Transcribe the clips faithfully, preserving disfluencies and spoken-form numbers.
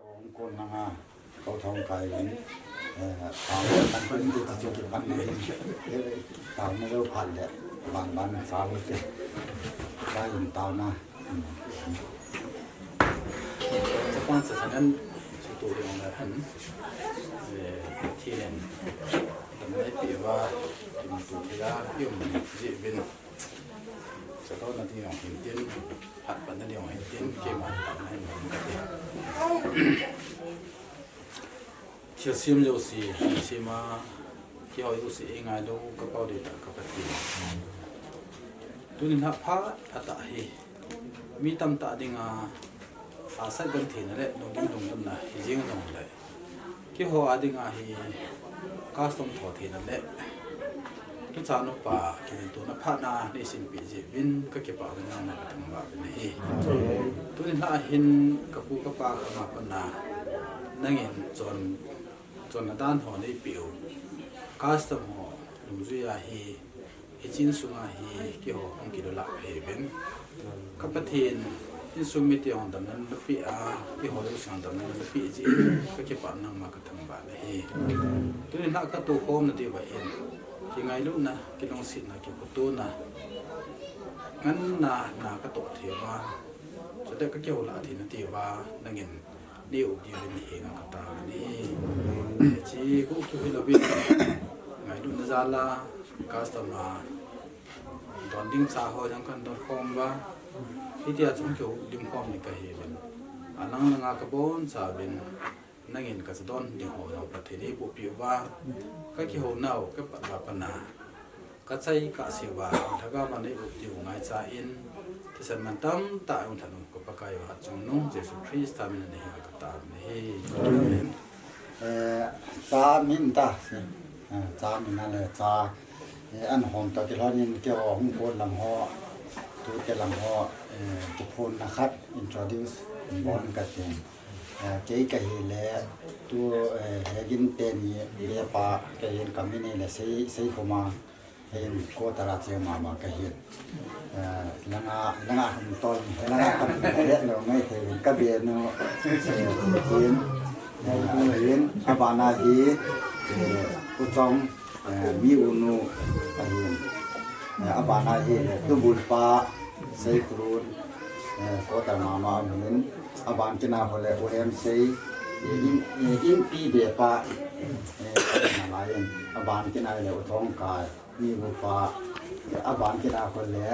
Hong kon langa, ko thong kai in, eh, tao kan pun ti chu ki pan ni. Eh, tao na lo phat le, ban ban sa lo te. Kai in tao na. Sa pan sa sanan, sa tu yang la han. Eh, ti len. Kan mai pi wa, ki ma tu ti la, yum ni, ji bin. Sa to na ti yong hin tin, hat pan na ti yong hin tin, ki ma ta na hin ka ti. Thilsem jouse, thilsem a, kihoi jouse, eingailu, ka Pau Deitah ka Pathen. Tuni lha pha, pha tah hi, mi tamtah dinga, hahsat gentheina le, lungdong lungdonna, hi jeng jongle. Keiho a dinga hi, custom tho theina le, tuchan upa, kihiltona phatna, neisinpeh jeh uvin, ka kipah uvin, nangma ka thangvah uvin ahi. Tuni lha hin, ka pu ka pa khang a pat a, nangin chon, chonna dan ho neipeh u. Custom ho, nungjui a hi, hiche insunga hi, keiho hung kilou lah kahiuvin. Ka Pathen, insung mite hung damna napeh a, keiho insung damna napeh jeh in, ka kipah nangma ka thangvah nahi. Tuni lha ka tokhomna diuva hin, kingailutna, kilungsetna, kikhotohna, nganna, na ka toh thei uva, chule ka kihoulah theina diuva, nangin nei up diuvin nahenga ka tao nahi. Hiche khu kihi louvin, ngailutna jal a, custom a, don ding cha ho jong kan don khom uva. Hitia chung kihou lim khom ni kahiuvin. Alang langa ka boncha uvin. Nangin ka cha don ding ho jong Pathen in eibohpeh uva. Ka kihounau, ka pat uva pat a. Ka chai ka seuva, lhagao a nei up diu ngaicha in. Thisan man tamtah hung lhung ka Pakai u Hatchungnung Jesu Christa min a nahenga ka tao nahi. Amen. Eh, cha min ta, eh, cha min a le cha, eh, an hom toh kilhon in keiho hung kon lam ho, tute lam ho, eh, kiphonna khat introduce bol ka ting. Eh, kei kahi le, tu, eh, Hegin teni le pa, kei hin ka min hi le Sei, Seikhoma. Hin ko tara che mama kahin. Eh, langa, langa hung tol, langa hung tol, langa hung tol, ka benu, eh, hin, eh, hin, abana hi, eh, Pu Chong, eh, mi unu, ahin. Eh, abana hi, eh, Tubul pa, Seikhulun, eh, ko tara mama ahin. Aban kina ho le, U M Sei, eh, in, eh, in pi be pa, eh, na la in, aban kina le, U Thong Kai. Mi upa, aban kina ho le,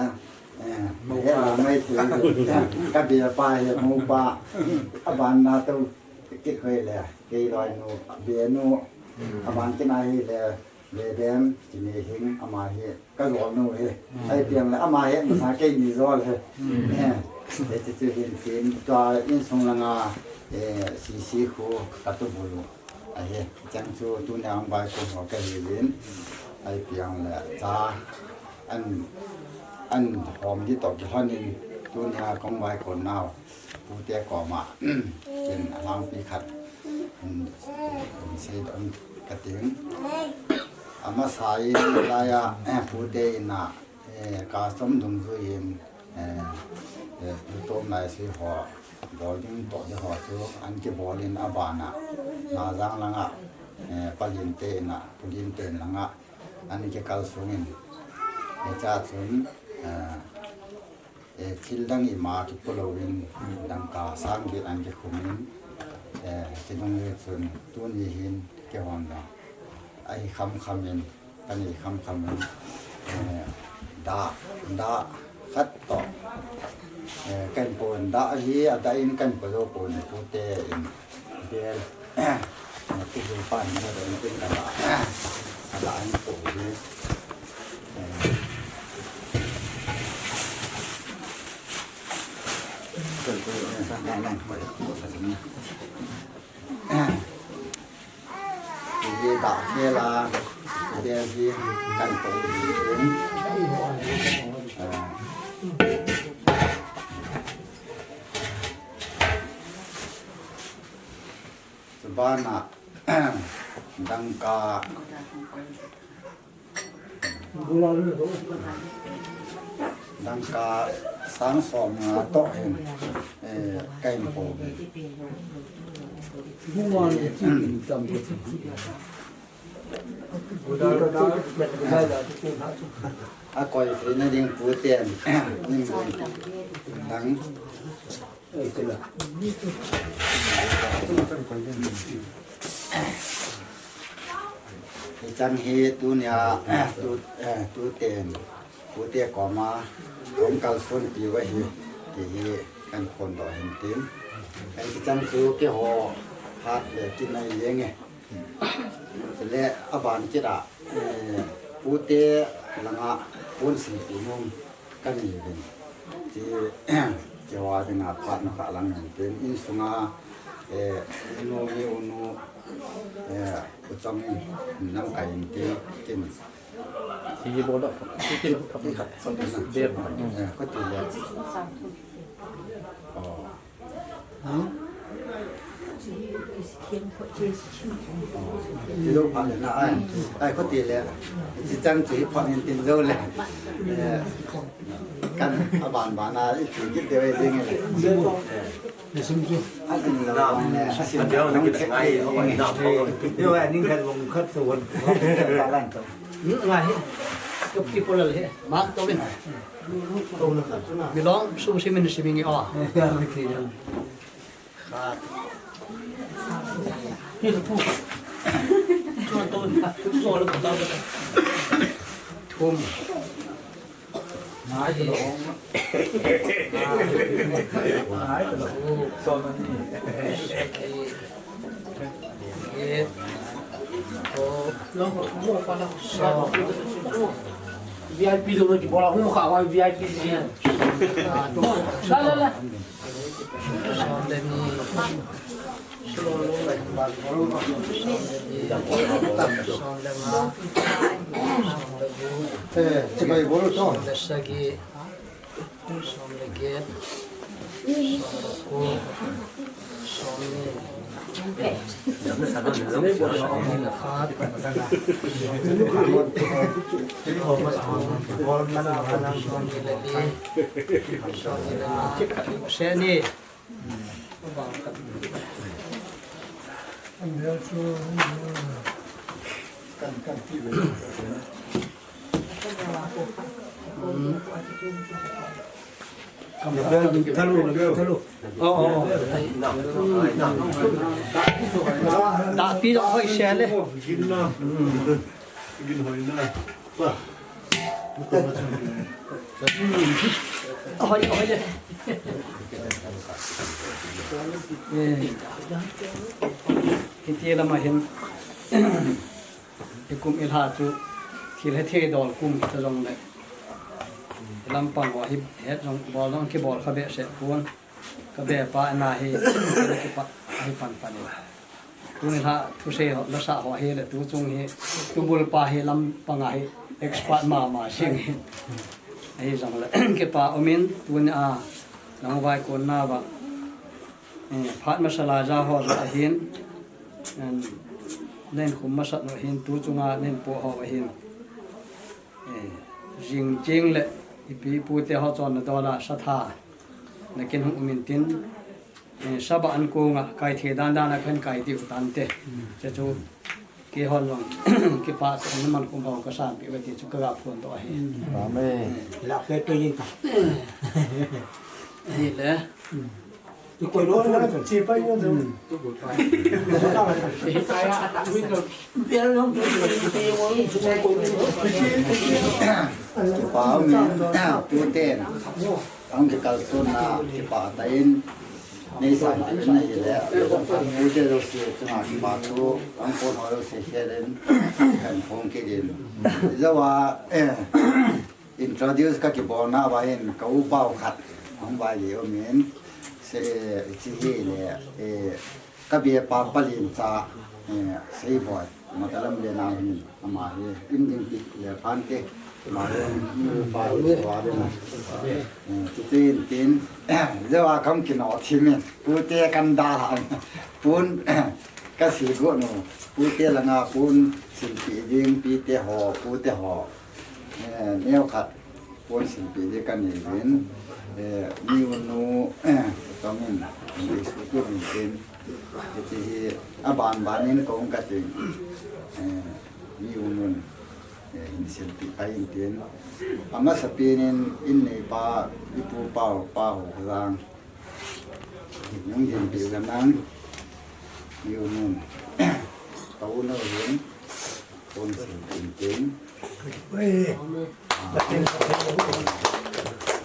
eh, Moupa. He, mai thei, ka be pa hi Moupa, aban na to, kit hoi le, kei loi nu, be nu, aban kina hi le, be dem, kini hing, ama hi, ka jol nu hi, ai piang le, ama hi, masa kei ni jol hi, eh, eh, ti ti hin tin, tua insung langa, eh, si si khu, ka tu bulu. Ahi, chang chu tunia hung vaikon ho kahiuvin, ai piang le cha an, an hom di toh kilhon in tunia kahung vaikon nau, pute koma, kin alangpi khat, in, in sei don ka ting. Amasa in laiya, pute in a, Eh, custom dungjui in, eh, eh, tom lai sui ho, bol ding toh ding ho chu, an kibol in abana, Najang langa, eh, Palin te in a, Pulin te in langa, an kikal sung in, eh, cha chun, eh, eh, thil dang ima kipu louvin, dangka sang get an kikhum in, eh, kidung le chun, tuni hin, kihon lo, ahi kham kham in, Ka nei kham kham in, eh, da, da khat toh. Eh, kan pon da hi, a da in kan po jo pon pute in. Bel, eh, tu jo pan na da in tin ka da, ka da in po hi. Eh, kan po na sa na na po, po sa ni. Eh, Hi dah hi la, hi hi kan pon hi. Ah. Chubana, dangka, dangka sang som nga toh hin, eh, ka hin po hi. A koi theina ding pu ten, ning dang. Hichang hi tunia, tu, eh, tu ten, pute koma, kong kalson piu ahi, ti hi kan phondoh hin tin. Hichang chu keiho hat le kin ahi jenge. Chule aban kit a, eh, pute langa pon silpi nom kanei uvin. Ti, keiho dinga phat na kha lang in tin, insunga, eh, inu mi unu, eh, u chong in namkai in tin, kin. Ti hi bol da. Ti hi bol da. Eh, khuti le. Oh. Ti lo pha le na ai. Ai, khuti le. Ti chang ti pha in tin lo le. Eh, kan aban ban a i ti kit de ve ding le. Ni sum chu. A tin lo le. A sin lo na kit ngai, a bai na. Yo, a ning kan long khat to wan. Ka lan to. Ngai. Kap ki ko la le. Ma to bin. Milong, sum simin simin nge o. Khat. Thum. V I P lo na ki bola hung kha wa V I P si. La la la. Som le ni. Som le ni. Som le nga. Som le gup. Eh, chibai bol to. Som le sagi. Som le get, som le ko, som ni, som le khat, som le li, som le nga, som le ni. Dah pi jong hoi se le. Hoi, hoi le. Eh. Hiti lama hin. I kum i lha chu thil hetthei dol kum hita jongle, i lampang ho hi het jong bol jong kibol kha behseh pon. Ka be pa na hi, kipa, hi pan pan in. Tuni lha thusei ho, lasa ho hi le tu chung hi, tubul pa hi lampang a hi expert mama sing hi. Ahi jongle, kipa umin, tuni a, lang vai kon na va. Eh, phat masa la ja ho ja ahin, en, nen khum masat nu ahin, tu chunga nen po ho ahin. Eh, jing jing le, ipi pu te ho chon na dola sa tha. Na kin hung umin tin, eh, saba an ko nga, kai the dan dan a kan kai diu tan te. Che chu, Keihon jong, kipa sa, naman kum ho ka sanpeh uve ti chu ka ga phondoh ahi. Amen. Lah pe to yin ka. Ahile. Ti koi lo na, chi pa yin jong. Kipa umin, tu ten. Ang kikalson na, kipa tah in. Nei sanpeh na hile, pute jouse chunga kipa thu, angkon ho jouse khel in, kan phong kit in. Jou a, eh, introduce ka kibolna uva hin, ka upa u khat, hung vai le umin, se, eh, chi hile, eh, ka be pa Palencha, eh, Seiboi. Matalam le nau hin, ama hi, in ding pi le phan te, ama hi, pa hi, pa hi, eh, ti tin tin, jou a kam kino thimin, pute kan da la, pun, ka si go no, pute langa pun, silpi ding, pite ho, pute ho, eh, neo khat, pun silpi ding kan ni vin, Eh, mi unu, eh, tongin, English school tu min tin, iti hi, aban banin kong kating, eh, mi unun, eh, hin silpi pai in tin, amasa pinin, in nei pa, ipu pau, pa ho lang, Nung din pi ganang. Yu nun. Tau no hin. Kon sin tin tin.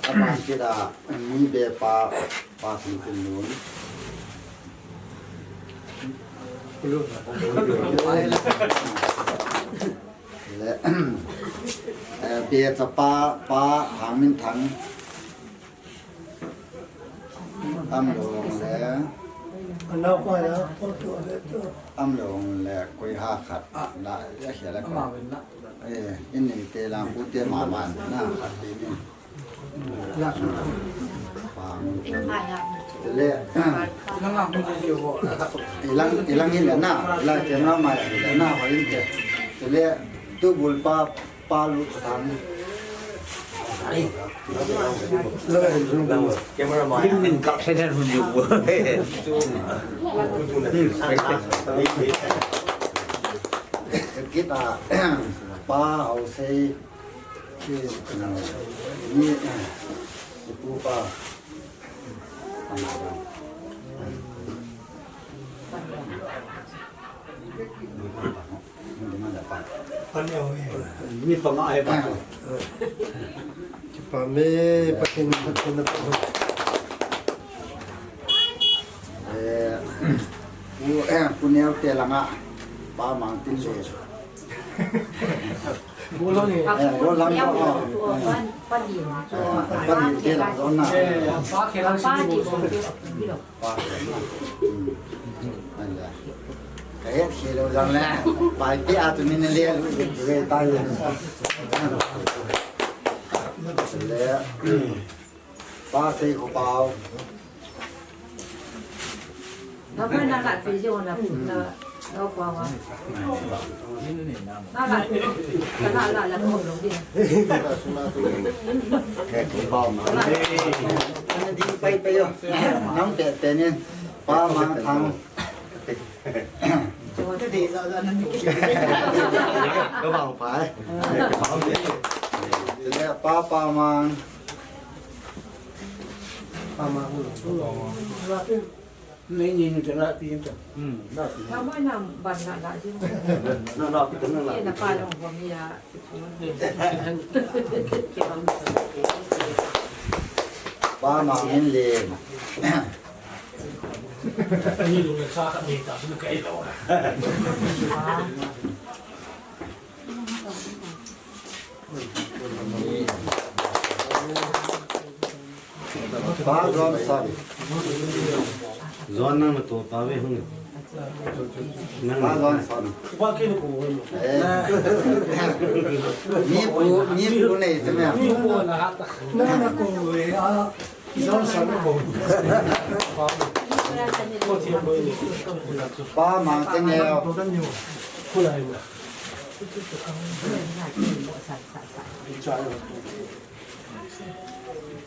Aban kida mi be pa pa sin tin nun. Le, eh, be cha pa pa hang min thang. Am lo le. Anau pa ya, photo le to. Am lo le koi ha khat. La ya hia la ko. Eh, in ni te lang pu te ma man na khat ti ni. Te le. Ilang, ilang in na, ilang te ma ma le na, ho in te. Te le, tu bul pa. Palu thang. Ai. Camera man. Min kap se dan hun ju. Kita pa hau sei. Ni tu pa. Mi panga ai pa. Kipa me, Pathen, Pathen na pa. Eh, pu, eh, pu neo te langa pa mang tin le. Pu lo ni. Eh, lo lang pa. Pa, pa din. Pa din te lang zon na. Pa ke lang si. Ka het khel lou jong le, pai pi a tu min le lu ve tai le. Le, pa sei ko pau. Na pa na la pi jo na na na pa wa. Na la, na la la ko lo di. Ke ko pau ma. Ana di pai pai yo. Nang pe pe ni. Pa mang thang. Ka bang pai. Ka bang pai. Tene pa, pa mang. Pa mang. Nei ni ni tena pi ta. Hmm. Na pi. Na mai na ban na la ji. Na na pi na la. Ye na pa long ho mi ya. Pa mang in le. Ani lu le sa khat nei ta, su kai lo. Pa Johnson. Johnson na to pa ve hung. Nang. Pa Johnson. Eh. Ni pu, ni pu nei te me. Ni pu na ha ta. Na na ko ve a. Pa mang te neo.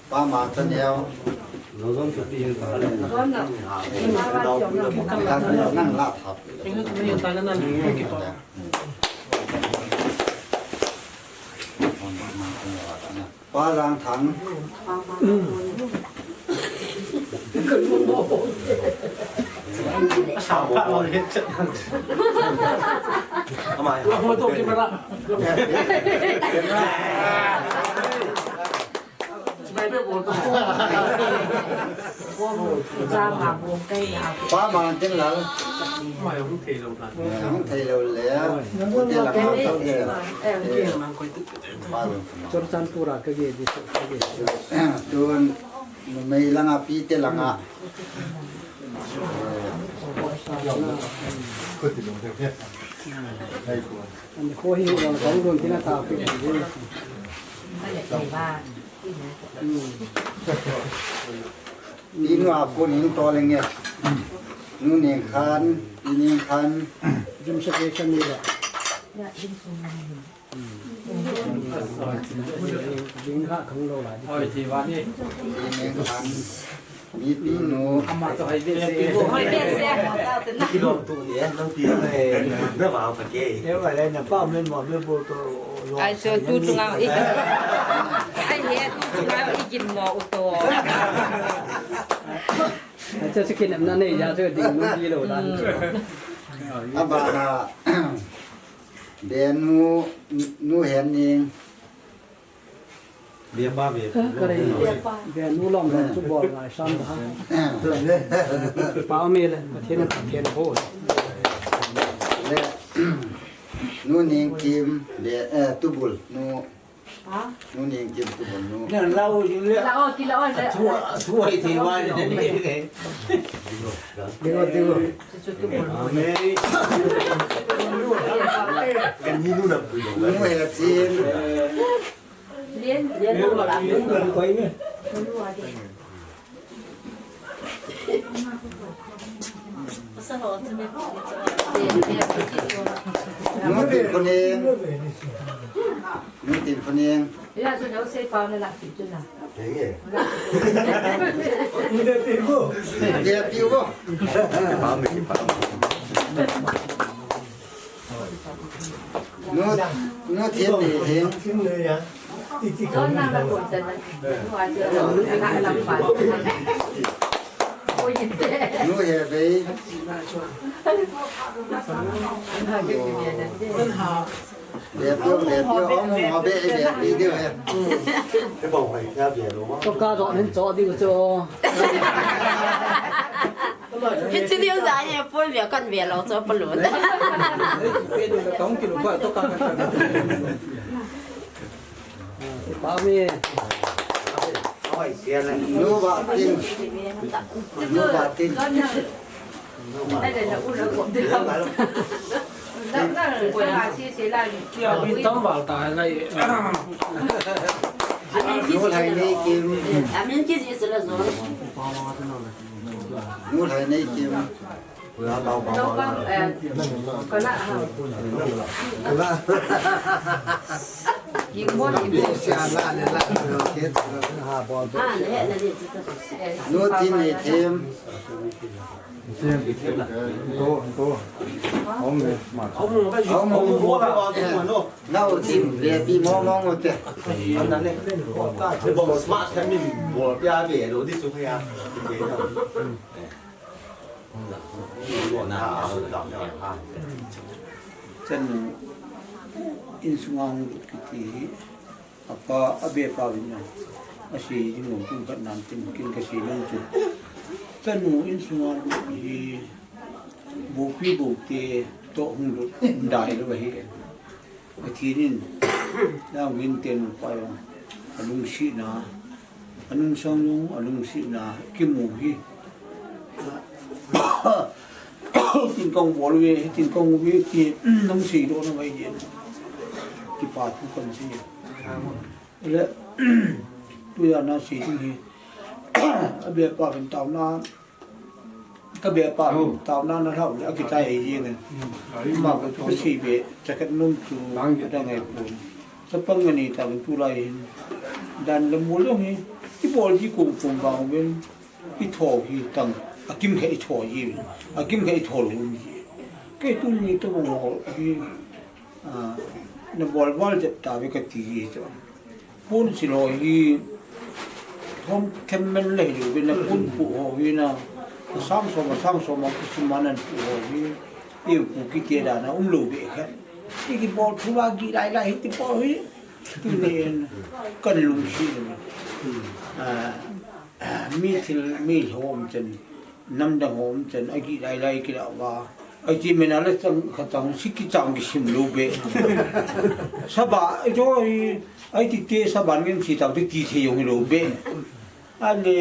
Pa mang te neo. Nang la thap. Pa Jangthang. Pa Mangtinlal. Hung thei lou le. Churachandpur a ka ge di, ka ge. Tun numei langa, pi te langa. Ani kho hi wal kong don tina ta pi. Pi nu a kon in to lenge. Nu Neng Khan, Pi Neng Khan. Jim sa ke sa ni la. Ya, jim sa ni. Ding kha khang lou lai. Oi, ti va ni. Mipinu. Ama to hai be se. Hai be se. Kilom tu ni, eh, nang pi, eh, na va pa ke. Eh, va le na pa men mo me bo to. Ai, so tu tu nga i. Ai, he tu tu nga i kin mo u to. Ai, so kin na nei ya so ding nu ki lo dan. Abana. Benu, nu hen ning. Bia pa bia. Ka rei. Benu lom lom chu bol ngai sam da. Pa me le, Pathen, Pathen ho. Le, nu ning kim, bia, eh, tubul, nu. Ha? Nu ning kim tubul, nu. Na lau jing le. Lau, ki lau le. Thu, thu ai thei wa le ni. Digo, digo. Amen. Kan ni nu na pui lo. Nu he chin. Lien, lien lo la. Koi ne. Nu tin phuning. Nu tin phuning. Ila chu no sei pa na la ki chu na. Hei. Ni de ti ko. Ni de ti ko. Pa mi pa. Nu, nu thiam ni thiam. Nu he bei. Be piu, be piu, om mo be, be pi diu he. Toka jo nen jo diu jo. Hichi diu ja ye pol bia kan bia lo cho pol lo. Pami. Nu ba tin. Nu ba tin. Tam val ta lai. Nu lai nei kim. Amin ki ji sila zo. Nu lai nei kim. Nu tin ni thim. Nau tin le pi mo mo ngo te. Smart kami bol pia ve lo di chu ya. Chanu, insunga hung lut kiti hi, apa, abe pa vin na, asei ding lom tum khat nan tin kin kasei nom chu. Chanu insunga lut hi, bopi bote, to hung lut, dai lo hi. Pathen in, nang min ten pa yong, alungsetna, anungsang jong, alungsetna, kimu hi. Tin kong bol ve, tin kong ve, ti, nang sei lo na mai jen. Kipa thu kan sei. Le, tu ya na sei ding hi. Abe pa kan tao na, Ka be pa, tao na na hlau le, akitai hi ne. Ma ko tu si be, chakat num tu, ada ngai pun. Sapang ngani ta tu lai hin. Dan le mul dong hi, i bol ji kum kum bang ben, i tho hi tang, akim khe i tho ji, akim khe i tho lu ji. Ke tu ni to mo hi, a, na bol bol jep ta ve ka ti ji to. Pon sil ho hi, hom them men le hi, vin a pon pu ho hi na, a sang som, a sang som, a kisim man an pu ho hi, i pu kiti dan a um lo be kha. I kibol thu va gi lai lai hi ti po hi, tu nen, kan lungsi le. A, a, mi thil, mi hom chen. Namdang hom chen, a gi lai lai kila va. Ai ti mena le chang kha chang si kichang kisim lo be. Saba, jo hi, ai ti te saba ngin si tau ti ti the jong lo be. Ale,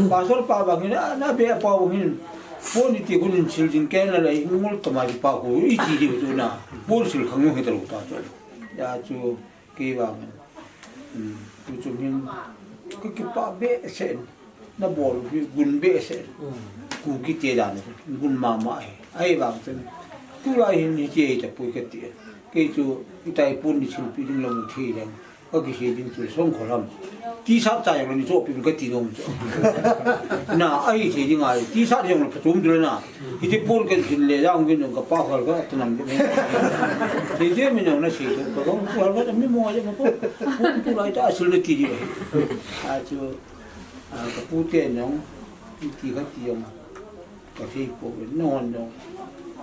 pastor pa bang hin, na be pa bang hin. Pon ni ti kun sil jing ken la lai, ngol tama pa ko, i ti di tu na. Pon sil khang jong hi ta lo ta chu. Ya chu, Kei vang, um, tu chu min, ka kipah behseh in, na bol hi gun behseh in, Kuki te dan, gun mama hi. Ahivang chun, tulai hin hiche hi tapoi kati. Kei chu, hitia hi pon ni thilpi ding lou thei leng. Ka kisei ding chu songkhol ham. T-shirt cha jong le nei chohpeh un kati nom chu. Na, ahithei ding ahi. T-shirt jong le pha chom chu le na. Hiti pon kan thil le jang vin jong ka pa khol ka tanam ding. Thei ding min jong na sei chu. Ka jong khol ka mi mo ja ma ko. Pon tu lai ta sil na ti ding. A chu, a, ka pu te jong, ti ka ti jong. Ka sei pouvin, na hon jong.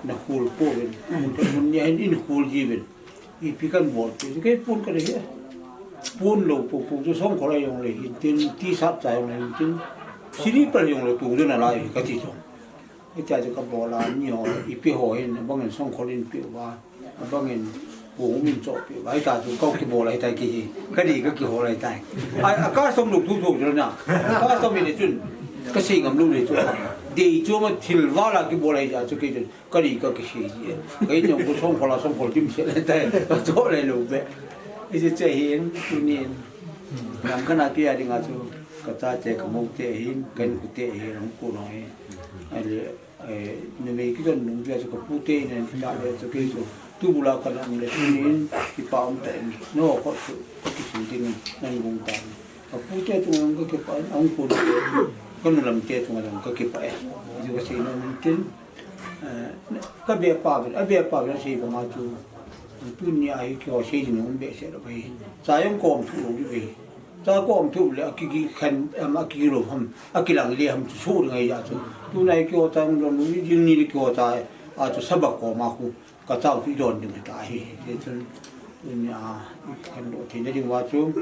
Na khol pouvin. Mun te mun nia hin in khol ji uvin. Ipi kan bol te, kei pon ka le hi. Pon lou popo chu songkhol a jong le hin tin, T-shirt cha jong le hin tin, slipper jong le tung jun a lai hi ka ti chu. Hitia chu ka bol a ni ho, ipi ho hin, abang in songkhol in pe uva, abang in pon in chohpeh uva, hita chu ka kibol a hitai ki hi, ka dei ka kihol a hitai. A, a custom lou tu tu chu na, custom in chun, ka sei ngam lou le chu. Dei chu ma thil val a kibol a hitia chu kei chun. Ka dei ka kisei ji e. Ka in jong ko songkhol a songkhol dimset le tai. Ka choh le lou be. Hiche che hin, tunin. Lam kana kei a dinga chu. Ka chate ka mou te hin, ka inkho te hin, hung kon ho hi. Ahile, eh, numei kichon nung dia chu ka pu te in, ta le chu kei chu. Tubul a ka lam le tunin, kipa um tah in. No, ko chu, ka kisei ding, nan gung ta. Ka pu te chunga ka kipah in, ahung kon te. Ka nu lam te chunga jong ka kipah e. Ju ka sei nom in tin. Eh, ka beh pa uvin, a beh pa uvin a sei banga chu, tunia hi keiho sei ding um behseh lou ahi. Cha jong kom thu lou ding ahi. Cha kom thu le a ki, ki khen, em, a ki lou ham, a kilang le ham chu so ding ahi ja chu. Tuna hi keiho cha jong lou ding ni le keiho cha, a chu sabak kom a khu, ka chau chu i don ding ta hi. Hichun, tunia, i khen lou thei na ding uva chu,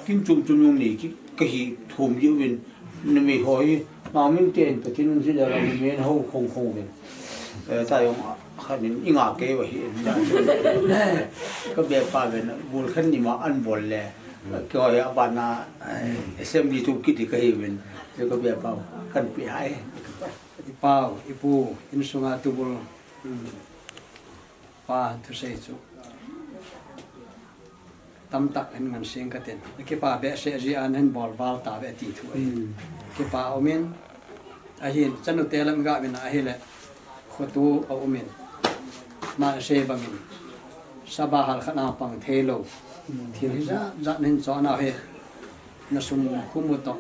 kin chum chum jong nei ki, ka hi thum ji uvin, numei ho hi, Mangming te in Pathen in jui le, numei in hou khong khong uvin. Eh, ta jong khat in i nga kei uva hi. Ka beh pa uvin, bul khat ni ma an bol le. Keiho hi a bana, eh, assembly chu kiti ka hi uvin. Ka beh pa u, kan pe hai. I pau, i pu, insunga tubul. Pa thusei chu tamtah hin ngan seng ka tin. Kipa behseh jeh a nahin bol val tauve ti thu ahi. Hmm. Kipa um in, ahin, chanu te lam ga uvin ahile, khoto a um in. Ama sei bangin, sabah hal khat a pang thei lou. Hmm. Thil jat jat nahin choh nau hi, na sum khu mu toh.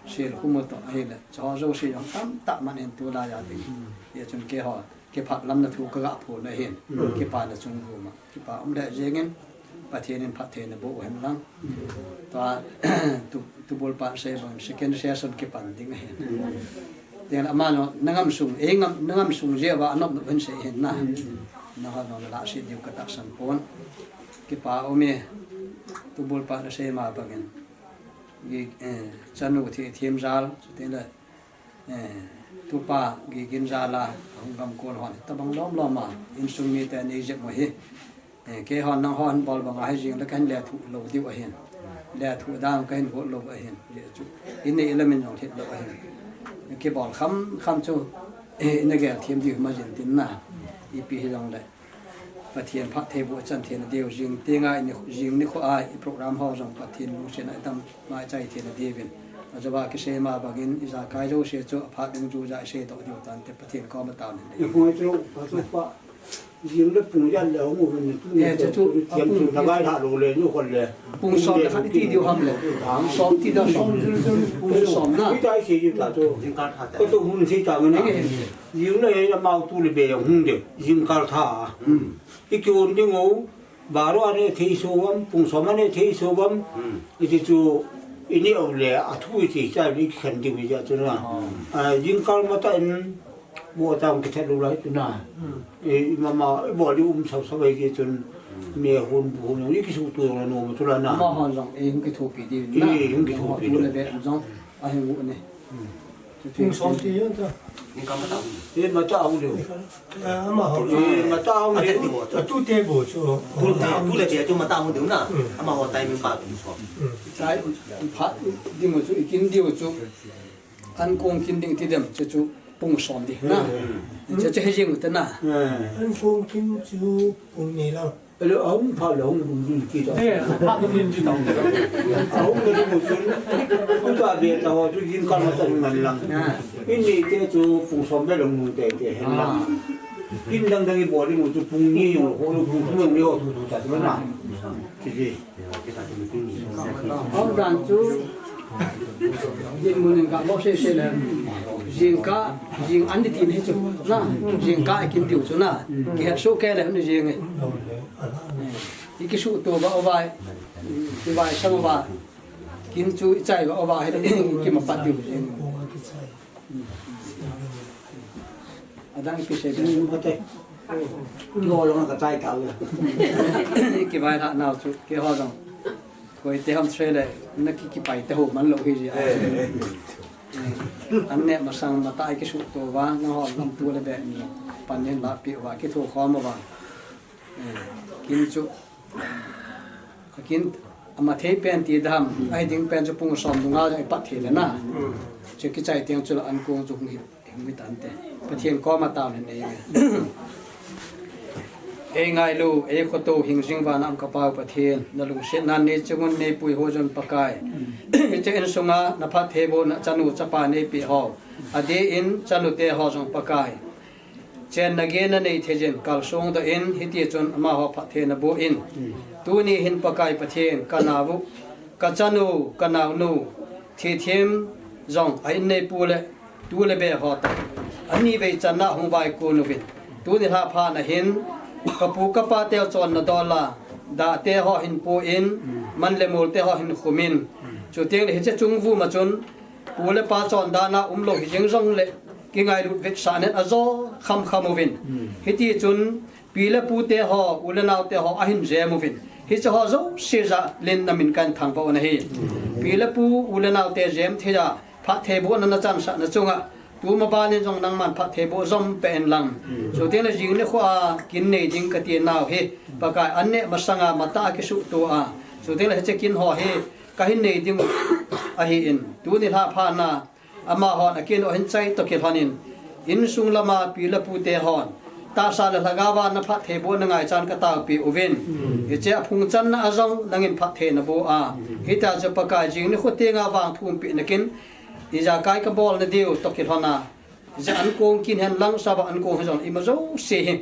Sil khu mu toh ahile, chu ho jouse jong tamtah man in tulai a ding. Hmm. Hichun keiho, kipah lamna thu ka ga phon ahin. Hmm. Kipa na chung khu ma. Kipa um le jeng in, Pathen in phattheina boh u hen lang. Hmm. Tua, tu, tubul pan sei bang, second session kipan ding ahin. Hmm. Tin ama no, na ngam sung, eh ngam, na ngam sung jeh uva, a nop nop hin sei hin na. Hmm. Na ho no, la sei diu ka tahsan pon. Kipa um e, tubul pan sei ma bangin. Gi, eh, chanu thi thim jal, chuteng le, eh, tupa gigin jal a, hung gam kon hon, tabang lom lom a, insung mite nei jep mo hi. Eh, kei hon nang hon bol bang a hi jing le kahin lethuh lou diu ahin. Lethuh dan kahin got lou ahin. Ye chu. In nei lam in jong thit lou ahin. Kibol kham kham chu, eh, in a gel thim diu ma jin tin na. Ipi hi jong le. Pathen phatthei boh chan thei na diu, jing tenga ni, jing nikho a i program ho jong Pathen lungset a i dam maichai thei na diuvin. Ajeh a kisei ma bangin ijakai jouse chu aphat dungjuiya i seidoh diu tante Pathen koma taona nei. I hoi chu, pa chu pa, jing le pung jan le hung uvin ni tu ni. Eh, chu chu, thiam chu na ngai lha lou le ni khol le. Pung som le khat i ti diu ham le. Pung som ti da som. Pung som na. I tai sei diu ta chu. Ka tu hun sei ta nge na. Jing le amau tu le be jong hung de, jingkal tha. Hmm. I kion ding u, baro ane thei so uvam, pung som ane thei so uvam. Hmm. Iti chu, i neh u le, a thu iti cha i kikhen ding u ja chu na. Hmm. A, jingkal matah in, bo tang kithat lou lai chu na. Hmm. I, i mama, i bol i um sau sau ai ki chun, hmm, me hun, bu hun, i kisu tu jong la nom chu la na. Ama hon jong, i hung kithopi diu na. I hung kithopi diu. Tu le be jong, a hung u ne. Hmm. Pung som ti jong ta. Ni ka matah hung. Eh, matah hung diu. Eh, amaho. Eh, matah hung diu. A tu te bo chu. Tu te, tu le te chu matah hung diu na. Hmm. Amaho timing pa pung som. Hmm. Chai, phat ding mo chu, i kin diu chu. An kong kin ding ti dem chu chu pung som ding na. Hmm. Chu chu he jing u te na. Hmm. An kong kin chu pung ni lang. Ele ahung phat le hung lum lum ti ta. Eh, phat lum lum ti ta. Ahung le lum chun. Ku ta be ta ho chu jingkal matah ngan lang. Ah. In ni te chu pung som be lung lung te te hen lang. Ah. Kin dang dang i bol i mu chu pung ni jong ho, pung thum jong ni ho, thu thu ta chu na. Ki ji. Hom dan chu din mun in ka mo se se le. Jing ka, jing an di tin hi chu na. Jing ka kin diu chu na. Ki het su ke le ni jing e. I ki su to ba o bai. Ki bai sang ba. Kin chu i chai ba o ba he ki ma pat diu jing. Adang pi se be. Ki ho jong ka chai tau ya. Ki bai la nau chu, ki ho jong. Koi te ham tre le, na ki ki pai te ho man lo hi ji a. An ne masang mata ki su to ba, na ho lam tu le be ni. Pan nen la pi ba, ki thu khom ba. Kin chu. Ka kin ama thei pen ti dam, ai ding pen chu pung som dunga jong i pat thei le na. Chu ki chai tiang chu la an kong chu hung hi, hung hi tan te. Pathian koma tao le nei ve. Ei ngailu, ei khoto hing jing vana um ka Pau Pathian, na lungsetna nei chungun nei pui ho jon Pakai. Hiche insunga na phattheibohna chanu chapa nei pe ho. Adeh in chanu te ho jong Pakai. Chenna gei na nei thei jin, kalsong doh in, hiti chun amaho phatthei na boh in. Tuni hin Pakai Pathian, ka nau, ka chanu, ka naonu, thithem jong a inneipu le, tu le be ho ta. Ani vei channa hung vaikon uvin. Tuni lha pha na hin, ka pu ka pa teu chonna dol a, da te ho hin pu in, man le mol te ho hin khum in. Chuteng le hiche chung vum a chun, pu le pa chondan a um lo hi jeng jong le, ki ngailut vetsah nen ajo kham kham uvin. Hiti chun, pi le pu te ho, u le nau te ho, ahin jem uvin. Hiche ho jouse ja len na min kan thangvah u na hi. Pi le pu, u le nau te jem thei a, phattheibohna na chansah na chunga, tu ma ban in jong nangman phattheiboh jom pe in lang. Chuteng le jing nikho a, kin nei ding ka ti nau hi. Pakai an ne masanga mata a ki su to a. Chuteng le hiche kin ho hi, ka hin nei ding u ahi in. Tuni lha pha na, amahon a kin o hin chai to ki lhon in. Insung lama pi le pu te hon. Tahsa le lhagao a na phattheibohna ngai chan ka tao pi uvin. Hiche a phung channa a jong nangin phatthei na boh a. Hita chu Pakai jing nikho tenga vang thum pi na kin. I ja kai ka bol na diu to ki lhon a. Ja an kong kin hen lang sa ba an kong hen jong i ma jouse hi.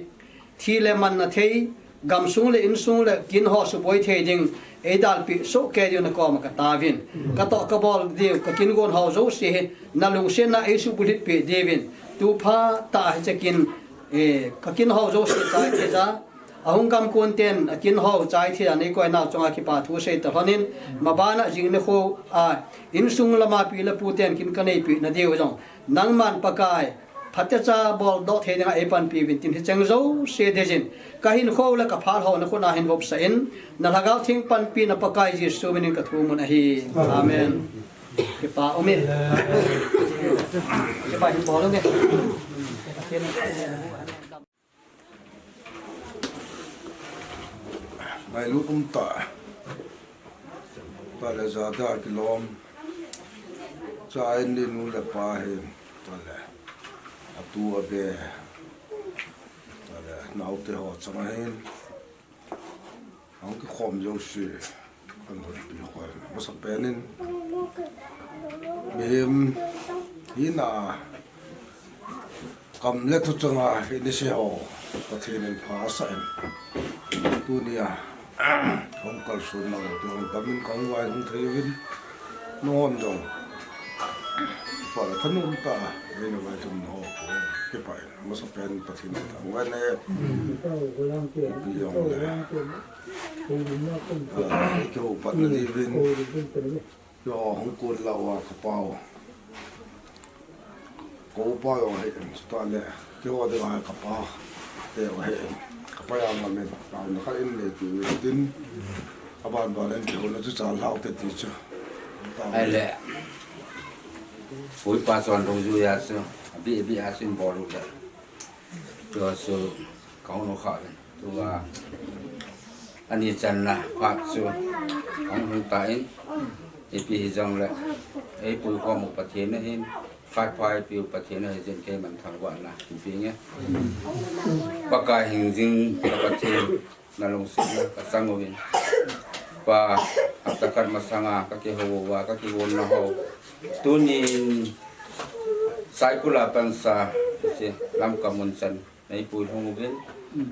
Thi le man na thei, gamsung le insung le kin ho suboi thei ding, ei dalpi soh kei diu na koma ka taovin. Ka toh ka bol diu, ka kin gon ho jouse hi, na lungsetna ei subulhit pi diuvin. Tu phat a hiche kin, eh, ka kin ho jouse chai thei ja, ahung gam kon ten, a kin ho chai thei ja, nei koi nau chunga kipa thu sei ta lhon in, ma ban a jing nikho a, insung lama pi le pu ten kin ka nei pi na diu jong. Nangman Pakai, phatecha bol doh thei dinga ei panpi uvin tin hicheng jouse dei jin. Ka hinkho le ka phal ho na khut a hin vopsah in, na lhagao theng panpi na Pakai Jesu min in ka thum un ahi. Amen. Kipa um e. Kipa hin bol um e. Ngailut um tah. Tale jada kilom. Cha in ni nu le pa hin. Tale. Atu abe. Tale. Naote ho chang ahin. Ang kikhom jouse. Kan hon pi khoi. Masa penin. Mihem. Hina. Kam le thu changa hi ni se ho, Pathen in pha asah in. Tunia, hung kalson nau, tu hung damin ka hung vai hung thei uvin, nangho jong. Pa le thanom tah a, eina vailhun ho, kipah in, masa pen Pathen in thangvah in e. Ipi jong le. Ah, kihou patna diuvin. Yo, hung kon lah uva ka pau. Ka upa jong ahin, chutah le, keiho dinga ka pa te jong ahin, ka pa jong amin, taona khat in nei tiu tin, aban ban in keiho na chu chan lhau te ti chu. Ahile, pu pa chon dungjuia chu, abi abi a chu in bol u le. Tua chu ka hung nukha uvin. Tua ani channa phat chu ka hung nung tan, ipi hijongle, ei puikhom u Pathen ahin, phat pha ei piu Pathen ahi jeh in keiman thangvahna kape nge. Pakai hingjing ka Pathen, na lungsetna ka chang uvin. Pa, hapta khat masanga ka kihou uva, ka kigonna ho. Tunin Saikul a pansa, hiche Lamka mun chan. Nei pui hung uvin.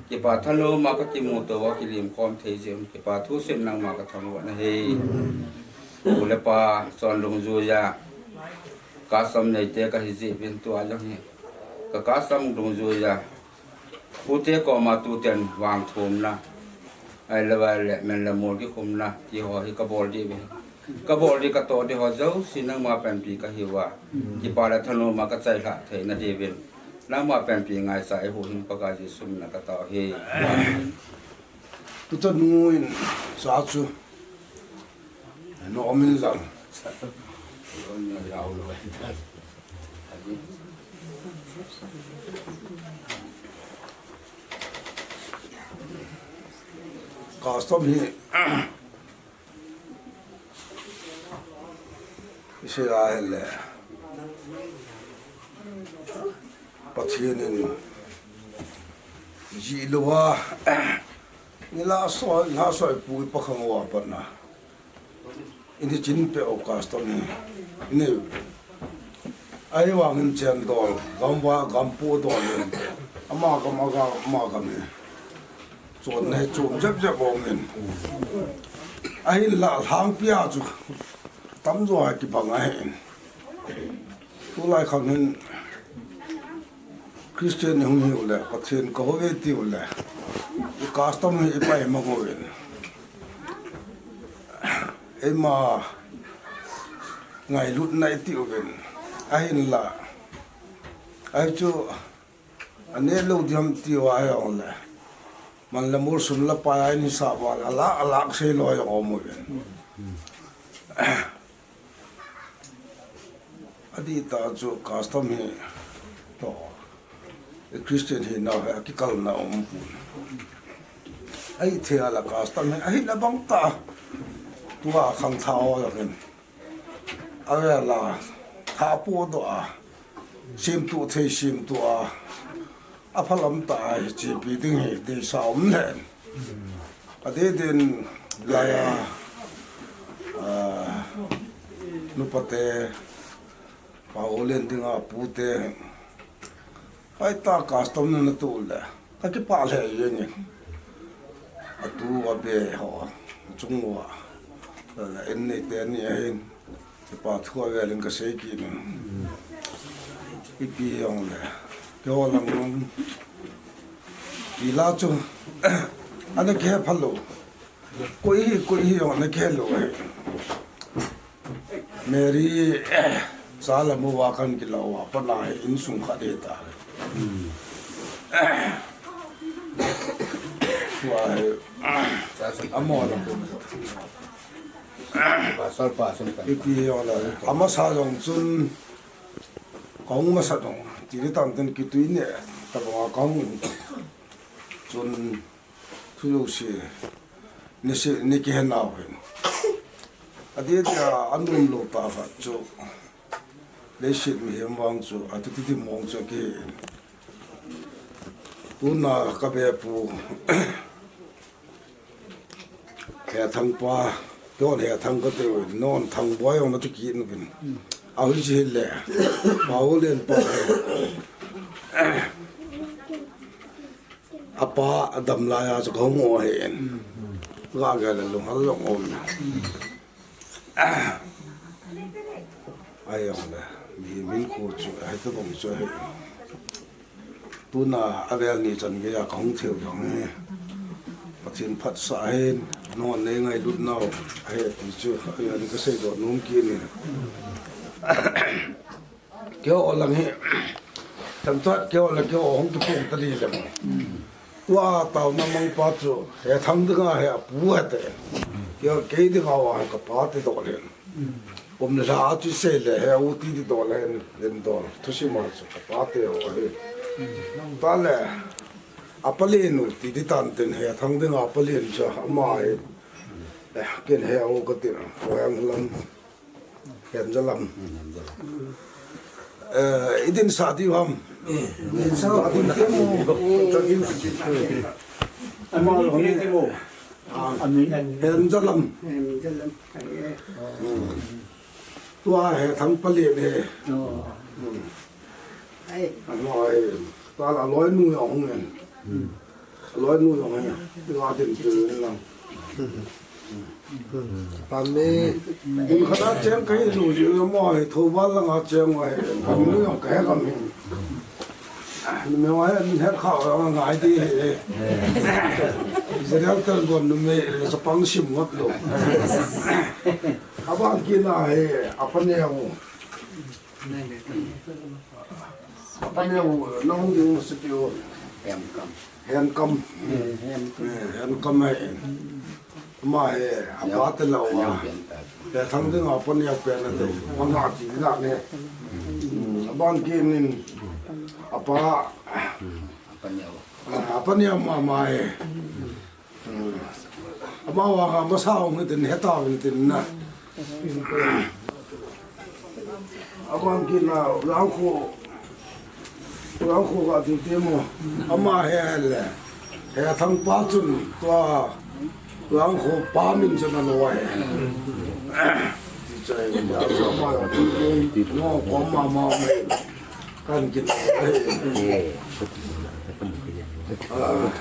Kipa thanom a ka kimu to a kilim khom thei jeh un kipa thusim nangma ka thangvah na hi. Pu le pa chon dungjuiya custom neite ka hi jeh uvin tua jong hi ka custom dungjuiya pute koma tuten vangthumna, ahilou le men le mol kikhumna ti ho hi ka bol diu ve. Ka bol di ka toh di ho jouse nangma panpi ka hiuva, kipa le thanom a ka chailhah theina diuvin nangma panpi ngaichat in huhhing Pakai Jesu min a ka tao hi. Tuta nu in sa chu nom in lang. Custom hi isei a ahile Pathen in jih louva, nilhah soi, nilhah soi pu ipakhang uva pat na ini chin peh u custom hi inei. Ahivangin chen dol, gamva, gampu dol in, ama gam, agam, ama gam hi chonna hi chom jep jep um in. Ahinla lhangpi a chu tamjo a kibang ahin. Tulai khang hin Christian i hung hiu le, Pathen ka hou ve tiu le, i custom hi i pai mang uvin. Eima ngailutna i ti uvin. Ahinla, ahi chu, aneh lou ding ham tiu a ahile, man le mol sum le pai a in hisap a, alah, alah sei lou jong um uvin. Adih tah chu custom hi toh, i Christian hinau hi akikalna um pon. Ahithei a la custom hi ahina bang tah, tua khangthah ho jong hin avel a thah podoh a, semtuh thei semtuh a, aphalam tah a hi chepi ding hi deisah um lheh in. Adeh deh in laiya, ah, nupate, pa houlen dinga pute, hoitah custom na natoh le, ka kipah lheh jeng in. Atu abe ho chung uva, la in neite ni ahin, kipa thu avel in ka sei kit in. Ipi jong le, keiho lang lang, ti la chu, ana kihe phalou. Koi hi, koi hi jong ana kihe lou ahi. Mary, eh, sa la mu uva kan kilah uva, pat na hi insung khat hi ta. Tua hi, amo la. Pasal pa sun kan. Ipi jong la. Amasa jong chun, kahung masa jong, tini tan ten kitui ne, tabang a kahung chun, thu jouse, ni se, ni kihe nau hin. Adeh tah a anom lou tah khat chu, leiset mihem vang chu, atu titi mong chu akihe in. Tuna ka be pu, Hethang pa, keiho Hethang ka tiu, non Thangboi jong na ti kit uvin. Ahi jeh le, pa houlen pa. Apa adam laiya chu kahung u ahin. Ga gel le lunghel jong um. Ahi jong le, mi, min khu chu, ahi tabang chu ahi. Tuna avel ni chan geiya kahung thei u jong hi Pathen phatsah ahin, non nei ngailut nau ahi ti chu, ahi, ani ka seidoh nom kit in. Keiho lang hi, tamtah keiho le keiho hung kiphong ta di le mo. Tua taona mang pa chu, Hethang dinga hi apu hite. Keiho, kei dinga uva hi ka pa ti doh le. Kum le lha a chu sei le, he u ti ti doh le, hin, hin doh. Thusim a chu ka pa te ho ahi. Ta le, a palen u ti ti tan ten Hethang dinga a palen chu ama hi. Eh, ken he u ka ti, Khoheng lam. Henjalam. Eh, i din sa diu ham. Din sa. A din te mo. Ama lo ni. Ah, Henjalam. Tua Hethang palen he. Ano he. Tal a loi nu jong hung in. A loi nu jong hin. Nga tin tu in lang. Pame. Mun khat a cheng kahi nu ji mo hi thoval lang a cheng mo hi. Pame nu jong kahe kam hin. Numei ho hin het kha jong ngai ti hi. Israel tel gon numei le chapang sim ngot lou. Aban kit na hi apa neo. Apa neo nong ding si piu. Henkam. Henkam. Henkam hai. Ama hi, apa te lou a. Hethang ding a pa neo pen ate. Manga ti na ne. Aban kit nin. Apa. Apa neo mama hi. Ama vang a masa hung hitin heta hung hitin na. Aban kit na, Langkho, Langkho ga tin ti mo. Ama hi le. Hethang pa chun tua Langkho pa min chun ano hi. Ti chai, ama no ko mama mai. Kan kit. Ah.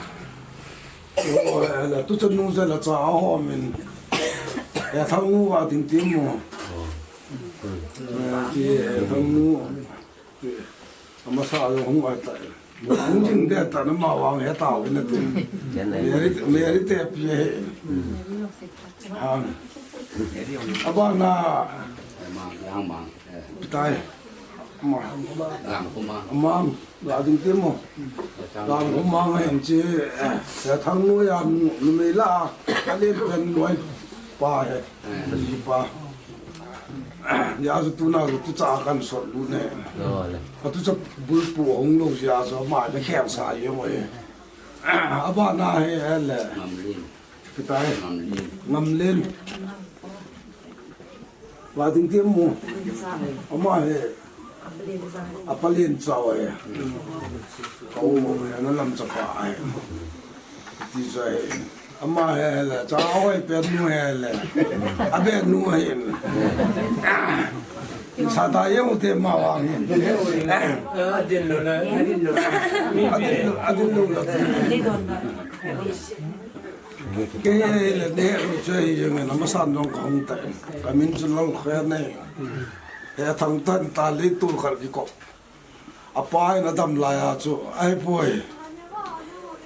Oi, ala, tu chan nu chan la cha a hom in. Hethang nu a ding ti mo. Eh, ti, eh, Hethang nu. Amasa a hung a ta. Hung jing de ta na ma vang he ta win na tin. Mary, Mary te pi he. Ha. Abana. Mang, yang mang. Pitai. Mang. Mang. Mang. La ding ti mo. Lang ko mang hin chi, eh, Hethang nu a nu, numei la, a len pen noi pa hi, ji pa. Nia chu tuna chu tucha kan sot lut ne. Atu cha bulpu hung lou jia chu ama ka khel sa jeng e. Abana hi, hele. Ngamlen. Kitai. Ngamlen. Ngamlen. Va ding ti mo. Ama hi. Apa Lenchao hi. Ka u mo hi, ana lam chapa hi. Ti cha hi. Ama hi le, cha hoi pen nu hi le. Abe nu hi. Sa ta ye u te ma vang hi. Adin lo na, adin lo na. Adin lo, adin lo na. Kei le ne ru chei jeng na, masan jong ka hung ta. Ka min chu Lalkhohei nei. Hethang tan ta le tu khal ki ko. Apa in adam lai a chu, ai poi.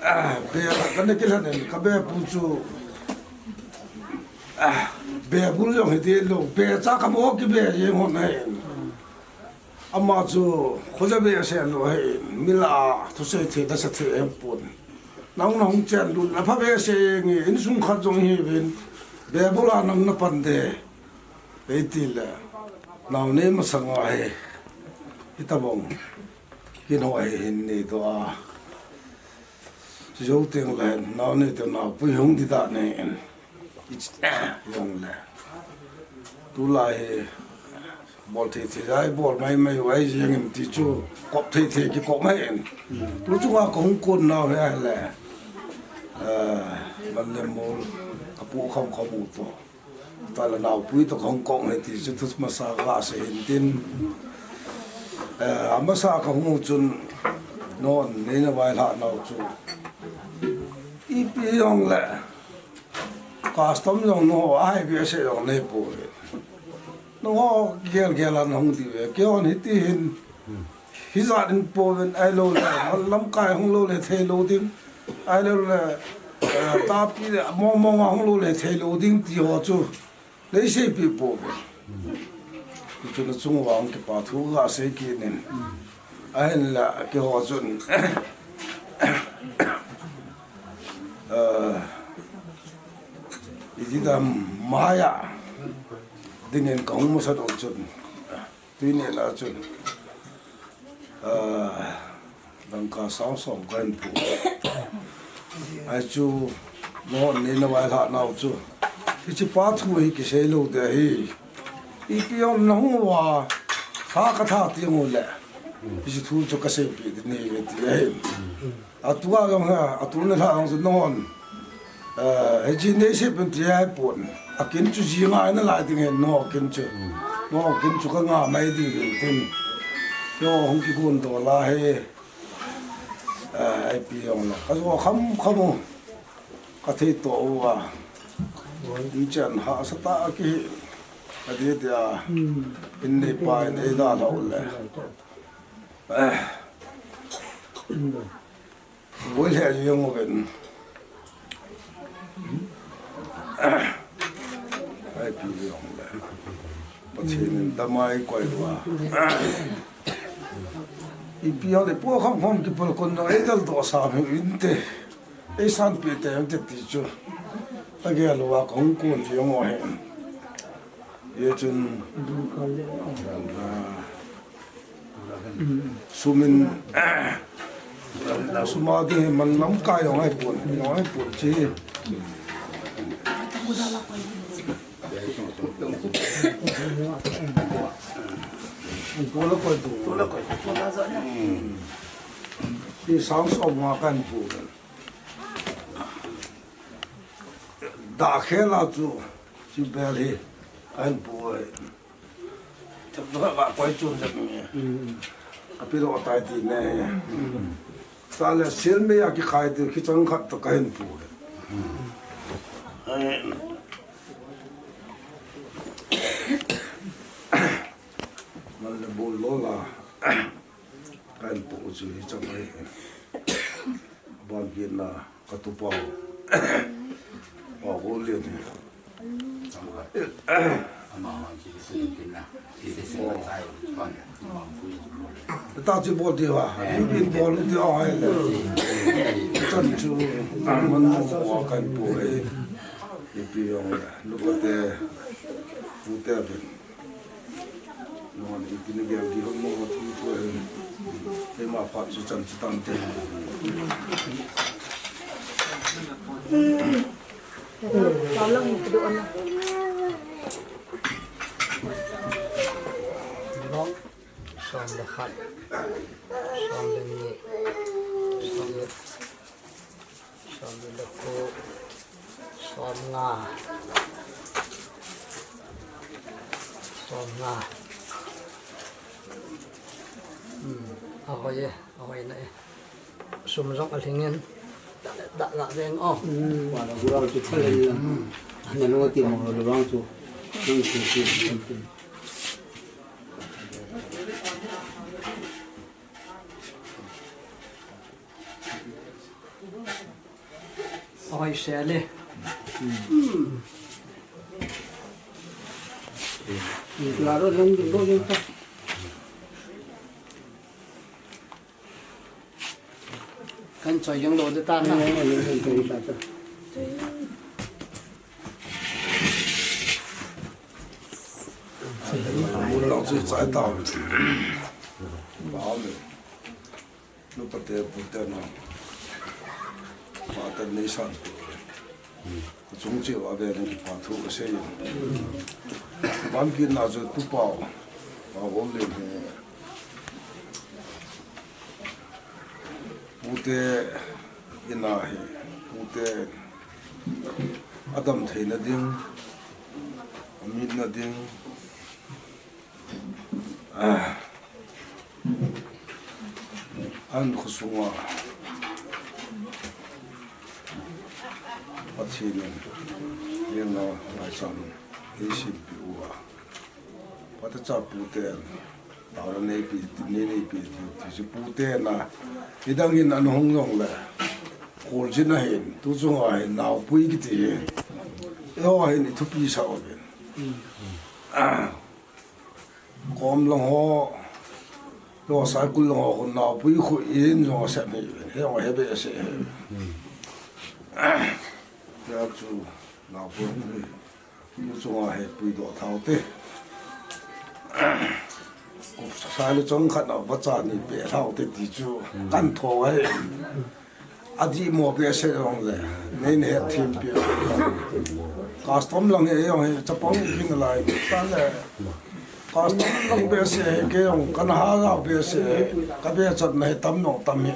Ah, be ka ne ki lan en, ka be pu chu. Ah, be pu jong hi ti lo, be cha ka mo ki be jeng hon nei. Ama chu khoja be se lo hi, mila thusei thei, da sa thei em pon. Nang nang chen lut na pha be se nge, insung khat jong hi vin, be bula nang na pan de. Ei ti le, nao nei masang a hi, hi ta bong, kin ho hi hin ni to a. Jou teng le, nao nei to nao pui hung di ta nei en. Jong le. Tulai hi bol thei thei jai, bol mai mai vai jeng in ti chu kop thei thei ki kop mai in. Tu chunga ka hung kon nau hi le. Eh, man le mol, ka pu kham kham u to. Tala nao pui to ka hung kon hi ti chu tu masa ka se hin tin. Eh, amasa ka hung u chun non, nei na vai la nau chu. Ipi jong le. Custom jong no, ai bi se jong nei poi. No, gel gel an hung di ve. Kei hon hiti hin. Hi jat in poi, ai lo le, lamkai hung lo le thei lo ding. Ai lo le, eh, tapi le, mong mong a hung lo le thei lo ding ti ho chu. Nei sei pi poi. Chu na chung vang kipa thu ka sei kit nin. Ahin la, kei ho chun. Eh, iti dam maya. Dingin ka hung masa dong chun. Tui ne la chun. Eh, dangka sang som ka hin pu. Ai chu, mo nei na vai la nau chu. Hichi pa thu hi ki sei lo de hi. Ipi jong na hung uva, tha ka tha ti ngu le. Hichi thu chu ka sei pi di ni ve ti ahi. Atu a jong ha, atu na la jong chu non. Eh, hichi nei sei pen ti ai pon. A kin chu ji ngai na lai ding hen no kin chu. No kin chu ka nga mai di hin tin. Yo hung ki gun to la he. Ipi jong la ka jo kham kham u, ka thei to u a. In chan hahsa tah a kihi, ka ti tia, in neipa in ei dalha u le. Voi le jeng uvin. Ipi jong le. Pathen in damna ei koi uva. Ipi jong le po kham kham kipolkon jong ei daldoh sa hi inte. Ei sanpeh te inte ti chu. Ka gel uva ka hung kon jeng u ahi. Hijeh chun, ah, Sum in, sum a ding hi man lamkai jong ahipon, jong ahipon chi. Hi sang som nga kahin pu. Dah khel a chu, chi bel hi, kahin pu ahi. Thep va koi chun jep ni. Api lo tai ti ne. Sa le sil me a kikhai ti khi chang khat to kahin pu. Mal le bol lo la. Kahin pu chu hi chang ai. Ban kit na. Ka tupa u. Pa Gollen hi. Ta chi bol ti va. Ni bin bol ti a hai le. Chan chu. Man mo wa kan pu e. Ipi jong le. Lu ko te. Pu te bin. Nong iti ni gel di hong mo tu tu. Te ma phat chu chan chu tam te. Tao lang ni tu ana. Som le khat. Som le ni. Som le Som le ko, som nga, som nga. Hmm, ahoi e, ahoi na e. Sum jong alhing in. Da, da, da, veng o. Hmm, wala gura chu thal in. Hmm. Ana lo ti mo lo bang chu. Nang chu chu. Ahoi sel e. Hmm. Claro, lang ding lo ding ta. Kan choi jong lo de ta na. Lang ding lo ding ta. Mun lang chu chai ta. Ba le. Nupa te, pu te na. Pa te nei san tu. Ka chung cheh uva ve ni pa thu ka sei. Ban kit na chu tupa u. Pa Gollen hi. Pu te in a hi. Pu te adam theina ding. Mit na ding. Ah. An kho sunga Pathen in hiche lai chan ei simpi uva. Pate cha pu ten taona neipi, nei neipi ti, ti chu pu ten a. Hidang in an hung jong le. Khol chin a hin, tu chunga hin, naopui kiti hin. Eiho hin i thupi sah uvin. Ah. Kom lang ho, lo Saikul lang ho, khu naopui khu in jong asep hi, he jong he behseh hi. Tia chu naopui hi, nu chunga hi puidoh thou te. Sai le chong khat na vacha ni pe thou te ti chu kan tho hi. Adih mo behseh jong le, nei na het them pi. Custom lang hi jong hi, chapang kin lai, ta le. Custom lang behseh hi, kei jong, kan ha jao behseh hi, ka be chat na hi tam nong tam hi.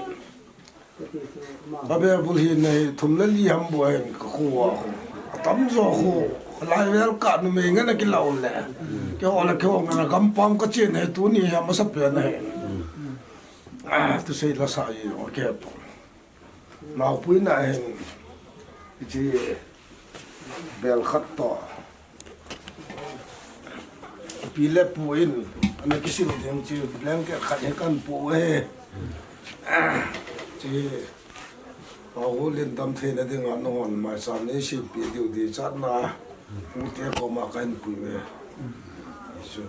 Ka be bul hi na hi, thum le li ham bu hin, ka khu a khu. Atam jo khu, lai vel ka numei ngen a kilau le. Kei ho le kei ho ngen a gampam ka chen hi, tuni hi, masa pen hi. Ah, tu sei la sa i, okay. Naopuina hin, hiche bel khat toh, pi le pu in ana kisil ding chu blanket khat hi kahin pu e. Chu Paolen damtheina dinga nahon maicham nei sempeh diu dichatna, pute koma kahin pui e. Chu,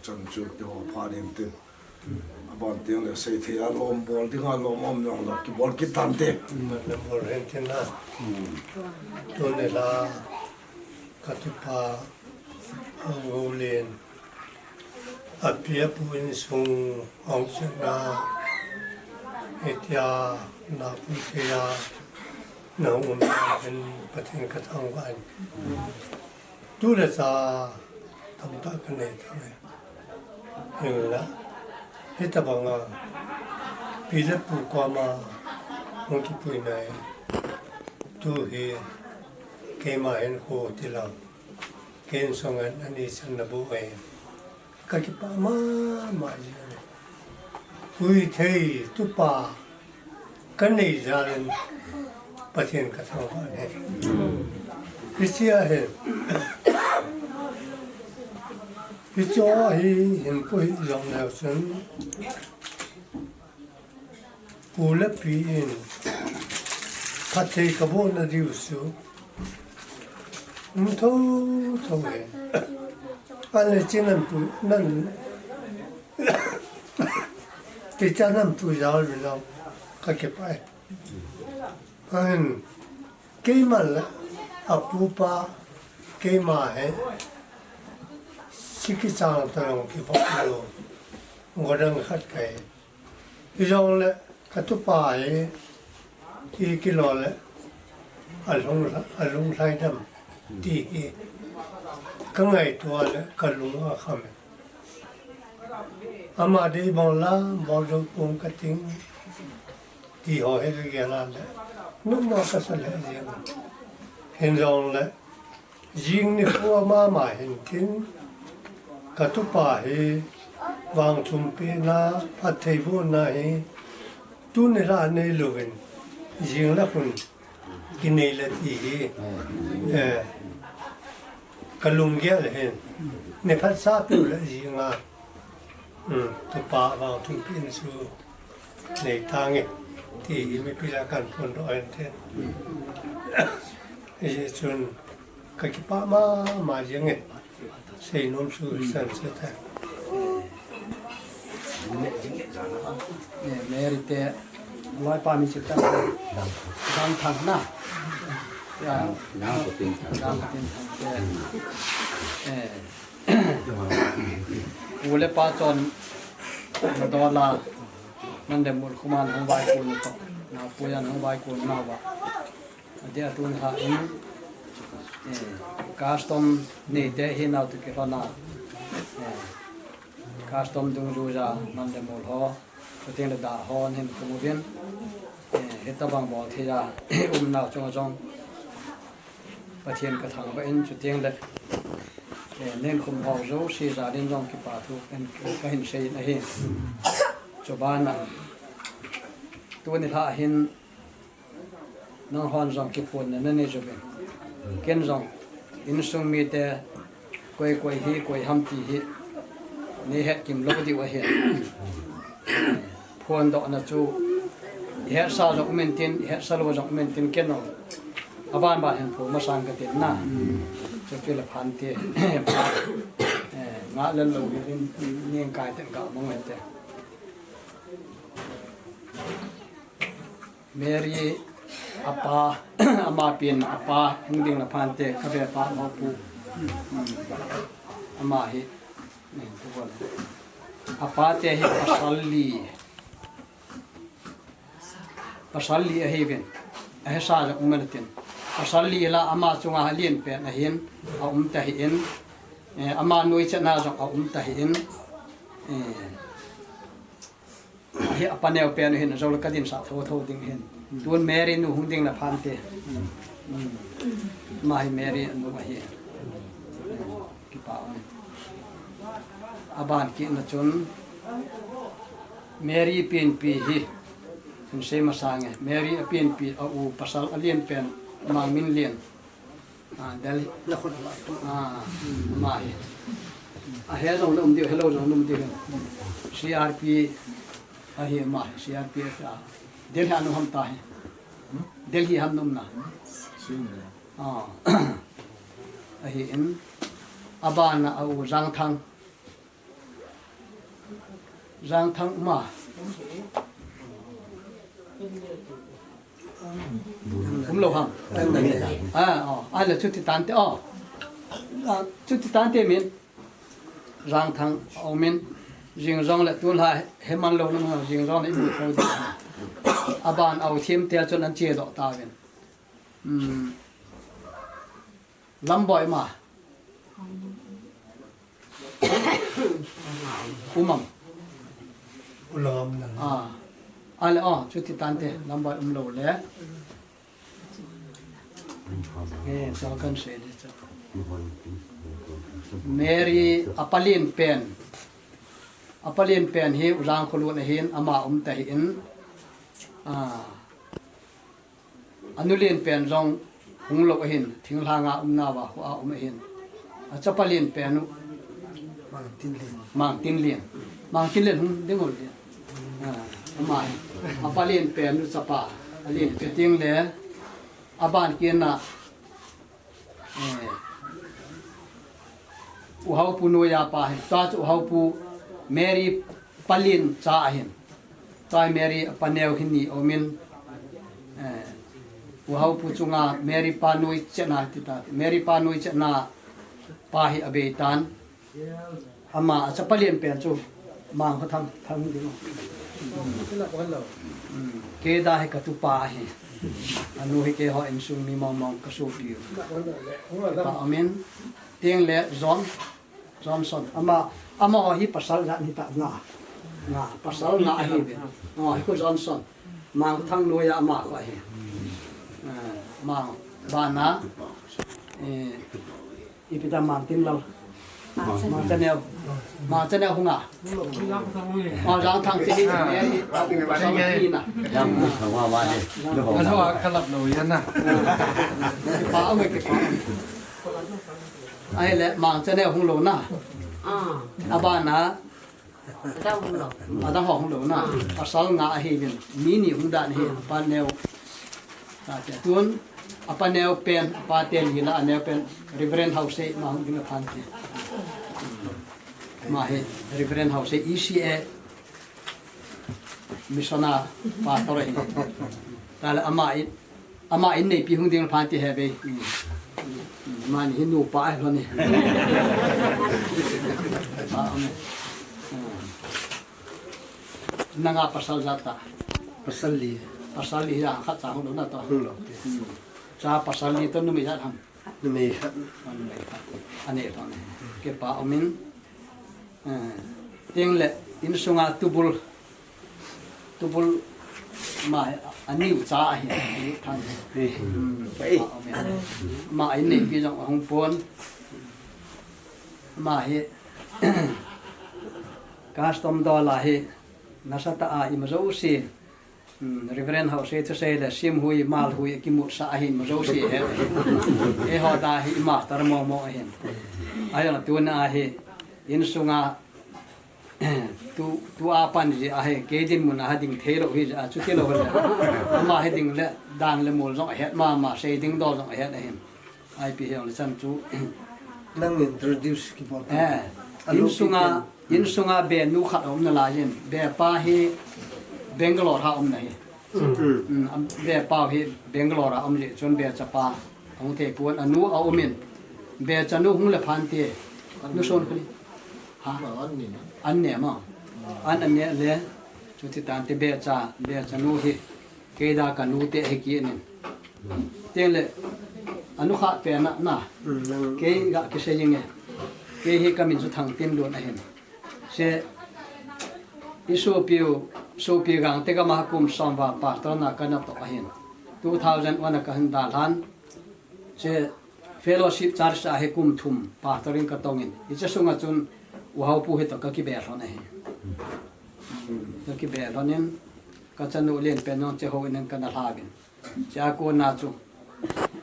chan chu kihou phat in tin. Aban teng le seithei a lom bol dinga lom um jong le kibol kit tante. Bol hen tin na. Tuni la katupa Paolen api apu insung hung chenna, hitia naopu thei a nahung um hin Pathen kathangvah in. Tu le cha tamtah kanei tauve. Hinla, hitabanga pi le pu koma hung kipuina hi, tu hi keima hin kho tilang, ken songan ani san nabu e. Kakipah mama jing e. Tuithei, tupa kanei jal in Pathen kathangvah e. Hiche ahi. Hiche ahi, hinkho hi jong leu chun, pu le pi in phatthei kabohna diu chu um thotho e. Ahile chu nan pu, nan Teacher nam tu jal mi lo, kakipah e. Ahin, keima le apupa, keima hi, siki chang ta jong kivop lou, godang khat kahi. Hijongle, katupa hi, hi kilo le, alung, alung lhaidam, ti hi, kangaito le, kalung akham e. Ama dei bang la, bol jou pong kating, ti ho hi kagel a le, nungma kasa lheh jeng. Hinjongle, jing nikho mama hin tin, katupa hi, vangthum pehna, phattheibohna hi, tuni la nei louvin, jing la khun, kinei le ti hi, eh, kalunggel hin, nei phatsah peh u le jinga, um, tupa vangthum pehna chu nei tange, ti hi mipi lah a kaphondoh ahin tin. Hijeh chun kakipah mama jenge. Seinom chu hisan chu ta. Eh, Mary te, loipa min chu ta. Dangthang na. Ya. Dangthang te. Eh. Pu le pa chonna dol a, Mandemol khoma hung vaikon to. Naopuiya hung vaikon nauva. Adia tun ha in, eh, custom neite hi nao tu kilhon a, eh, custom dungjuija Mandemol ho, chuteng le Da ho ahin khum uvin, eh, hitabang bol thei a, umnau chunga jong Pathen kathangvah in chuteng le, eh, nei khum ho jouse jal in jong kipa thu kahin, kahin sei in ahi. Chuban a, tuni lha hin, Nanghon jong kiphonna nanei uvin. Ken jong insung mite koi koi hi, koi ham ti hi nei het kim lou diu ahi. Phondohna chu ihetsa jong um intin, ihetsa lou jong um intin ken jong aban ban hin phon masang katin na. Chuti le Phante, eh, ngah le lou hi in, ningkai ten ka mong inte. Mary apa, ama pen apa, hung ding le Phante, ka ve pa Maupu. Ama hi, apa te hi pasal li. Pasal li ahi uvin. Ahisa jong um in tin. Pasal li la ama chunga alen pen ahin, a um ta hi in. Eh, ama noi chan a jong a um ta hi in. Eh, Ahi, apa neo pen hin, ajou le ka dinsah thotho ding hin. Tun Mary nu hung ding le Phante. Hmm. Ama hi Mary nu ahi. Kipa um. Aban kit na chun Mary penpi hi. Hin sei masang e, Mary a pianpi a u pasal a lian pen Mangminlian. Ah, Delhi. Na khut a la tu. Ah, ama hi. A he jong na um diu, hello jong na um diu. C R P a hi ama, C R P F a. Delhi a nu ham ta hi. Delhi ham na um na. Ah. A hi in. A bana a u Jangthang. Jangthang ma. Um lo ham. Ah, oh, a le chuti tante, oh. Ah, chuti tante min. Jangthang, oh, min. Jing jong le tun la he man lo na jing jong le imu tho. A ban au thim tel chun an che do ta vin. Hmm. Lamboi ma. Umam. Ulam na. Ah. Ale, oh, chuti tante, Lamboi um lo le. Eh, so kan sei le so. Mary a palin pen. A palin pen hi U Jangkholun ahin ama um ta hi in. Ah. A nu lien pen jong hung lo ahin, thinglhang a um nauva khu a um ahin. A chapa lien pen u. Mangtinlien. Mangtinlien. Mangtinlien hung ding u lien. Ah, ama hi. A pa lien pen u chapa. A lien pe ting le. A ban kien na. Eh, U Haupu noiya pa hi, tua chu U Haupu Mary palin cha ahin. Tua Mary paneo hi ni umin, eh, U Haupu chunga Mary pa noi chetna ti ta. Mary pa noi chetna pa hi abei tan. Ama a chapa lien pen chu Mangkhothang, Thang ding. Hmm. Kei da hi ka tupa ahi. Anu hi keiho insung mi mong mong ka sopi. Pa amin. Ting le John, Johnson. Ama, amaho hi pasal jat ni ta nga. Nga, pasal nga ahi ve. Oh, hi ko Johnson. Mangkhothang noiya ama ko ahi. Eh, Mang, bana. Eh, Ipi ta Mangtinlal. Mangchaneo. Mangchaneo hunga. Mangthang che hi. Mangthang che hi na. Kalap lo yan na. Kipa ong kipa. Ahile Mangchaneo hung lo na. Abana. Adang ho hung lo na. Pasal nga ahi vin. Mi ni hung dan hi. Apa neo. Tate tun, apa neo pen, apa ten hi la, a neo pen, Reverend Hausei, ma hung ding a phan ti. Ma hi, Reverend Hausei, E C A, missionary, pastor hi. Tale ama in, ama in nei pi hung ding a phan ti he ve. Ma ni hi nupa ai lo ni. Pa, amen. Nanga pasal jat ta. Pasal li. Pasal li ya khat cha hung lo na to. Hung lo te. Hmm. Cha pasal li to numei jat ham. Numei khat. Numei khat. Ane to ne. Kipa umin. Eh, ting le insunga tubul. Tubul ma aniu cha ahi. Aniu thang. Hmm. Kipa umin. Ma in nei pi jong hung pon. Ma hi. Custom dollar hi nasatah a ima jouse, hmm, Reverend Hausei thusei le simhui, malhui, kimutsa ahin ima jouse he. Eiho da hi ima tar momo ahin. Ahin tuna hi insunga tu, tua pan ji ahi, kei dinmun a ding thei lou hi ja, chuti lou le. Ama hi ding le, dan le mol jong ahet mama, sei ding dol jong ahet ahin. Ipi hijongle chan chu. Nang introduce kibol. Eh, insunga, insunga be nu khat aum nalaiyin. Be pa hi Bangalore a um nahi. Hmm, am, be pa hi Bangalore a um jeh chun be chapa ahung thei pon, anu aumin. Be chanu hung le phan te. Nu son khali. Ha? An ne ma. An, an ne le. Chuti tante be cha, be chanu hi. Kei da kanu te hi kinin. Teng le, anu khat pen na, na. Hmm, nang. Kei ga kisei inge. Kei hi kamin chu Thangtinlun ahin. Se, i sopiu, sopi Gangte gam a kum som val pastor na kana to ahin. Two thousand one a kahin dalhan. Se, Fellowship Church a hi kum thum pastor in katongin. Hiche sunga chun U Haupu hi to kakibel lhon ahi. Kakibel lhonin. Ka chanu len pen jong che ho in kana lha vin. Chia kona chu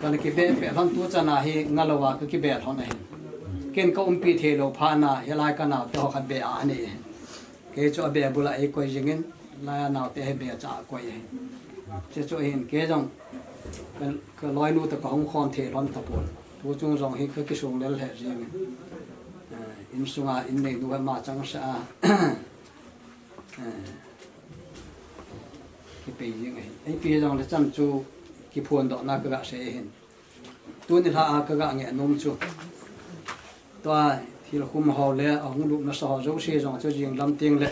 kana kibe pe lhon tu chana hi ngalou a ka kibe lhon ahin. Ken ka umpi thei lou phat na hi lai ka nau te ho khat be a ani. Kei chu a be bula ei koi jingin lai a nau te he be cha koi ahin. Che chu hin kei jong ka, ka loinu ta ka hung khom thei lhon ta pon. Tu chung jong hi ka kisung lel he jingin. Eh, in sunga in nei nu he ma chang sa a. Eh, kipei jing ahin. Ei pi jong le chan chu kiphondohna ka ga sei ahin. Tuni lha a ka ga nge nom chu. Tua thil khum ho le a hung lupna sa ho jouse jong chu jing lam ting le.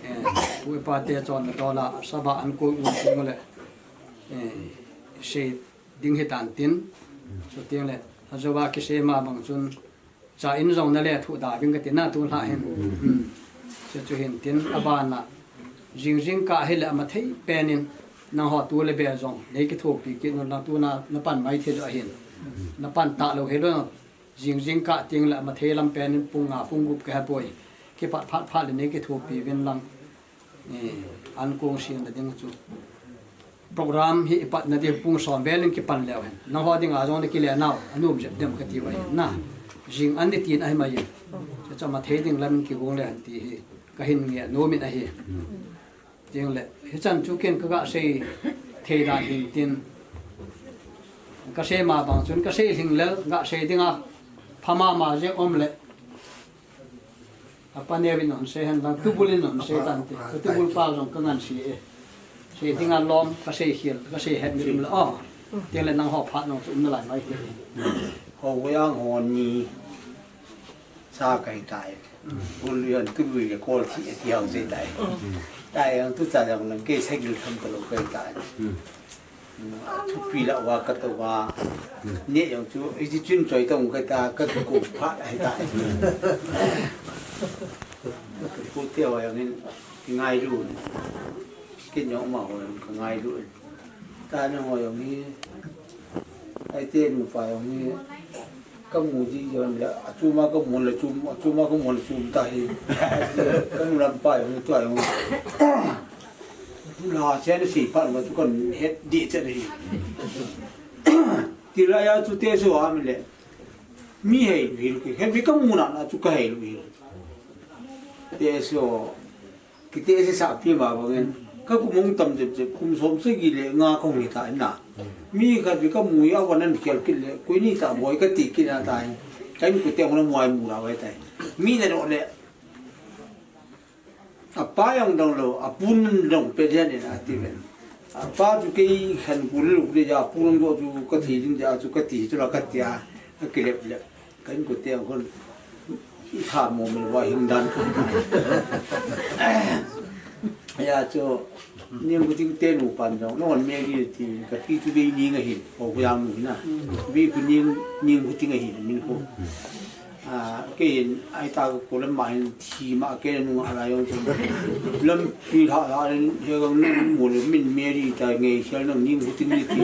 Eh, pu pa te chonna dola saba an ko u ting le. Eh, sei ding hi tan tin. Chu ting le. A jo va kisei ma bang chun Cha in jong na le thu da ving ka ti na tu lha hin. Hmm. Chu chu hin tin a bana. Jing jing ka hi le ama thei pen in nang ho tu le be jong. Nei ki thopi ki nun lang tu na, na pan mai thei jo hin. Na pan ta lo he lo. Jing jing ka ting le ama thei lam pen in pung nga pung gup ka ha poi. Ki pat phat phat le nei ki thopi vin lang. Eh, an kong siam na ding chu. Program hi i patna ding pung som vel in kipan leu hen. Nang ho ding a jong na kile nau, a nom jep dem ka ti uva hin na. Jing an ni tin ahi mai in. Cha cha ma thei ding lam kigong le hen ti hi. Ka hin nge nom in ahi. Ting le. Hi chan chu ken ka ga sei thei dan hin tin. Ka sei ma bang chun ka sei hling lel, ga sei ding a. Pha ma ma je om le. A pa neo in hon sei hen lang, tubul in hon sei tan te. Ka tubul pa jong ka ngan sei e. Sei ding a lom, ka sei hial, ka sei het mi um le. Oh, tiang le nang ho phat nong chu um na lai mai te. Ho yang ho ni sa kai tai. Bul yan tubul le kol thi e ti hong sei tai. Tai yang tu cha yang lang ke sei gil tham ka lo kai tai. Thupi la wa ka to wa. Ne yang chu, i ti chun choi tong ka ta, ka tu ko pha, ai ta. Ka tu ko te wa yang in, ki ngai lu. Ki nyong ma ho yang ka ngai lu. Ta ne ho yang ni, ai te nu pa yang ni, Ka mu ji jon le, a chu ma ka mu le chu, a chu ma ka mu le chu ta hi. Ka nu lam pa jong tua jong. La chen si pa ma chu kan het di chen hi. Ti la ya chu te so am le. Mi hei lu hi lu ki. He mi ka mu na na chu ka hei lu hi. Te so. Kiti ese sa pi ma bangin, ka kum hung tam jep jep, kum som sagi le nga ka hung hi ta in na. Mi khat pi ka mu a van an khel kit le, koi ni ta boi ka ti kit na ta hi. Ka in kute hung na muai mu la vai ta hi. Mi na ro le, a pa jong dong lo, a pun dong pe dia ni na ti ven. A pa chu kei khan ku le lu le ja, pun dong chu ka thi ding ja chu ka ti chu la ka ti a, a ki lep lep. Ka in kute hung khun, i tha mo mo wa hing dan. Ya chu, ni mu ting te nu pan jong, no me gi ti, ka pi chu dei ni nga hin, ko ku yang nu na. Bi ku ni, ni mu ting nga hin, min ko. A, ke hin, ai ta ko le ma hin, thi ma ke nu nga la jong chu. Lam pi tha la, he ga nu mo le min me ri ta nge, sial nang ni mu ting ni ti.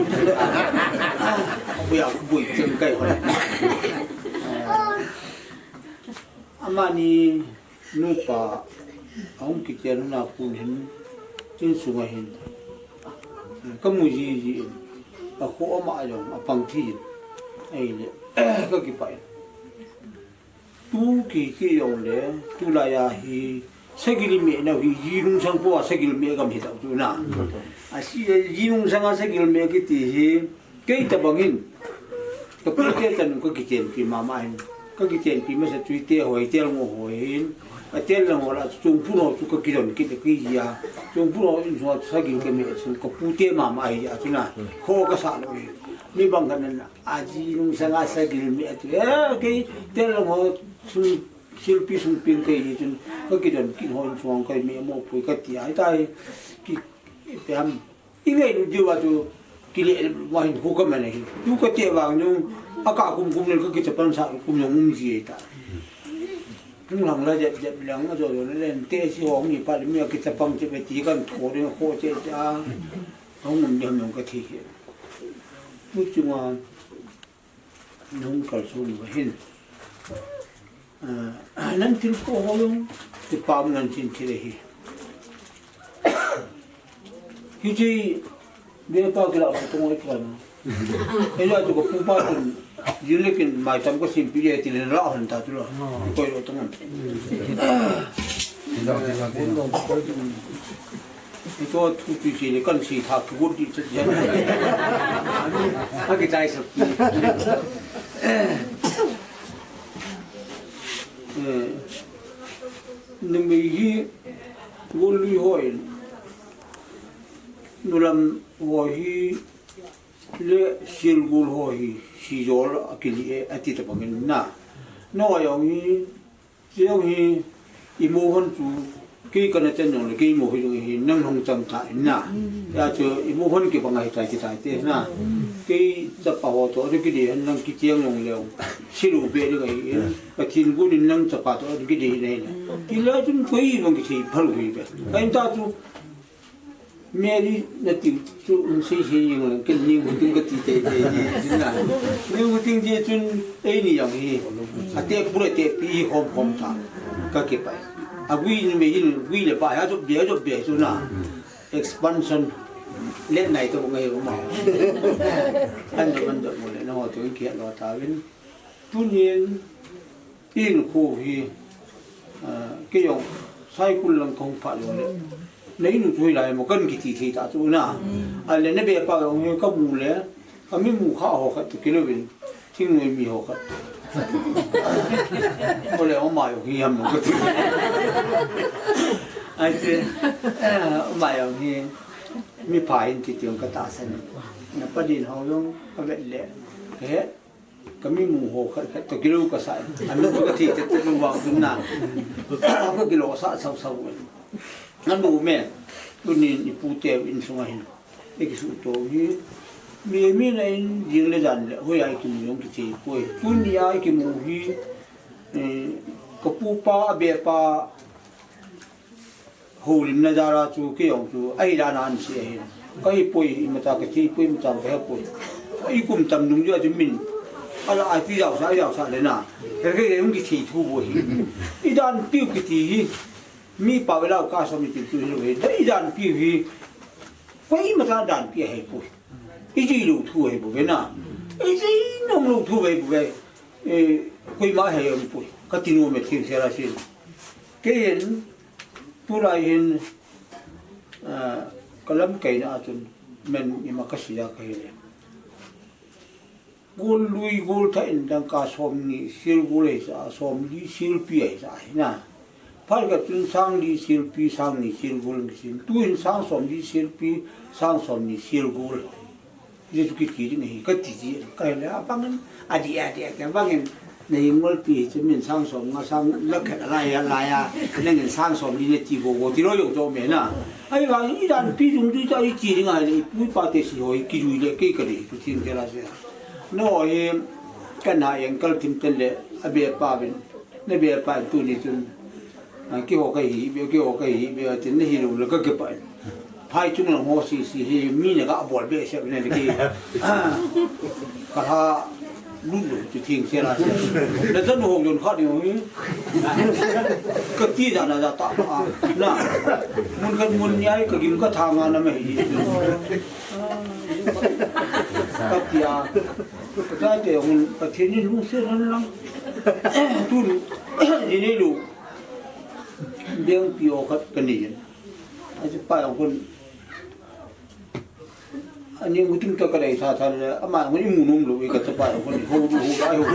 Ku ya ku bui chen kai ho. Amani nupa, a hung kichen huna kun hin, chin sunga hin. Ka mu ji ji in, a kho ama jong, a pang thi in. Ei le, ka kipah in. Tu ki ki jong le, tu la ya hi, sagil me na hi, ji nung sang po a sagil me gam hi tau tu na. A si, ji nung sang a sagil me ki ti hi, Kei ta bangin, ka pu te chan ka kichenpi mama hin, ka kichenpi masa chu i te ho, i tel ngo ho hin, a tel ngo la chu chung pu no chu ka kijon kit ki ji a, chung pu no in so sagil ka me chu ka pu te mama hi a chu na, kho ka sa lo hi. Mi bang kan na, a ji nung sang a sagil me chu, eh, kei tel ngo chu silpi sung pin kei hi chun, ka kijon kit ho in so ka me mo pu ka ti ai ta hi, ki, pe ham. I ngailut diu a chu kile ma hin hu ka man ahi. Tu ka che vang jong a ka kum kum le ka kichapan sa kum jong um ji ta. Hung lang la jep jep lang a jo jo le len te si hong ni pa le mi a kichapang che be ti kan tho ding kho che cha. Hong um jong jong ka thi he. Tu chunga Nung kalson uva hin. Ah, nan thil ko ho jong, ti pam nan chin thil ahi. Hiche, be pa kila ko tong oi kila. Ela tu ko pu pa tu, yun le kin mai tam ko sim pi ye ti le la hon ta tu la. Ko yo tong. Ito tu tu si le kan si tha tu ko di chet ya. Ha ki tai sa. Eh, numei hi, gol lui hoi. Nulam ho hi le sil gol ho hi sijol akili e ati ta bangin na. No jong hi, jong hi, imo hon chu, kei kana chen jong le, kei imo hi jong hi, nang hong chang ta in na. Ya chu, imo hon kibang ahi ta, ki ta te na. Kei chapa ho to, ri ki di, nang ki chiang jong le, silu be ri ka hi, Pathen gun in nang chapa to, ri ki di na hi na. Ki la chun koi bang ki si phal hui be. Ka in ta chu, Mary na ti chu, um, sei sei jing lang, ken ni hu ting ka ti te te ji, jin na. Ni hu ting ji chun, ei ni jong hi. A te pura te pi hi hom hom ta. Ka ke pai. A gui ni me jin, gui le pa, ha chu be, ha chu be chu na. Expansion. Let nai to ngai ma. An do, an do mo le, na ho tu ki lo ta vin. Tunin, Inu khu hi, ah, kei jong, Saikul lang kong pha lo le. Nei nu chui lai mo kan kiti thei ta chu na. A le na be pa jong hi ka mu le, ka mi mu kha ho khat tu kilo vin. Thing noi mi ho khat. Ko le o ma jong hi ham mo ka ti. Ai te, eh, o ma jong hi, mi pha in ti ti jong ka ta san. Na pa din ho jong, ka vet le. Ka he, Ka mi mu ho khat khat ka kilo ka sa. Anu ka thi te te lu wa kun na. Ka kilo sa sau sau. Anu me. Tunin i pu te in sunga hin. E ki su to hi. Mi mi na in jing le jan le. Hoi ai ki mu jong ki thi koi. Tuni ai ki mu hi. Eh, ka pu pa, a be pa. Holimna jal a chu kei jong chu, ahi dan a an sei ahi. Ka hi poi, imacha ka thi poi, imacha ka he poi. I kum tam nung jeh a chu min. Ala a ti jao sa, jao sa le na. He ke jong ki thi thu bo hi. I dan piu ki ti hi. Mi pa ve lau ka sa mi ti tu hi lo hi. Da i dan piu hi. Koi imacha dan piu ahi poi. I ji lo thu ahi bo ve na. I ji nong lo thu ahi bo ve. Eh, koima he jong poi. Ka ti nom e thil se la sin. Kei hin, Tulai hin, ah, ka lamkaina a chun men ima ka sei a ka hi le. Gol lui gol thah in dangka som ni sil gol ahi sa, som li sil pi ahi sa ahi na. Phat khat chun sang li sil pi, sang ni sil gol ni sil. Tu hin sang som li sil pi, sang som ni sil gol. Jesu Christi ding hi ka ti ji, ka hi le, a bangin, a di, a di, a di, a bangin, na hi ngol pi hi chu min sang som nga sang lakh khat a lai a, lai a, nangin sang som li na ti go go ti lo jong chu me na. Ahi vang, i dan pi jung jui ta i ti ding ahi le, i pu i pa te sei ho hi ki jui le, kei ka di, tu tin te la se. No hi, ka na yang kal tim ten le, a be pa bin, na be pa tu ni chun. Ah, keiho ka hi be, keiho ka hi be, tin na hi lo le ka ke pa. Phai chung lang ho si si hi, mi na ka bol be se ne le ke. Ah, ka ha lu lu chu thing se la se. Na chan ho yon kha ni ho hi. Ka ti da na da ta pa. Na. Mun ka mun ni ai ka gim ka tha nga na me hi. Ka ti a. Ka te hun ka thi ni lu se ran lang. Tu ni ni lu. Deng pi o khat ka nei in. Achu pa jong khun. Ani ngu ting ta ka dei sa sa le, ama ngu i mu num lo i ka chapa jong khun, ho du ho ai ho.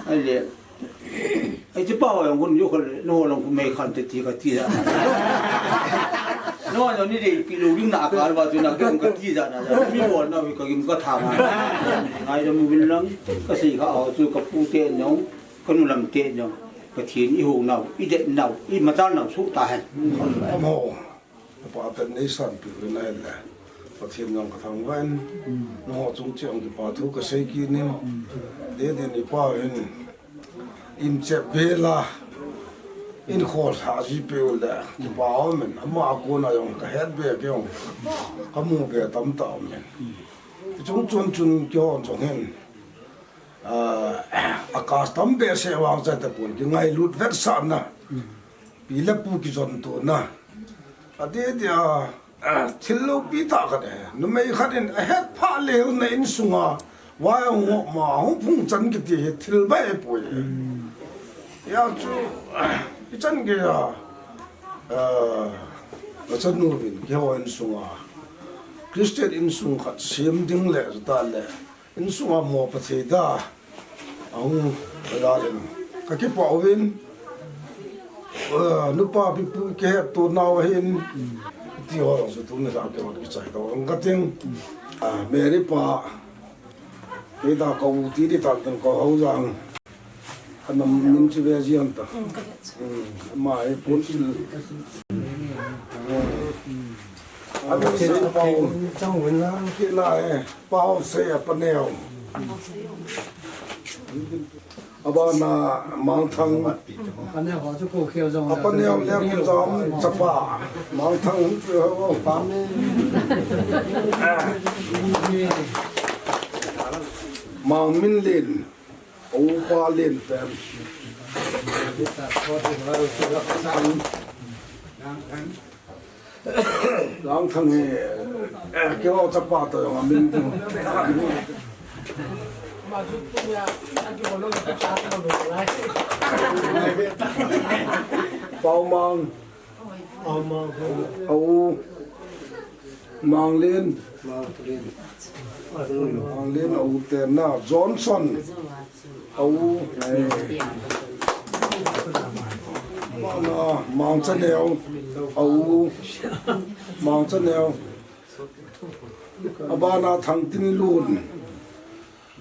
Ai le. Achu pa jong khun, yo khun, no long khun mei khan te ti ka ti la. No, no ni dei pi lo ding na ka ba tu na ka ka ti la na. Mi bol na ka gim ka tha ma. Ngai da mu bin lang, ka sei kha ho chu ka pu te nong. Ka nu lam te jong, Pathen i ho nau, i det nau, i machal nau suh ta hen. Amo, pa pen nei san pi pen a hen le. Pathen jong ka thangvah in, nangho chung cheh a kipa thu ka sei kit in. Dei dei in i pa hin, in chep be la, in khol sa ji pe u le, kipa um in, ama a kona jong ka het be ke jong, ka mu be tam ta um in. Chung chun chun kihon jong hin. Ah, a custom behseh vang cha tapon, kingailut vetsahna. Pi le pu kijon tona. Adeh deh a, ah, thil loupi tah khat e. Numei khat in ahet phat le na insunga vai ahung hop ma, ahung phung chan kiti hi thil bai ahipoi. Hia chu, ah, ichan geiya, ah, kachanu vin keiho insunga Christian insung khat sem ding le, chuta le insunga mo Pathen da ahung, ajalin kakipah uvin, eh, nupa pipu kihetto nau ahin, ti ho jong chu tuni a kihon kichai tau ang kating. Ah, Mary pa, kei da ka u ti di tan tan ka hau jang. Anam min chu ve jian ta. Hmm, ama hi pun sil. Ana sei pau. Chang win la. Kila e, pau sei a paneo. Abana Mangthang. Paneo ho chu ko khel jong. Apaneo le ko jong chapa. Mangthang chu ho pa. Mangminlen. Upa Lenpen. Langthang hi, eh, keiho chapa toh jong amin ding. Paomang. Paomang. A u. Manglen. Manglen. Manglen a u te na. Johnson. A u. Abana Mangchaneo. A u. Mangchaneo. Abana Thangtinlun.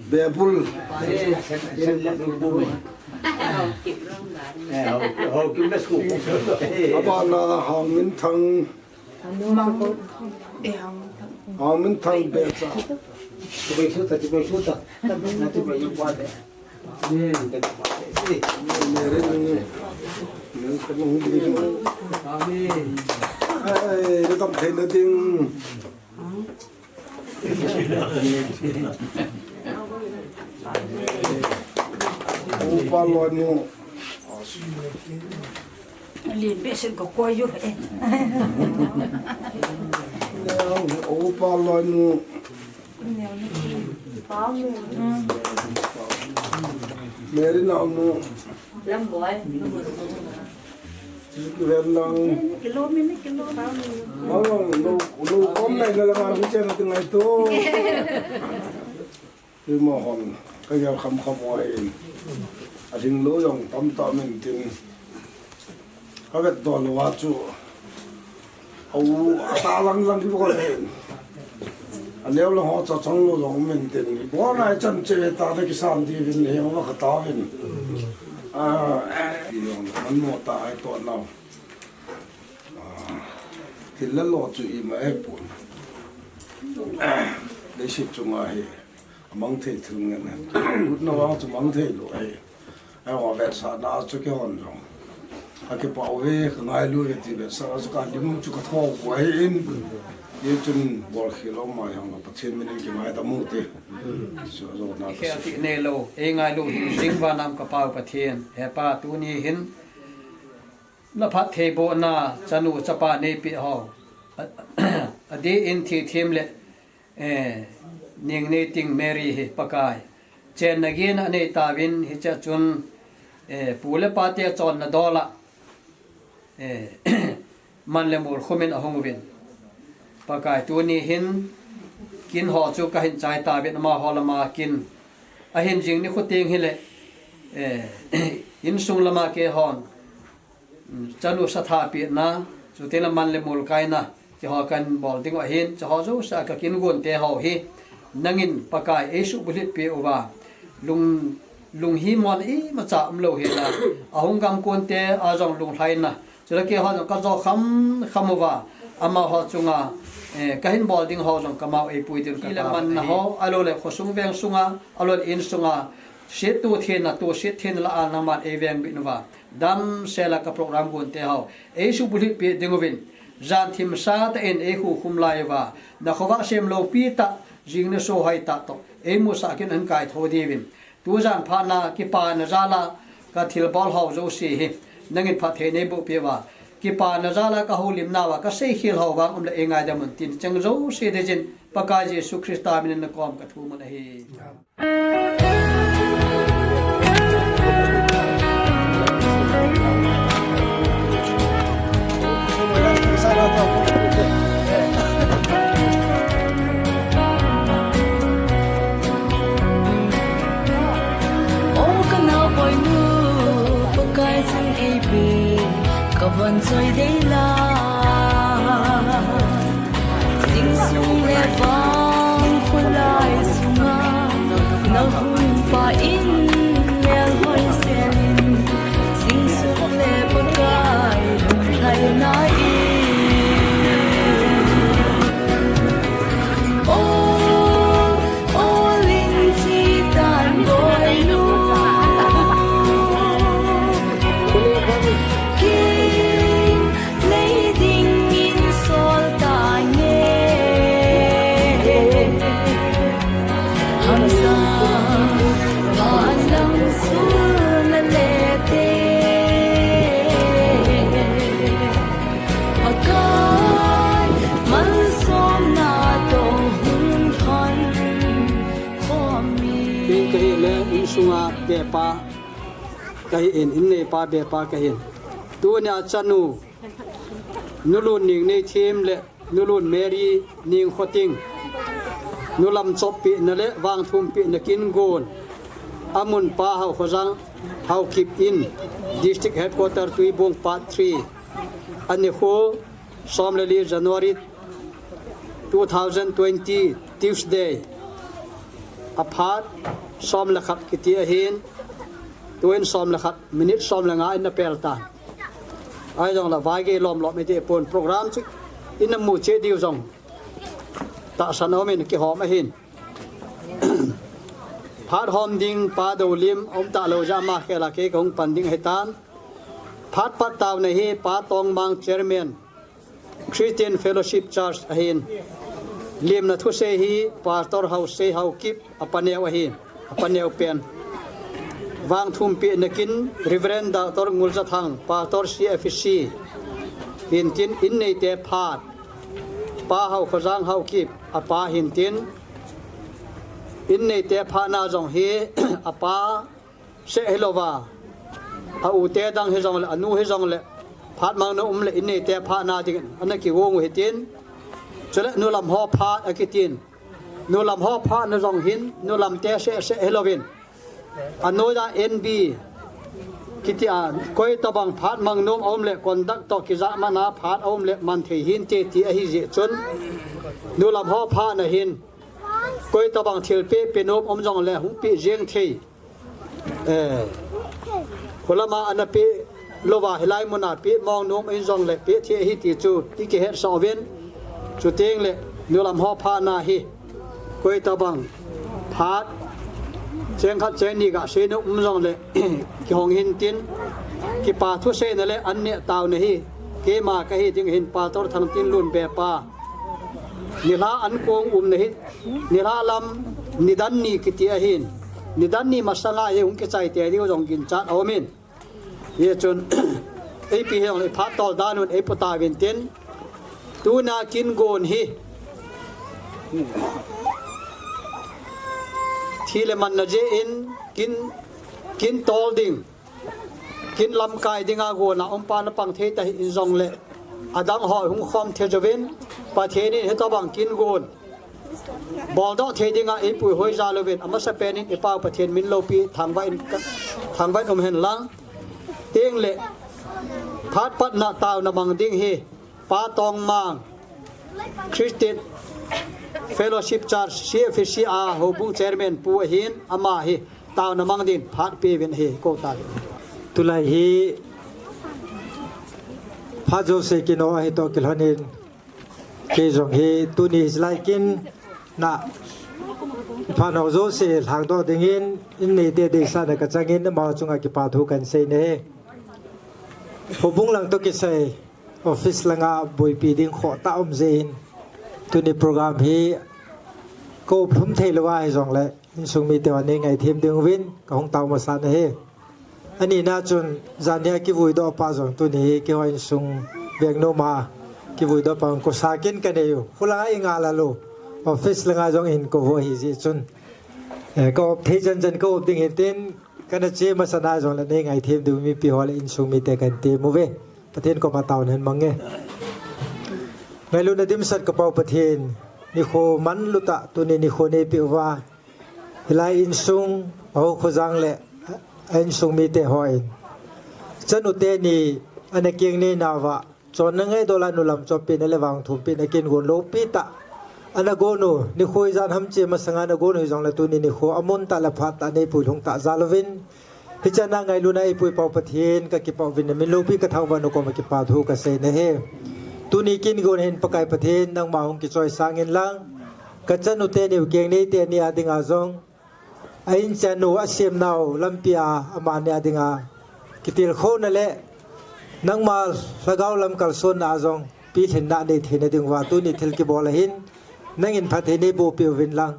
Bebul. Abana Hangminthang. Hangminthang Becha. Amen. Ai, tam thei na ding. Upa Loinu. Lin be sen ko ko yu e. Upa Loinu. Mary naonu. Lam boy. Kiven lang. Kilo mini kilo. Mang lang, no, no, kom na ila lang ang chen natin ngaito. Ima hon, kaya kham kham wa in. Ading lo jong tam tam in tin. Ka vet don wa chu. Au, ata lang lang ki bol hen. Aneo lang ho cha chang lo jong min tin. Bol nai chan che ta na kisan di vin he ma ka ta vin. Ah, eh, jong man mo ta ai to nau. Ah, thil la lo chu ima e pun. Ah, leiset chunga hi. Amang thei thil ngen hen. Utna vang chu mang thei lo ahi. Ahivang vetsahna chu keihon jong. Akipah uve, ka ngailu uve ti vetsahna chu ka lim chu ka tho u ahi in. Hichun bolkhel um mai hang Pathen min in kingaidam u te. Chu jona ka sei. Nei lo, ei ngailu hing jing vanam ka Pa u Pathen. He Pa tuni hin na phattheibohna chanu chapa neipeh ho. A, adeh in thilthem le Eh, ning nei ting Mary hi Pakai. Chenna gin anei tauvin hiche chun, eh, pu le pa te chonna dol a, eh, man le mol khum in ahung uvin. Pakai tuni hin kin ho chu kahin chai tauvin amaho lama kin. Ahin jing nikho teng hile, eh, insung lama keihon. Chanu satha pehna, chuteng le man le mol kaina, hiche ho kahin bol ding u ahin, hiche ho jouse a ka kin gon te ho hi, nangin Pakai ei suhbulhit peh uva, lung, lunghimon imacha umlou hela, ahung gamkon te a jong lunglhaina, chule keiho jong ka jo kham kham uva, amaho chunga, eh, kahin bol ding ho jong kamau ei pui ding ka ta manna ho, ahilou le khosung veng sunga, ahilou le insunga, set tu thenna, tu set thenna lah a nangman ei vengbit uva. Damsel a ka program gon te ho, ei suhbulhit peh ding uvin, jan thim sa tah in ei hukhum lai uva, na khovah sem loupi tah, jing niso hoi tah toh, ei musah kin ahin kaitho diuvin. Tujan phatna kipana jal a ka thilbol ho jouse hi, nangin phatthei nei boh peh uva, kipana jal a ka houlimnau a ka seikhel ho vang um le eingaidam un tin cheng jouse deiyin Pakai Jesu Christa min in nakom ka thum un ahi. O ka naopainu, Pakai jin eipe, ka von choi dei la. Jingsung le vang kholai sunga, na hung pa in melhoi selin, jingsung le Pakai lungthaina in. O, o lin chi tan boinu. King Nei dingin sol tange. Hamsa phalang sul na lete. Pakai malsomna toh hung thon khomi. King kahi le insunga bepa kahin, inneipa bepa kahin. Tunia chanu Nu Lunning Neithem le Nu Lun Mary Ningkhoting, nu lamchoppehna le vangthumpehna kin gon, amun Pa Haokhojang Haokip in, District Headquarter Tuibong Part three, anikho som le li January two thousand twenty, Tuesday, aphat som le khat kiti ahin, tuin som le khat minute som le nga in apel tan. Ahijong le vaigei lomlom iti pon, program chu in amu cheh diu jong tahsan aumin kihom ahin. Phat hom ding Pa Dolim aum talou jeh a ama khel a kei kahung pan ding ahitan. Phat pat taona hi Pa Tongmang, Chairman, Christian Fellowship Church ahin. Limna thusei hi Pastor Haosei Haokip, apaneo ahin, apaneo pen. Vangthumpehna kin Reverend Doctor Ngulzathang, Pastor C F C hintin, inneite phat Pa Haokhojang Haokip, apa hintin, inneite phatna jong hi apa seh hilouva, a u te dang hijongle, anu hijongle, phat mangnom um le inneite phatna dingin ana kigong u hitin. Chule nu lam ho phat akitin. Nu lam ho phatna jong hin, nu lamte seh seh hilouvin, anoiya N B kiti a, koi tobang phat mangnom aum le, conduct toh kijahmatna phat aum le, man thei hinte ti ahi jeh chun, nu lam ho phatna hin, koi tobang thilpeh, peh nom um jongle hung peh jeng thei. Eh, kholama ana peh louva, hilai muna peh mong nom in jongle peh thei ahi ti chu i kihetsah uvin. Chuteng le nu lam ho phatna hi, koi tobang phat cheng khat cheng ni gasei nom um jongle, kihong hintin, kipa thuseina le an neh taona hi keima kahi ding hin, Pastor Thangtinlun bepa. Nilhah an kong umna hi, nilhah lam nidan ni kiti ahin. Nidan ni masanga hi hung kichai te diu jong ginchat aumin. Hichun, eipi hijongle phat tol dan un eipu tauvin tin. Tuna kin gon hi, thi le manna jeh in kin, kin tol ding, kin lamkai dinga gona umpa na pang thei ta hih jongle, adang ho hung khom thei jouvin, Pathen in hitobang kin gon boldoh thei dinga eipuihoi jal uvin, amasapen in i Pau Pathen min loupi, thangvah in, thangvah in um hen lang. Tengle, phat patna taona mang ding hi, Pa Tongmang, Christian Fellowship Church, C F C a houbung chairman pu ahin, ama hi taona mang din phat peuvin ahi, kou ta. Tulai hi phat jouse kino ahi toh kilhonin, kei jong hi tuni hilai kin na phat ho jouse lhangdoh dingin, inneite deisahna kachangin, amaho chunga kipa thu kahin seina ahi. Houbung lang toh kisai, office langa boipi ding khoh tah um jeh in, tuni program hi ka uplhum thei lou ahi jongle, insung mite ho nei ngaithem ding uvin kahung tao masa na ahi. Anina chun, jania kivuidoh pa jong tuni hi kihoi insung bengnom a kivuidoh pa jong kosa kin kanei u. Khulanga inga lalu. Office langa jong in kovo hi ji chun. Eh, ka op thei jan jan ka op ding hitin, kana che masana jong le nei ngai them diu mipi ho le insung mite kan te mu ve. Pathen koma taona hin mang e. Ngailutna dimset ka Pau Pathen, nikho manlu tah tuni nikho neipe uva. Hilai insung, aho khojang le, a insung mite hon. Chanu teni, ana keng nei nauva, chonna ngaidol a nulam choppehna le vangthumpehna kin gon loupi tah. Ana gon u, nikho ijan ham che masanga ana gon u hijong le tuni nikho, amun tah le phat tah neipui lhung tah jal uvin. Hichana ngailutna eipui Pau Pathen, ka kipah uvin namin loupi ka thangvah u koma kipa thu ka sei nahi. Tuni kin gon hin Pakai Pathen, nangma hung kichoi sang in lang. Ka chanu teni u keng nei teni a dinga jong. A in chanu a sem nau lampi a amani a dinga. Kitilkhouna le, nangma lhagao lam kalsonna a jong. Pilhinna nei theina diuva, tuni thil kibol ahin. Nangin phatthei neiboh peh uvin lang.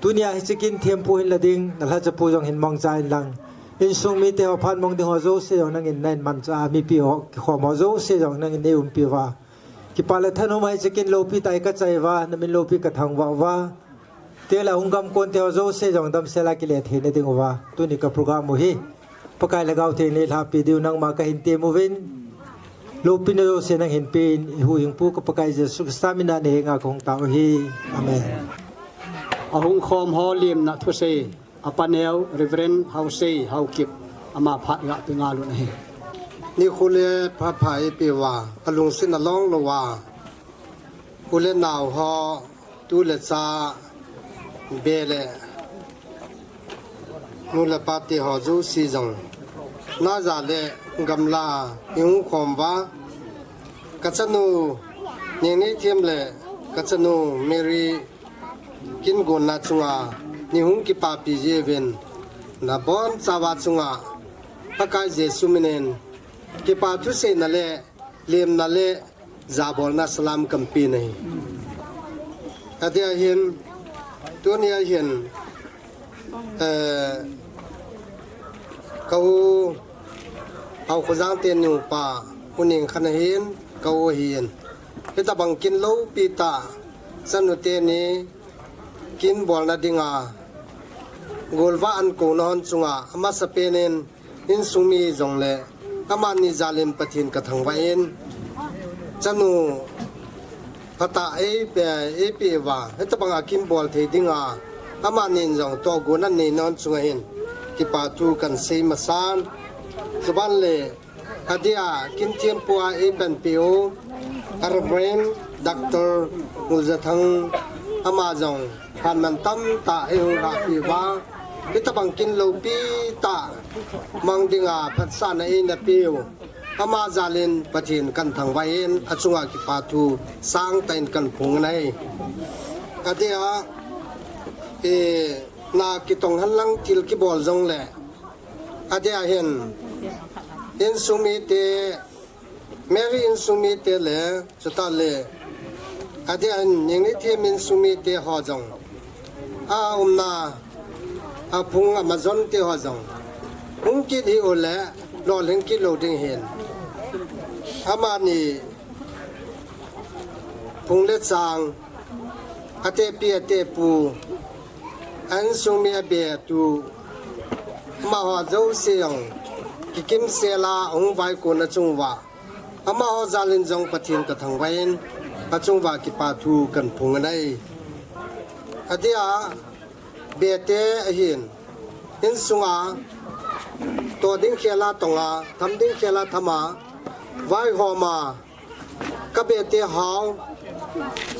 Tunia hiche kin thempu hin la ding, na lhachapu jong hin mangcha in lang. Insung mite ho phat mang ding ho jouse jong nangin na in mancha, mipi ho kikhom ho jouse jong nangin nei umpi uva. Kipa le thanom a hiche kin loupi tah ka chai uva, namin loupi ka thangvah uva. Tela hung gam kon te ho jouse jong damsel a kile theina diuva. Tuni ka program u hi. Pakai Lhagao Theng le lhapi diu nangma ka hin tem uvin. Loupina jouse nang hin pen, i huhhingpu ka Pakai Jesu Christa mina nei henga ka hung tao u hi. Amen. Ahung khom ho lemna thusei, a paneo Reverend Haosei Haokip, ama phat ga pe ngailutna hi. Nikho le phapha eipeh uva, alungsetna longlou a. U le nao ho, tu le cha, be le, nu le pa te ho jouse jong. Naja le gamla, i hung khom uva. Ka chanu, Nengneithem le, ka chanu, Mary, kin gonna chunga, nei hung kipapi jiuvin. Nabonchauva chunga, Pakai Jesu minin, kipa thuseina le, lemna le, jabolna salam kahin pe nahi. Adia hin, tunia hin, eh, ka u, Haokhojang teni upa, U Nengkhan ahin, ka u ahin. Hitabang kin loupi tah, chanu teni, kin bolna dinga, golvah ahin kouna hon chunga, amasapen in, insung mi jong le, amani jalin Pathen ka thangvah in, chanu phatah eipe, eipeh uva, hitabang a kin bol thei dinga, amanin jong tohgon anei na hon chunga hin, kipa thu kahin sei masan, chuban le, adia kin thempu a eipanpi u, Reverend Doctor Nguljathang ama jong, phat mantam tah eihung lahpi uva, hitabang kin loupi tah mang dinga phatsahna eina peh u. Ama jalin Pathen kahin thangvah in achunga kipa thu sangtah in kahin phong nahi. Adia, eh, na kitong henlang thil kibol jong le. Adia hin, insung mite, Mary insung mite le, chutah le, adia hin, Nengneithem insung mite ho jong. A umna, a phung a majon te ho jong. Hung kit hih u le, lolhing kit lou ding hin. Amani, phung le chang, atepi atepu, a insung mi abe atu, amaho jouse jong, kikim sela, hung vaikon achung uva. Amaho jalin jong Pathen ka thangvah in, achung uva kipa thu kahin phong nahi. Adia, bete ahin, insunga, to ding khela tonga, tham ding khela thama, vaihoma, ka bete ho,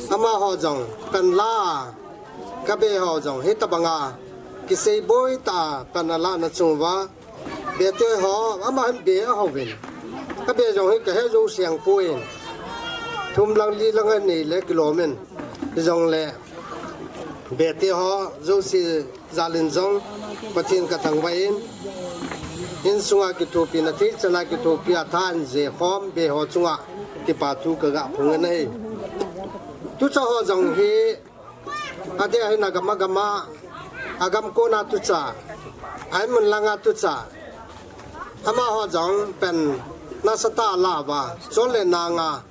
amaho jong, pan la, ka be ho jong, hitabanga, kisei boi tah, pan ala na chung uva, bete ho, ama hin be aho uvin. Ka be jong hi kahe jou seng poi. Thum lang li lang anei le kilom in. Jong le. Bete ho, jouse jalin jong, Pathen ka thangvah in. Insunga kithopina thei, chana kithopia tha in je khom, be ho chunga, kipa thu ka ga phong nahi. Tucha ho jong hi, Adia hin agam agam a, agam kona tucha, a in mun langa tucha, Amaho jong pen nasatah a la uva, chon le nanga,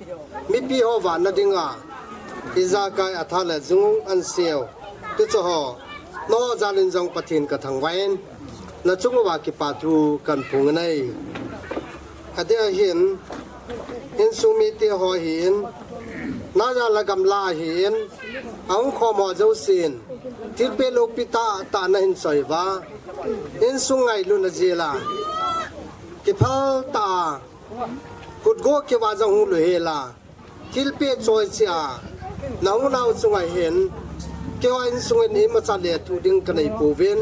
mipi ho vahna dinga ijakai a tha le jung an siu, tichu ho, nangho jal in jong Pathen kathangvah in, nachung uva kipa thu kahin phong e. Adeh ahin, insung mite ho ahin, najal a gamla ahin, ahung khom ho jousen, thilpeh loupi tahtah nahin choi uva, insung ngailutna jal a, kiphal tah a, kut go keu a jong hung lut hel a, thilpeh choi cheh a nahung nau chunga hin, keiho insung in imacha lethuh ding kanei pouvin.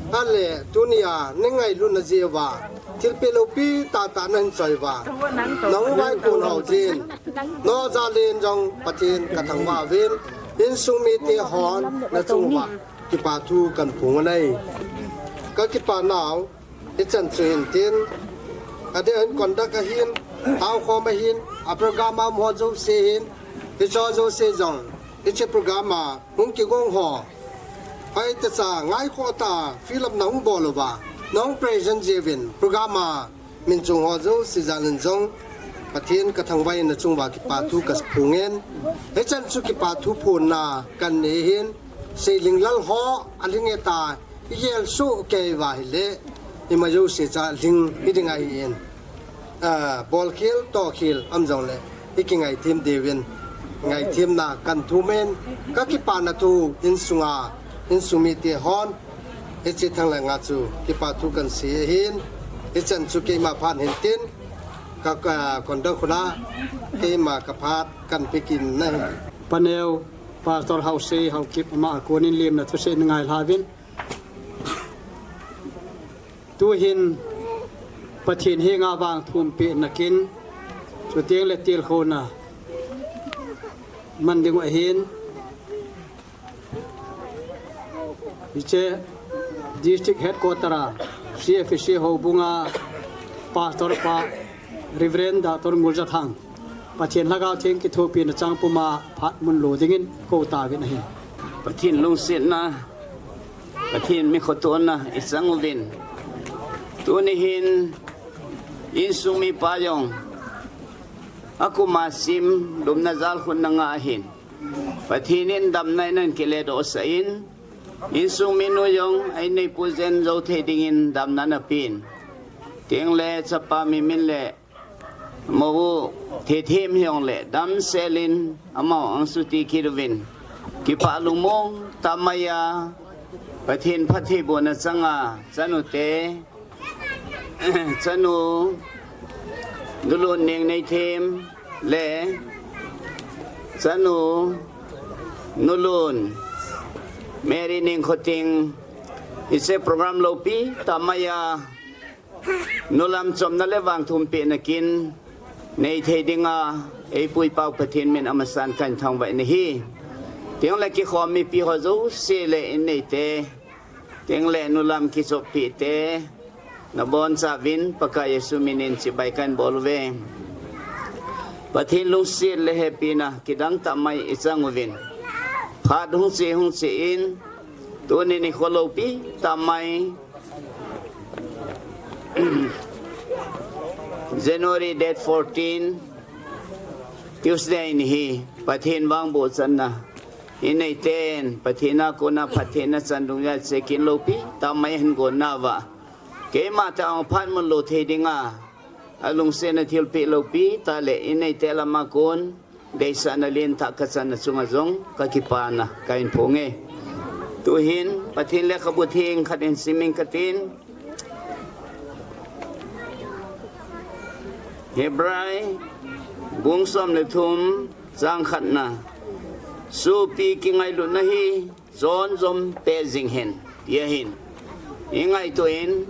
Ale tunia nei ngailutna jeh uva, thilpeh loupi tahtah nahin choi uva, nahung vaikon hou jeh in, nangho jal in jong Pathen kathangvah uvin, insung mite hon nachung uva kipa thu kahin phong e. Kakipa nau, hichan chu hin tin, adeh in conduct ahin, taokhom ahin, a program a um ho jouse hin, hicheho jouse jong, hiche program a hung kigong ho, hoitah cha ngaikhoh tah a fill up nahung bol uva, nahung present jeh uvin, program a min chung ho jouse jal in jong, Pathen kathangvah in, nachung uva kipa thu kahin phong e. Hichan chu kipa thu phonna kanei ahin, seiling lal ho, alhing e ta, igel soh kei uva ahile, ima jouse cha lhing hiding ahin, ah, bolkhel tohkhel um jongle, ikingaithem diuvin, ngaithemna kahin thum e. Kakipana thu, insunga, insung mite hon, hiche thanglanga chu kipa thu kahin sei ahin, hichan chu keima phat hin tin, ka, ka conduct khun a, keima kaphat kahin pe kit in ahi. Paneo, Pastor Haosei Haokip, ama a konin lemna thusei nei ngailha uvin. Tuhin Pathen henga vangthum pehna kin, chuteng le tilkhouna man ding u ahin, hiche District Headquarter a, C F C houbunga Pastor pa, Reverend Doctor Ngulzathang, Pathen Lhagao Theng kithopina chang puma phat mun lo dingin kou tauvin ahi. Pathen lungsetna, Pathen mi khotona ichang uvin, tuni hin insung mipa jong akuma sim lupna jalkhun na nga ahin, Pathen in damna in ahin kiledohsah in, insung minu jong a-in a-ipui jen jou thei dingin damna ana pen. Tengle chapa mimin le mou thethem hijongle damsel in amau ahung suti kit uvin, kipah lungmong tah mai a, Pathen phattheibohna changa chanu te, chanu Nulun Nengneithem le chanu Nulun Mary Nengkhoting, hiche program loupi tah mai a, nulam chopna le vangthum pehna kin nei thei dinga, eipui pau Pathen min amasan kahin thangvah in ahi. Tengle kikhom mipi ho jouse le in neite, tengle nulam kichoppeh te, nabonchauvin Pakai Jesu minin chibai kahin bol uve. Pathen lungset le hepina kidang tah mai ichang uvin, phat hung che hung che in, tuni nikho loupi tah mai, January date fourteen, Tuesday ni hi, Pathen vangboh channa in neiten, Pathen a kona phattheina chan dungjui a che kin loupi tah mai hin gon nauva, keima tah a phat mun lo thei dinga, alungsetna thilpeh loupi tah le in neite lama kon deisahna lentah kachanna chunga jong kakipana kahin phong e. Tuhin Pathen lekhabu theng khat hin sim inge katin, Hebrai bung som le thum chang khatna, sopi kingailutna hi chonjom peh jing hen, ti ahin. Ingaito in,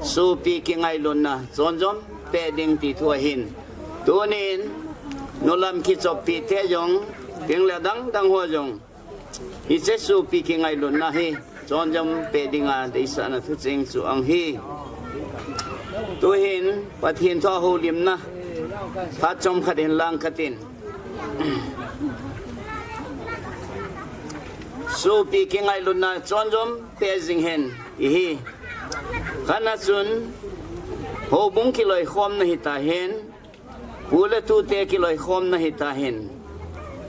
sopi kingailutna chonjom peh ding ti thu ahin. Tunin nulam kichoppeh te jong, tengle adang dang ho jong, hiche sopi kingailutna hi chonjom peh dinga deisahna thucheng chu ahi. Tuhin Pathen thu a houlimna phat chomkhat hin lang katin, sopi kingailutna chonjom peh jing hen, ti hi. Khatna chun Houbung kiloikhomna hitahen, pu le tute kiloikhomna hitahen,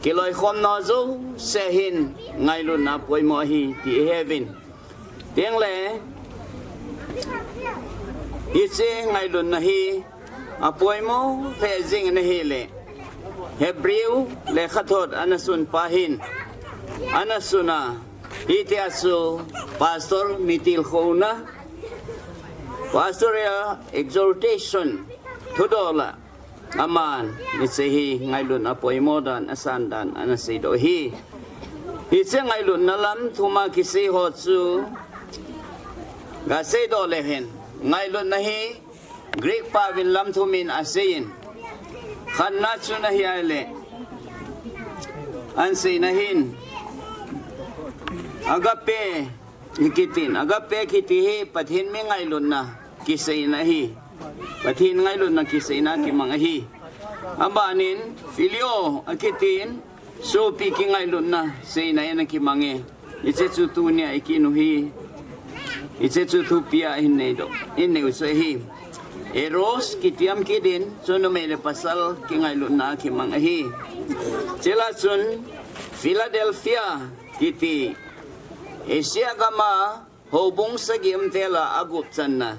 kiloikhomna jouse hin ngailutna poimo ahi ti iheuvin. Tengle, hiche ngailutna hi apoimo lheh jing in ahile, Hebrew lekhathot ana sun pa hin ana sun a, hitia chu pastor mitilkhouna, pastoral exhortation, thudol a aman hiche hi ngailutna poimo dan, asan dan ana seidoh ahi. Hiche ngailutna lam thuma kisei ho chu gaseidoh leu hen, ngailutna hi Greek paovin lam thum in aseiyin, khatna chu nahi ahile, ahin seina hin agape kitin, agape kiti hi Pathen mi ngailutna kiseina ahi. Pathen ngailutna kiseina kimang ahi. Abanin phileo akitin, sopi kingailutna seina in akimange. Hiche chu tunia ikinu hi, hiche chu thupia hin neidoh, hin neiu chu ahi. Eros kiti ham kitin, chu numei le pasal kingailutna kimang ahi. Chule chun Philadelphia kiti, Asia gam a houbung sagi umte lah a agup channa,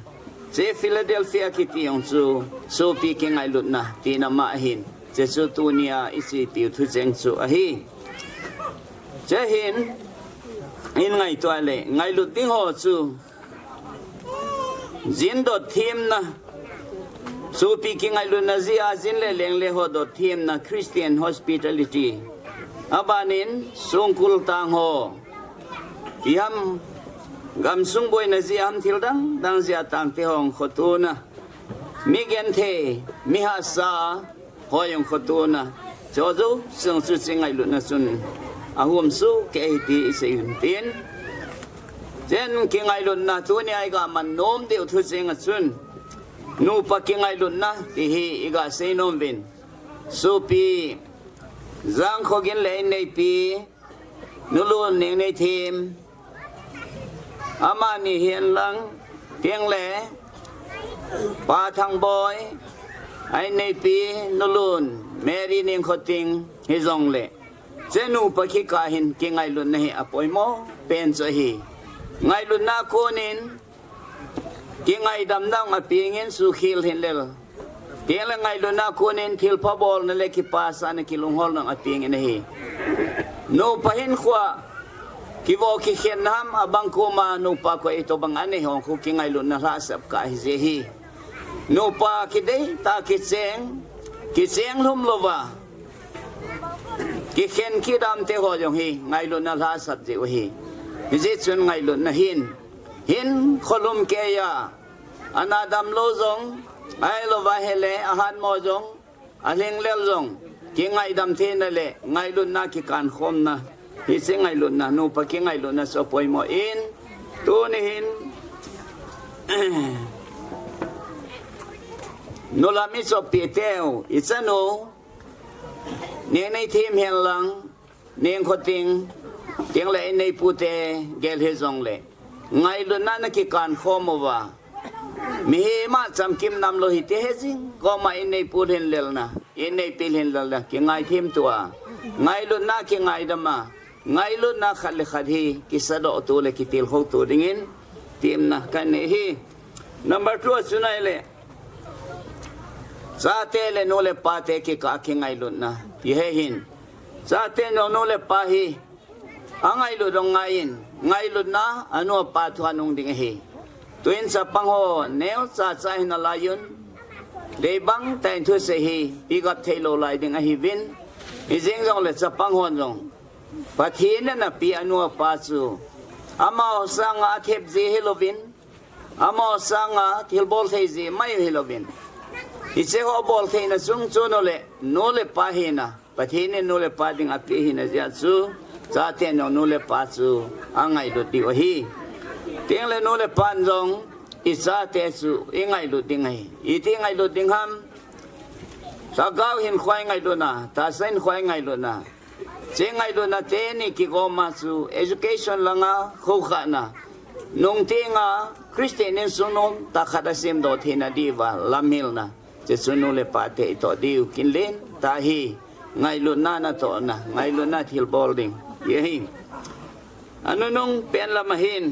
hiche Philadelphia kiti jong chu sopi kingailutna tina ma ahin, hiche chu tunia ichepiu thucheng chu ahi. Hiche hin in ngaito le ngailut ding ho chu jin dot themna, sopi kingailutna jeh a jin le leng le ho dot themna, Christian hospitality. Abanin songkul tang ho, iham, gamsung boina jeh a ham, thil dang dang jeh a tangte ho jong khotona, mi genthei, mi hahsa ho jong khotona, chuche jouse chu hiche ngailutna chun ahum sohkei ahi ti isei un tin. Hichun kingailutna tunia iga man nom diu thucheng a chun nupa kingailutna ti hi iga sei nom uvin. Sopi Jangkhogin le inneipi Nulun Nengneithem, amani hihen lang, tengle Pa Thangboi, a inneipi Nulun Mary Nengkhoting hijongle, hiche nupa kikah hin kingailutna hi apoimo pen chu ahi. Ngailutna konin kingaidamna jong apengin, sukhel hinlel, tengle ngailutna konin thilpha bolna le kipasahna, kilungholna jong apengin ahi. Nupa hinkhoa kivo kikhenna ham, abang koma nupa koi tobang anei ho khu kingailutna lhahsam kah ahije ahi. Nupa kideitah kicheng, kicheng lhum louva kikhen kidamte ho jong hi ngailutna lhahsam jeh u ahi. Hijeh chun ngailutna hin, hinkho lhumkeiya, ana damlou jong, ahilou va ahile ahatmo jong, alhinglel jong, kingaidam theina le ngailutna kikankhomna, hiche ngailutna, nupa kingailutna chu apoimo in, tuni hin nulam ichoppeh teu, ichanu Nengneithem hen lang, Nengkhoting, tengle inneipute gel hijongle, ngailutna nakikankhom uva, mihem a chamkim namlou ahi ti hejing koma inneipu lhinlelna, inneipi lhinlelna kingaithem tua, ngailutna kingaidam a, ngailutna khat le khat hi kisadoh tu le kitilkhou tu dingin temna kanei ahi. Number two a chun ahile, chate le nu le pate kikah a kingailutna ti ahin. Chaten jong nu le pa hi angailut jong ngaiyin, ngailutna anu apa thu anung ding ahi. Tuin chapang ho neocha cha hi nalaiyun, deibang tah in thusei hi igap theilou lai ding ahiuvin, hijeng jongle chapang hon jong Pathen in anapeh anu apa chu amaho sanga athep jeh hilouvin, amaho sanga thilbol thei jeh mai hilouvin, hiche ho bol theina chung chu nu le, nu le pa hina, Pathen in nu le pa ding apeh hina jeh a chu, chaten jong nu le pa chu angailut diu ahi. Tengle nu le pan jong ichate chu ingailut ding ahi. Iti ngailut ding ham? Lhagao hinkhoa ingailutna, tahsa hinkhoa ingailutna, hiche ngailutna teni kigoma chu education langa khoukhahna, nungtenga Christian insung nom tah khat a semdoh theina diuva lamhilna, hiche chu nu le pate itoh diu kinlen tah ahi. Ngailutna natohna, ngailutna thilbol ding. Hiche ahi. Anunung pen lam ahin,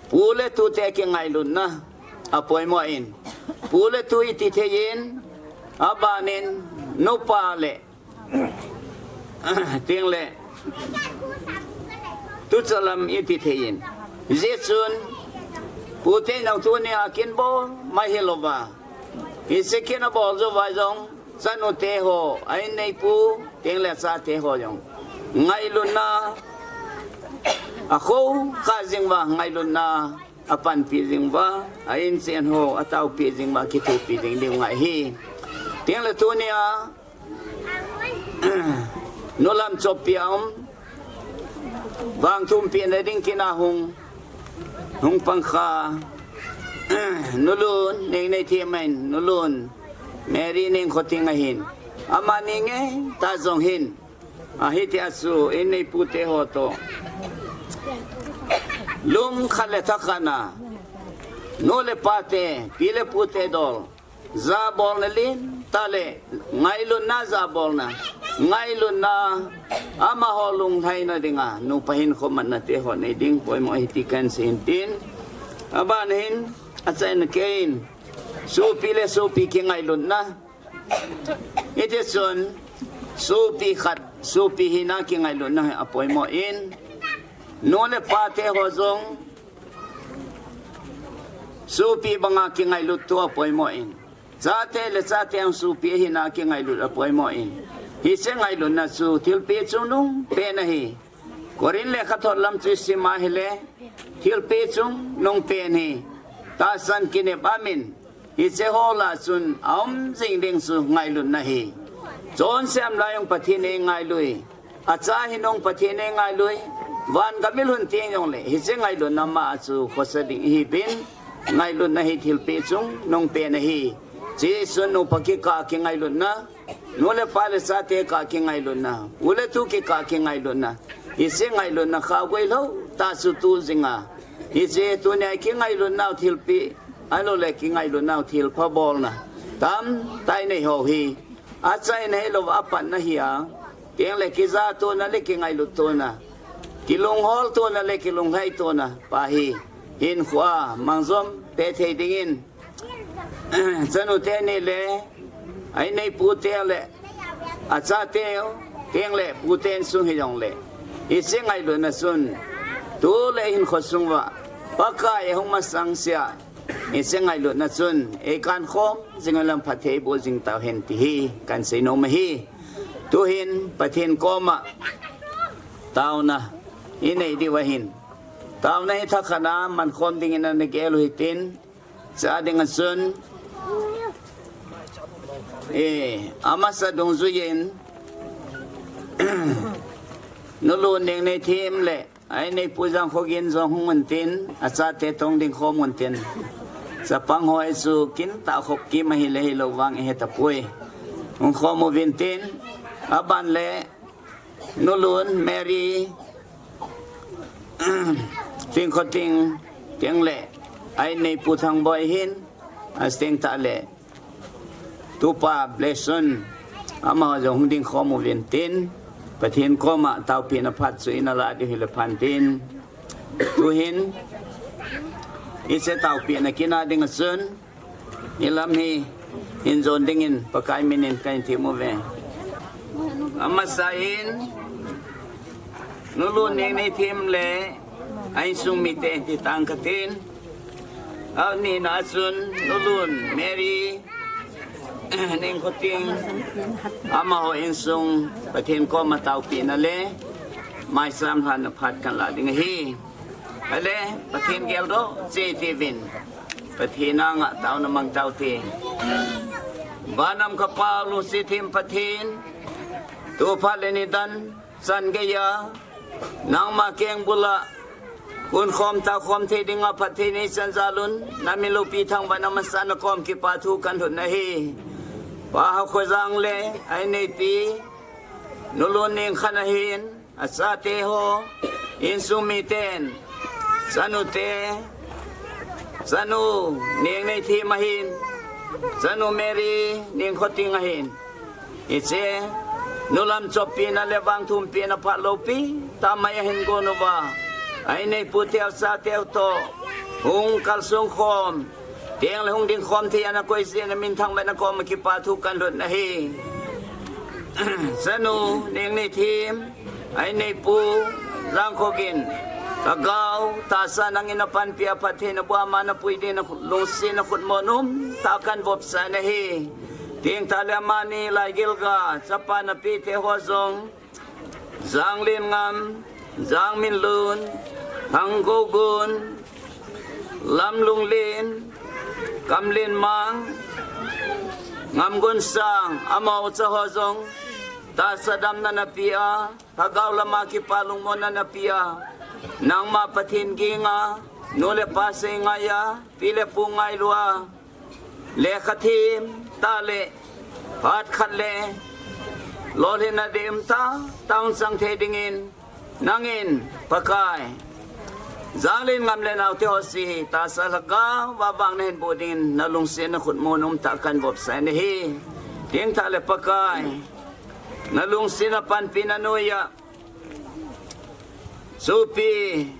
pu le tute kingailutna apoimo in, pu le tu iti thei in, abanin nupa le, tengle tucha lam iti thei in. Hijeh chun, pute nang tunia kin bol mai hilouva, hiche kin abol jouva jong, chanu teho, a-in neipu, tengle chate ho jong, ngailutna akhoh kha jing uva, ngailutna apanpi jing uva, a-inchen ho ataopi jing uva, kithopi jing diu ngai ahi. Tengle tunia, nulam choppia um, vangthumpina ding kin a hung, hung pangkha, Nulun Nengneithem ahin, Nulun Mary Nengkhoting ahin, amani ngeitah jong hin, ahitia chu in neipu teho toh, lungkhat le thakhat a, nu le pate, pi le pute dol, jabolna lentah le ngailutna jabolna, ngailutna, amaho lunglhaina dinga nupa hinkho manna teho nei ding poimo ahi ti kahin sei in tin, aban hin, achaina keiyin, sopi le sopi kingailutna, hitichun, sopi khat, sopi hina kingailutna apoimo in, nu le pa teho jong, sopi banga kingailut thu apoimo in, chate le chate jong sopi hina kingailut apoimo in, hiche ngailutna chu thilpeh chungnung pen ahi. Corinth lekhathot lam chu isim a ahile, thilpeh chungnung pen hi tahsan kinep aum in, hiche ho lah a chun aum jing ding chu ngailutna ahi. Chonset a jong Pathen eingailu, acha hinung Pathen eingailu, van gam ilhun teng jongle hiche ngailutna ma a chu khosa ding ihiuvin, ngailutna hi thilpeh chungnung pen ahi. Hichun nupa kikah a kingailutna, nu le pa le chate kah a kingailutna, u le tu kikah a kingailutna, hiche ngailutna khaogoi lou tah chu tu jinga, hiche tunia kingailutnau thilpeh, ahiloule kingailutnau thilpha bolna tamtah inei ho hi, achaina hilouva apatna ahia, tengle kijatona le kingailuttona, kilungholtona le kilunglhaitona pa hi, hinkhoa mangjom peh thei dingin, chanu teni le, a-in neipu te le, achate, tengle pute insung hijongle, hiche ngailutna chun, tu le hinkho sung uva Pakai ahung masang sea, hiche ngailutna chun eikankhom jing u lam phatthei eiboh jing tauhen ti hi kahin seinom ahi. Tuhin Pathen koma taona inei diu ahin, taona hi thakhat a mankhom dingin ana gel u hitin, chua dinga chun, e, amasa dungjuiyin, Nulun Nengneithem le, a-in neipu Jangkhogin jong hung untin, achate toh dingkhom untin, chapang ho hi chu kintah khop kim ahile hilou vang ihetapoi, hungkhom uvin tin, aban le, Nulun Mary Nengkhoting, tengle, a-in neipu Thangboi hin, ateng tah le, tupa Blesson, amaho jong hung dingkhom uvin tin, Pathen koma taopehna phat chu ina lah diu hile phan tin, tuhin, hiche taopehna kin a dinga chun, ilam hi hin jon dingin Pakai minin kahin thum uve. Amasa in, Nulun Nengneithem le a-insung mite ti tang katin, anina a chun Nulun Mary Nengkhoting, amaho insung Pathen koma taopehna le maicham lhanna phat kahin lah ding ahi. Ale, Pathen geldoh cheh uvin, Pathen anga taona mang taute. Van a um ka Pa, lungset them Pathen, tu phat le nidan chan geiya nangma kengbul a hunkhom taokhom thei dinga phatthei neichan jalun, na mi loupi Thangvahna masanga kom kipathu kahin lhut nahi. Pa Haokholjang le a-inneipi Nulun Nengkhan ahin, achate ho, Insung miten, chanu te, chanu Nengneithim ahin, chanu Mary Nengkhoting ahin. Hiche, nulam choppina le vangthumpina phalou pi tamai ahin gon uva, a inneipu teu chateu toh hung kalsong khom, teng le hung ding khom thei ana koi jeh in amin thangvahna koma kipa thu kalhun ahi. Chanu Nengneithim, a inneipu Jangkhogin, Lhagao tahsa nangin napanpi a phattheina boh a ama napui ding na lungsetna khutmon um tah a kanvopsah in ahi. Tengtah le amani Laigilga chapa napi te ho jong, Janglengam, Jangminlun, Thanggogun, Lamlunglen, Kamlenmang, Ngamgunsang, amaho cha ho jong tahsa damna napeh a, lhagao lama kipa lungmonna napeh a, nangma Pathen ging a, nu le pa sei ngai a, pi le pu ngailu a, lekha them tah le, phat khat le lolhinna deium tah tah hung chang thei dingin, nangin Pakai, Janglengam le naote ho jouse hi tahsa lhagao a vang nahin boh dingin nalungsetna khutmon um tah a kanvopsah in ahi. Tengtah le Pakai, nalungsetna panpina noiya, sopi,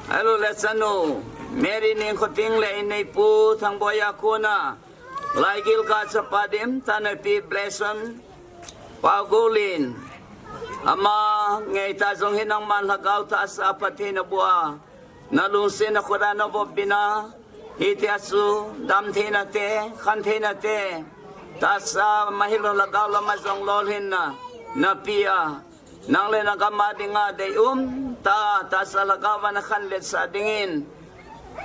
ahilouleh chanu Mary Nengkhoting le inneipu Thangboi a kona Laigilga chapa dimtah napi Blesson Paugolin, ama ngeitah jong hi nangman lhagao tahsa a phattheina boh a, nalungsetna khut a navop bin a, hitia chu damtheina te, khantheina te, tahsa ma hilou lhagao lama jong lolhinna napeh a, nang le nagam a dinga deium tah, tahsa lhagao a nakhanletsah dingin,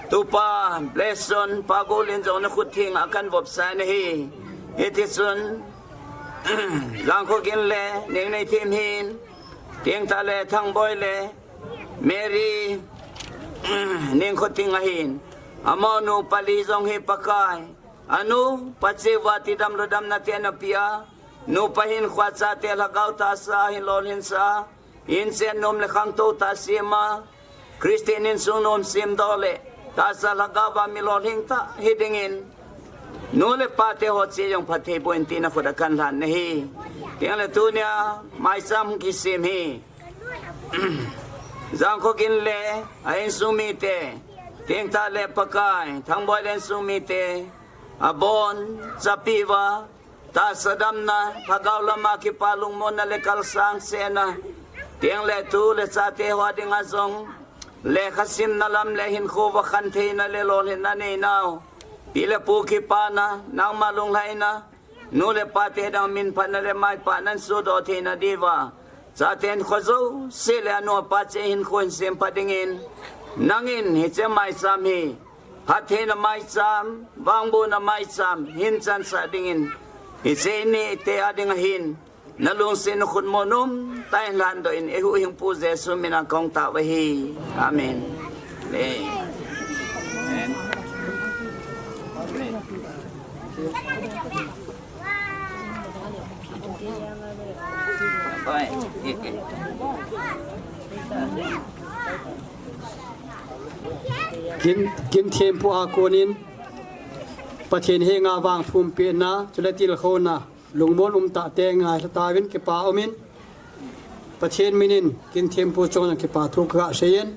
tupa Blesson Paugolin jong nakhut thenga kanvopsah in ahi. Hitichun, Jangkhogin le Nengneithim hin, tengtah le Thangboi le Mary Nengkhoting ahin, amaho nupa li jong hi Pakai, anu, pache uva tidam lhodamna te napeh a, nupa hinkhoa chate lhagao tahsa a hin lolhinsah a, inchen nom le khangtou tah sem a, Christian insung nom semdoh le tahsa lhagao a mi lolhing tah hi dingin, nu le pate ho cheh jong phatthei boh in tina khut a kanlhan in ahi. Teng le tunia maicham kisem hi, Jangkhogin le a insung mite, tengtah le Pakai, Thangboi le insung mite, abonchapeh uva, tahsa damna, lhagao lama kipa lungmonna le kalsang sena, teng le tu le chate ho dinga jong, lekha simna lam le hinkho uva khantheina le lolhinna neinau, pi le pu kipana, nangma lunglhaina, nu le pate dang minphatna le maipahna nasodoh theina diuva, chaten kho jouse le anu apa cheh hinkho hin sempha dingin, nangin hiche maicham hi phattheina maicham, vangbohna maicham hin chansah dingin, hiche innei te a dinga hin nalungsetna khutmon um tah in lhandoh in, eihuhhingpu Jesu mina kahung tao ahi. Amen. Amen. Kin, Kinthempu a konin Pathen henga vangthumpehna chule tilkhouna lungmon um tah te ngailha tauvin kipa umin, Pathen minin Kinthempu chunga kipa thu kaseiyin,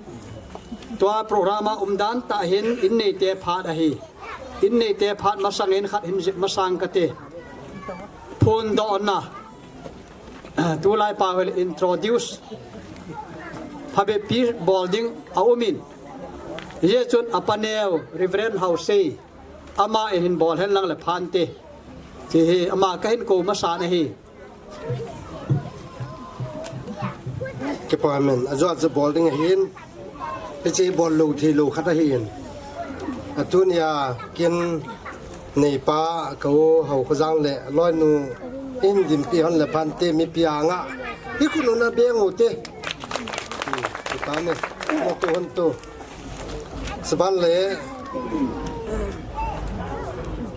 tua program a umdan tah hin inneite phat ahi. Inneite phat masangin khat hin jep masang kate. Phondohna, tulai pau hile introduce phabep pi bol ding aumin, hijeh chun apaneo Reverend Haosei, aman hin bol henlang le phante, ti hi ama kahin kou masan ahi. Kipa umin, ajou chu bol ding ahin, hiche bol lou theilou khat ahin. Atunia kin neipa ka u Haokhojang le loinu in dinpi hon le phante mipi anga, hikhun una beng ute. Kipa umin, mo tu hon tu. Saban le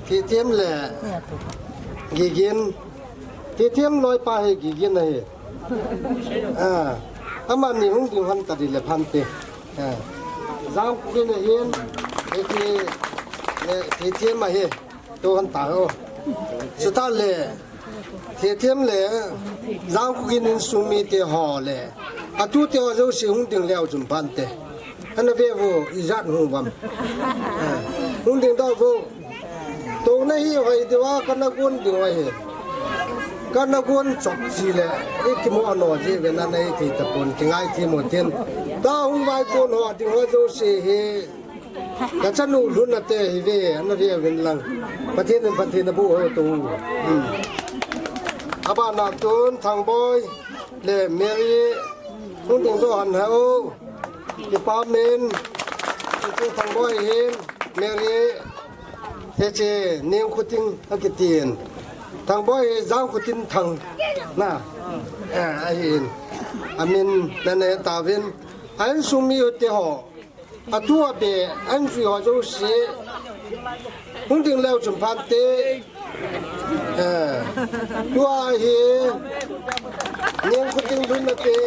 Titiem le Gigin. Titiem loipa hi Gigin ahi. Ah. Amani hung ding hon tadi le phante. Eh. Jangkhukin ahin, eti, eh, Thethiem ahi, to hon ta ho. Chuta le, Thethiem le, Jangkhukin insung mite ho le, atute ho jouse hung ding leu chun phante. Ana ve vo, ijat hung vam. Eh, hung ding doh vo. Touna hi hoi diu a, kana gon diu ahi. Kana gon chok ji le, i kimo ano ji ve na nei thei tapon, kingaithem u tin. Ta hung vai kon ho ding ho jouse hi. Ka chanu lhun na te hi ve, ana ve uvin lang. Pathen in phatthei na boh ho to. Hmm. Abana tun Thangboi le Mary hung ding doh hon hao. Kipa umin. Chu Thangboi hin Mary. Hiche Nengkhoting akitin. Thangboi hi Jangkhotin Thang. Na. Eh, ahin. Amin nana tauvin. A insung mi u te ho. Atu abe, a insung ho jouse. Hung ding leu chun phante. Eh. Tua hi. Nengkhoting lhun na te.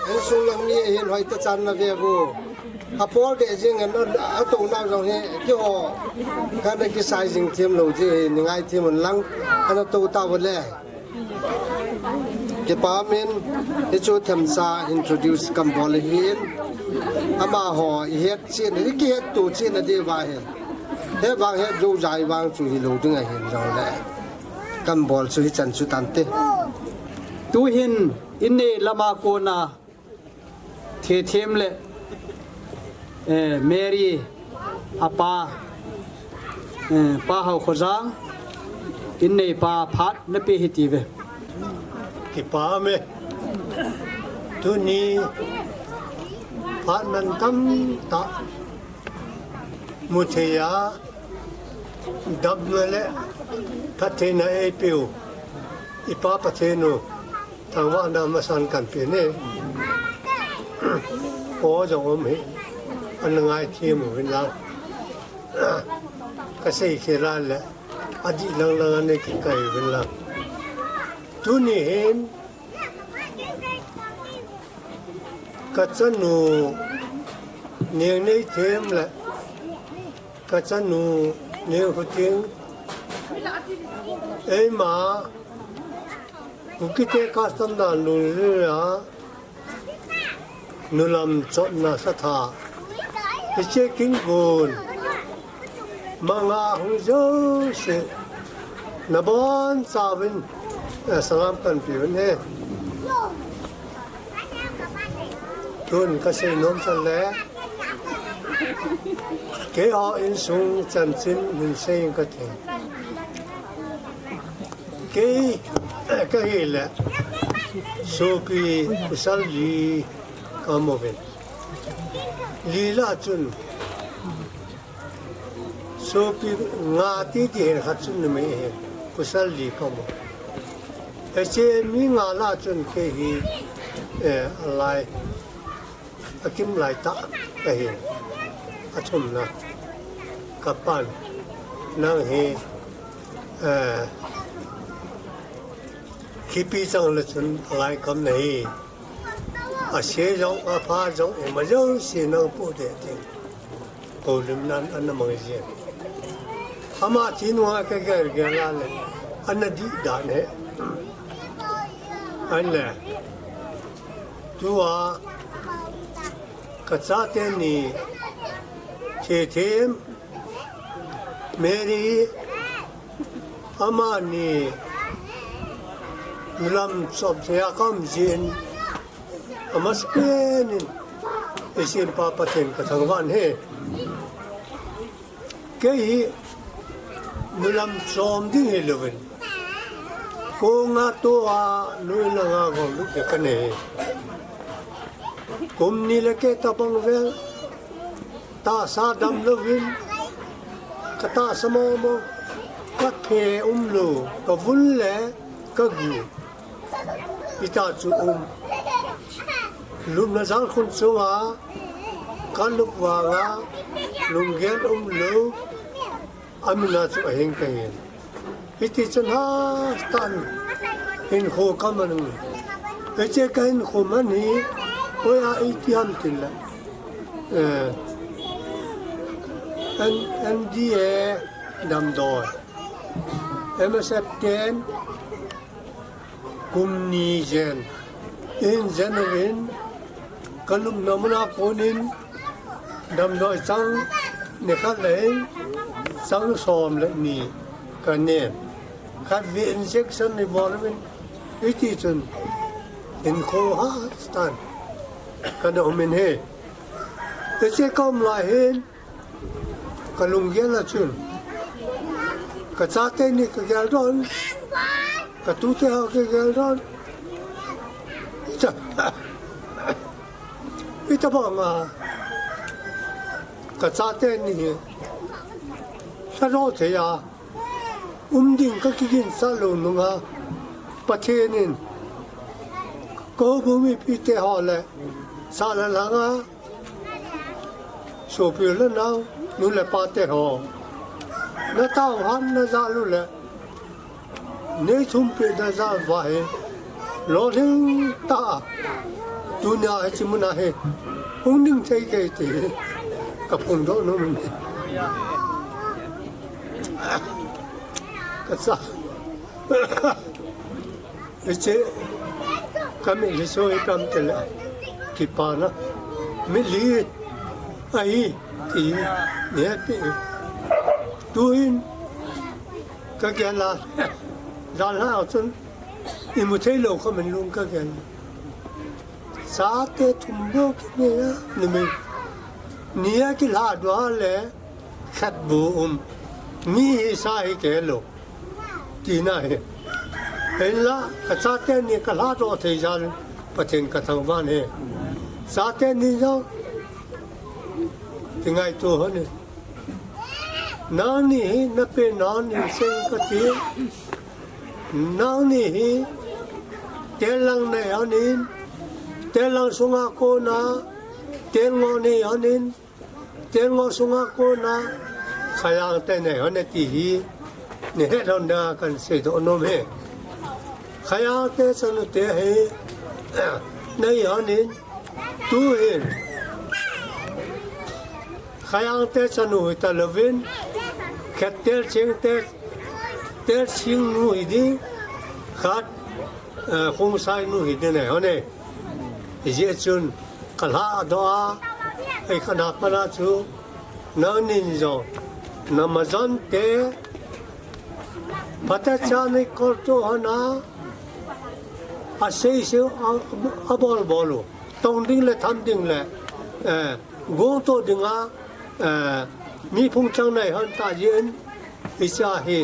A insung lang mi ahin hoi tachan na ve vo. Apol de jing an a, ato nau jong hi, keiho, kana kisai jing them lou ji hi, ni ngaithem un lang, ana to tauve le. Kipa umin, hichu themcha introduce kan bol ahin, amaho, i het cheh na, i kihet to cheh na diu va hin. He vang het jou jai vang chu hilou ding ahin jong le. Kan bol chu hichan chu tante. Tuhin, in nei lama kona, Thethiem le, eh, Mary, apa, eh, Pa Haokhojang, in neipa phat na pe hiti ve. Kipa ume. Tuni phat mantam tah mu thei a, damna le phattheina eipeu, i Pa Pathen u, thangvahna masan kan pe ne. Aw jong um hi, ana ngaithem uvin lang. Ka seikhel a le, adih lang lang a nei kikai uvin lang. Tuni hin, ka chanu Nengneithem le, ka chanu Nengkhoting, eima, Kukite custom dan lunglhai a, nulam chotna satha. Hiche kin gon. Manga hung jouse. Nabonchauvin, eh, salam kan pe uvin e. Tun ka seinom chan le. Keiho insung chanchin hin sei inge kati. Kei, ka hi le, sopi pasal li ka um uvin. Li lah chun, sopi nga titi hin khat chun numei hin, pasal li ka um. Hiche mi nga lah chun kei hi, eh, alai. Akim lai tah kahi. Athumna. Kapan. Nang hi, eh, kipi chang le chun alai kam nahi. Ase jong, apha jong, ima jong si nang pu de ting. Ko lim nan ana mang jin. Ama tinu a ka ger ger la le. Ana di dan he. An le. Tua, ka chate ni, Thethiem, Mary, amani, nulam chom thei a ka um jin, amasapen in, i Sempa Pathen ka thangvah e. Kei hi nulam chom ding hilouvin. Kong a tou a nu in a nga gom lut ding kanei. Kum ni le keh tabang vel. Tahsa damlouvin. Ka tahsa momo. Ka phe umlou. Ka vun le ka gu. Hita chu um. Lupna jal khun chunga, ka lup vanga, lunggel umlou, amina chu ahing kahin. Hiti chun hatah in, hinkho ka man u. Hiche kahin khum ahi, hoiya iti ham tile, eh, N-, N D A damdoi, M S F ten kum ni jen, in jen uvin, kalupna muna konin, damdoi chang, nikhat le hin, chang som le ni, kanen. Khatvei injection ibol uvin, iti chun, hinkho hahsa tan, kana umin ahi. Hiche kaum lai hin, kalunggel a chun, kachate ni kagel don, katute ho kagel don. Ita, ita banga, kachate ni hi, lhadoh thei a, um ding kakiginsah lou nunga, Pathen in, kahoubung mipite ho le, sa le lhanga, sopi le nao, nu le pate ho, nataohat najal u le, neithumpeh najal uva hi, lolhing tah a, tunia hiche muna hi, hung ding thei kei ti, kaphondoh nom in, kacha. Hiche, kamitlhi so hi tam tile, kipana mitlhi ahi, ti, neihepi. Tuhin, kagel a, jan lhah a chun, imu theilou khom in lung kagel. Chate thum bou kinei a, numei ni a kilhadoh a le, khat bou um. Mi hisa hi kei lou, tina ahi. Hinla, kachate ni kalhadoh thei jal in, Pathen kathangvah e. Chate ni jong, kingaito hon e. Nangni hi, napen nangni sei kati. Nangni hi, tel lang nei hon in, tel lang sunga kona, tel ngoh nei hon in, tel ngoh sunga kona, Khajang te nei hon e ti hi, neihet lhon dinga kahin seidoh nom e. Khajang te chanute hi, nei hon in, tuhin, Khajang te chanu hita louvin, khat tel ching te, tel ching nu hi ding, khat, eh, Khongsai nu hi ding nei hon e. Hijeh chun kalhadoh a, ei kana pat a chu, nangnin jong, namajon te, phatecha nei koltoh hon a, aseisei a, abolbol u, tong ding le tham ding le, eh, gongtoh dinga, eh, mi phungchang nei hon tah jeh in, hiche hi,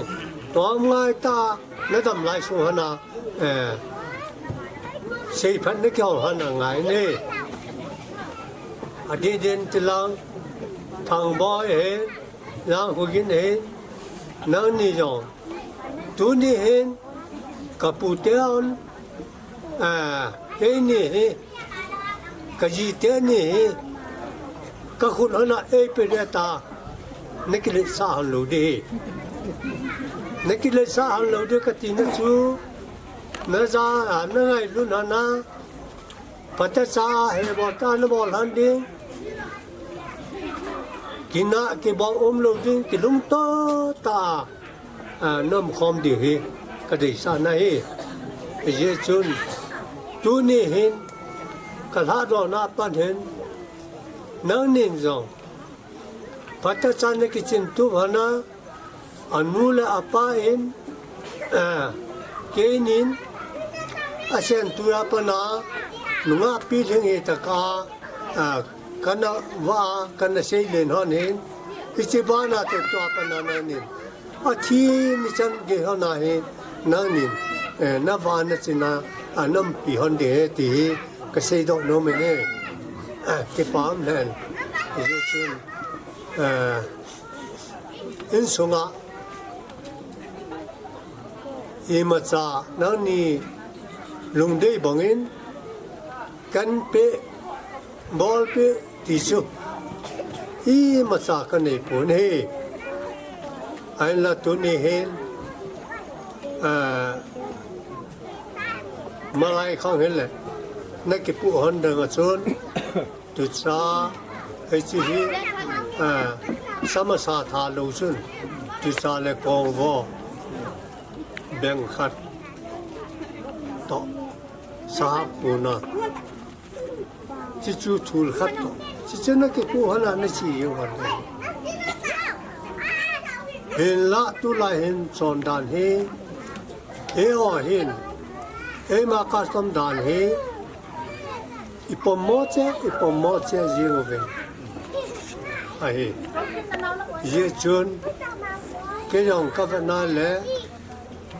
tomngai tah a, nadam lai sung hon a, eh, seiphat nakihol hon angai e. Adeh deh in tilang, Thangboi hin, Langkhogin hin, nangni jong, tuni hin, kapute hon, ah, keini hi, kajite ni hi, kakhut hon a eipe ding tia, nakiletsah hon lou ding hi. Nakiletsah hon lou ding katina chu, naja a, nangailut hon a, phatecha a hebol tah a nabol hon ding, kinah kibong umlou ding, kilungtoh tah a, ah, naumkhom diu hi, kadeisahna ahi. Hijeh chun, tuni hin, kalhadohna a pat hin, nangnin jong, phatecha nakichimtup hon a, anu le apa in, ah, keinin, asentua pat a, nungah pilhing hitah a, ah, kana vah a, kana seilen hon hin, hiche bana toh tua pat a nangnin, athi nichan gei hon a hin, nangnin, eh, navah a nachin a, ah, naumpi hon ding ahi ti hi, kaseidoh nom e. Ah, kipah lheh in, hijeh chun, ah, insunga, imacha nangni lungdei bangin, kanpeh, bolpeh ti chu, imacha kaneipon ahi. Ahinla tuni hin, ah, malai khang hile, na kipu hon dang a chun, tucha, hei chi hi, ah, samasa tha lo chun, tucha le kong vo, beng khat, to, sa puna. Chi chu thul khat to. Chi chu na kipu hon a na chi hi hon. Hinla tulai hin chon dan hi. Eiho hin. Eima custom dan hi. I pom mo che, i pom mo che jing uve. Ahi. Hijeh chun. Kei jong ka vena le.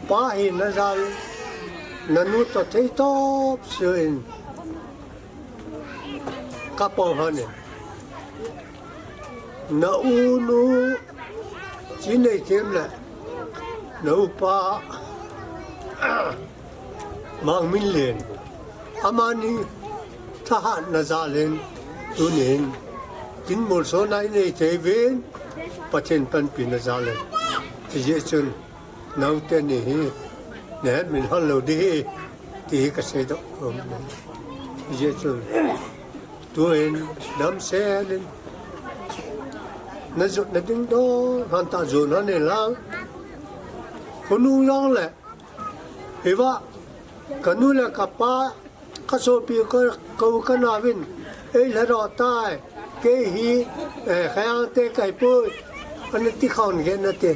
Pa hi na jal, na nu to thei top suin ka pom hon in. Na u nu chi nei them le, na u pa Mang Min Len. Amani thahat na jal in tunin. Kin mol so na i nei thei ven, Pathen panpi na jal in. Hijeh chun. Naote ni hi, nahet min hon lou ding hi, ti hi kasei doh. Hijeh chun, tuin, damsel in, na jot na ding doh, hon ta jot hon in lang. Khonung jong le, hiva, ka nu le ka pa, ka sopi ka, ka u ka nao vin, ei lha doh tai, kei hi, eh, Khayang te ka hi poi, ana ti khon ge na te,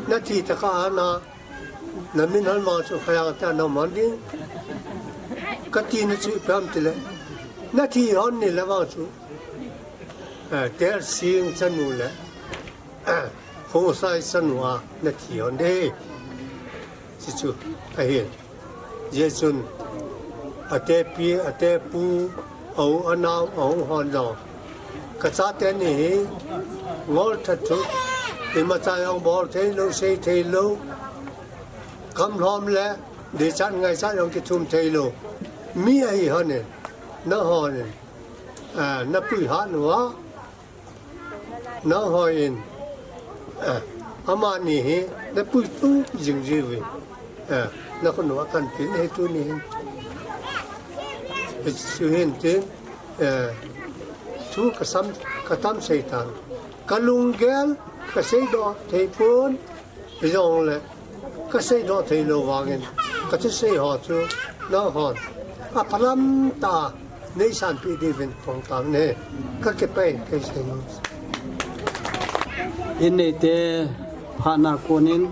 na thi ta ka ana, na min hon vang chu Khayang te ana man ding, ka ti na chu pam ti le, na thi hon ni le vang chu, eh, Tel Sing chanu le, eh, Hong Sai chanu a, na thi hon de. Chi chu ahin. Hijeh chun, ate pi, ate pu, a u, a nao, a hung hon jong. Ka chate ni hi, ngol that thu, imacha jong bol thei lou, sei thei lou, kam lhom le, dichat ngaichat jong kithum thei lou. Mi ahi hon in, na hon in, a, na pui hat uva, Nangho in, eh, amani hi, na puitu jing jiuvin, eh, na khonung a kan pin hi tuni hin. Hichu hin tin, eh, thu ka sam, ka tam sei tan. Ka lunggel, ka seidoh thei pon, hijongle, ka seidoh thei lou vangin, ka thusei ho chu, nanghon, aphalam tah a, nei sanpeh diuvin phong tang ne, ka kipah in, kei sei nom. In neite phatna konin,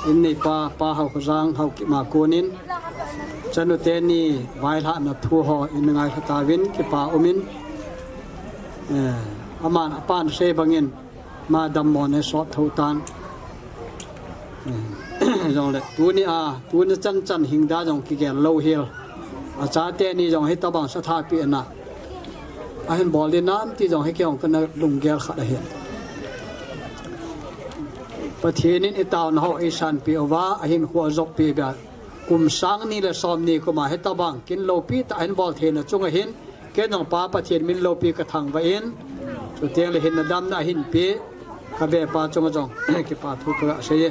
in neipa, Pa Haokhojang, Haokip a konin, chanu teni vailhahna thu ho in ngailha tauvin, kipa umin, eh, aman apan asei bangin, Ama dammo nei sot tho tan. Jongle, tuni a, tuni chan chan hing da jong kigel lou hel. Achate ni jong hitabang satha pehna ahin bol ding nam ti jong hi kei jong kana lunggel khat ahi. Pathen in itaona ho eisanpeh uva, ahinkho ajoppi bia. Kum sang ni le som ni kum a hitabang kin loupi tah ahin bol theina chunga hin, Kei jong Pa Pathen min loupi ka thangvah in, chuteng le hinna damna ahin peh, ka vepa chunga jong, kipa thu ka sei e.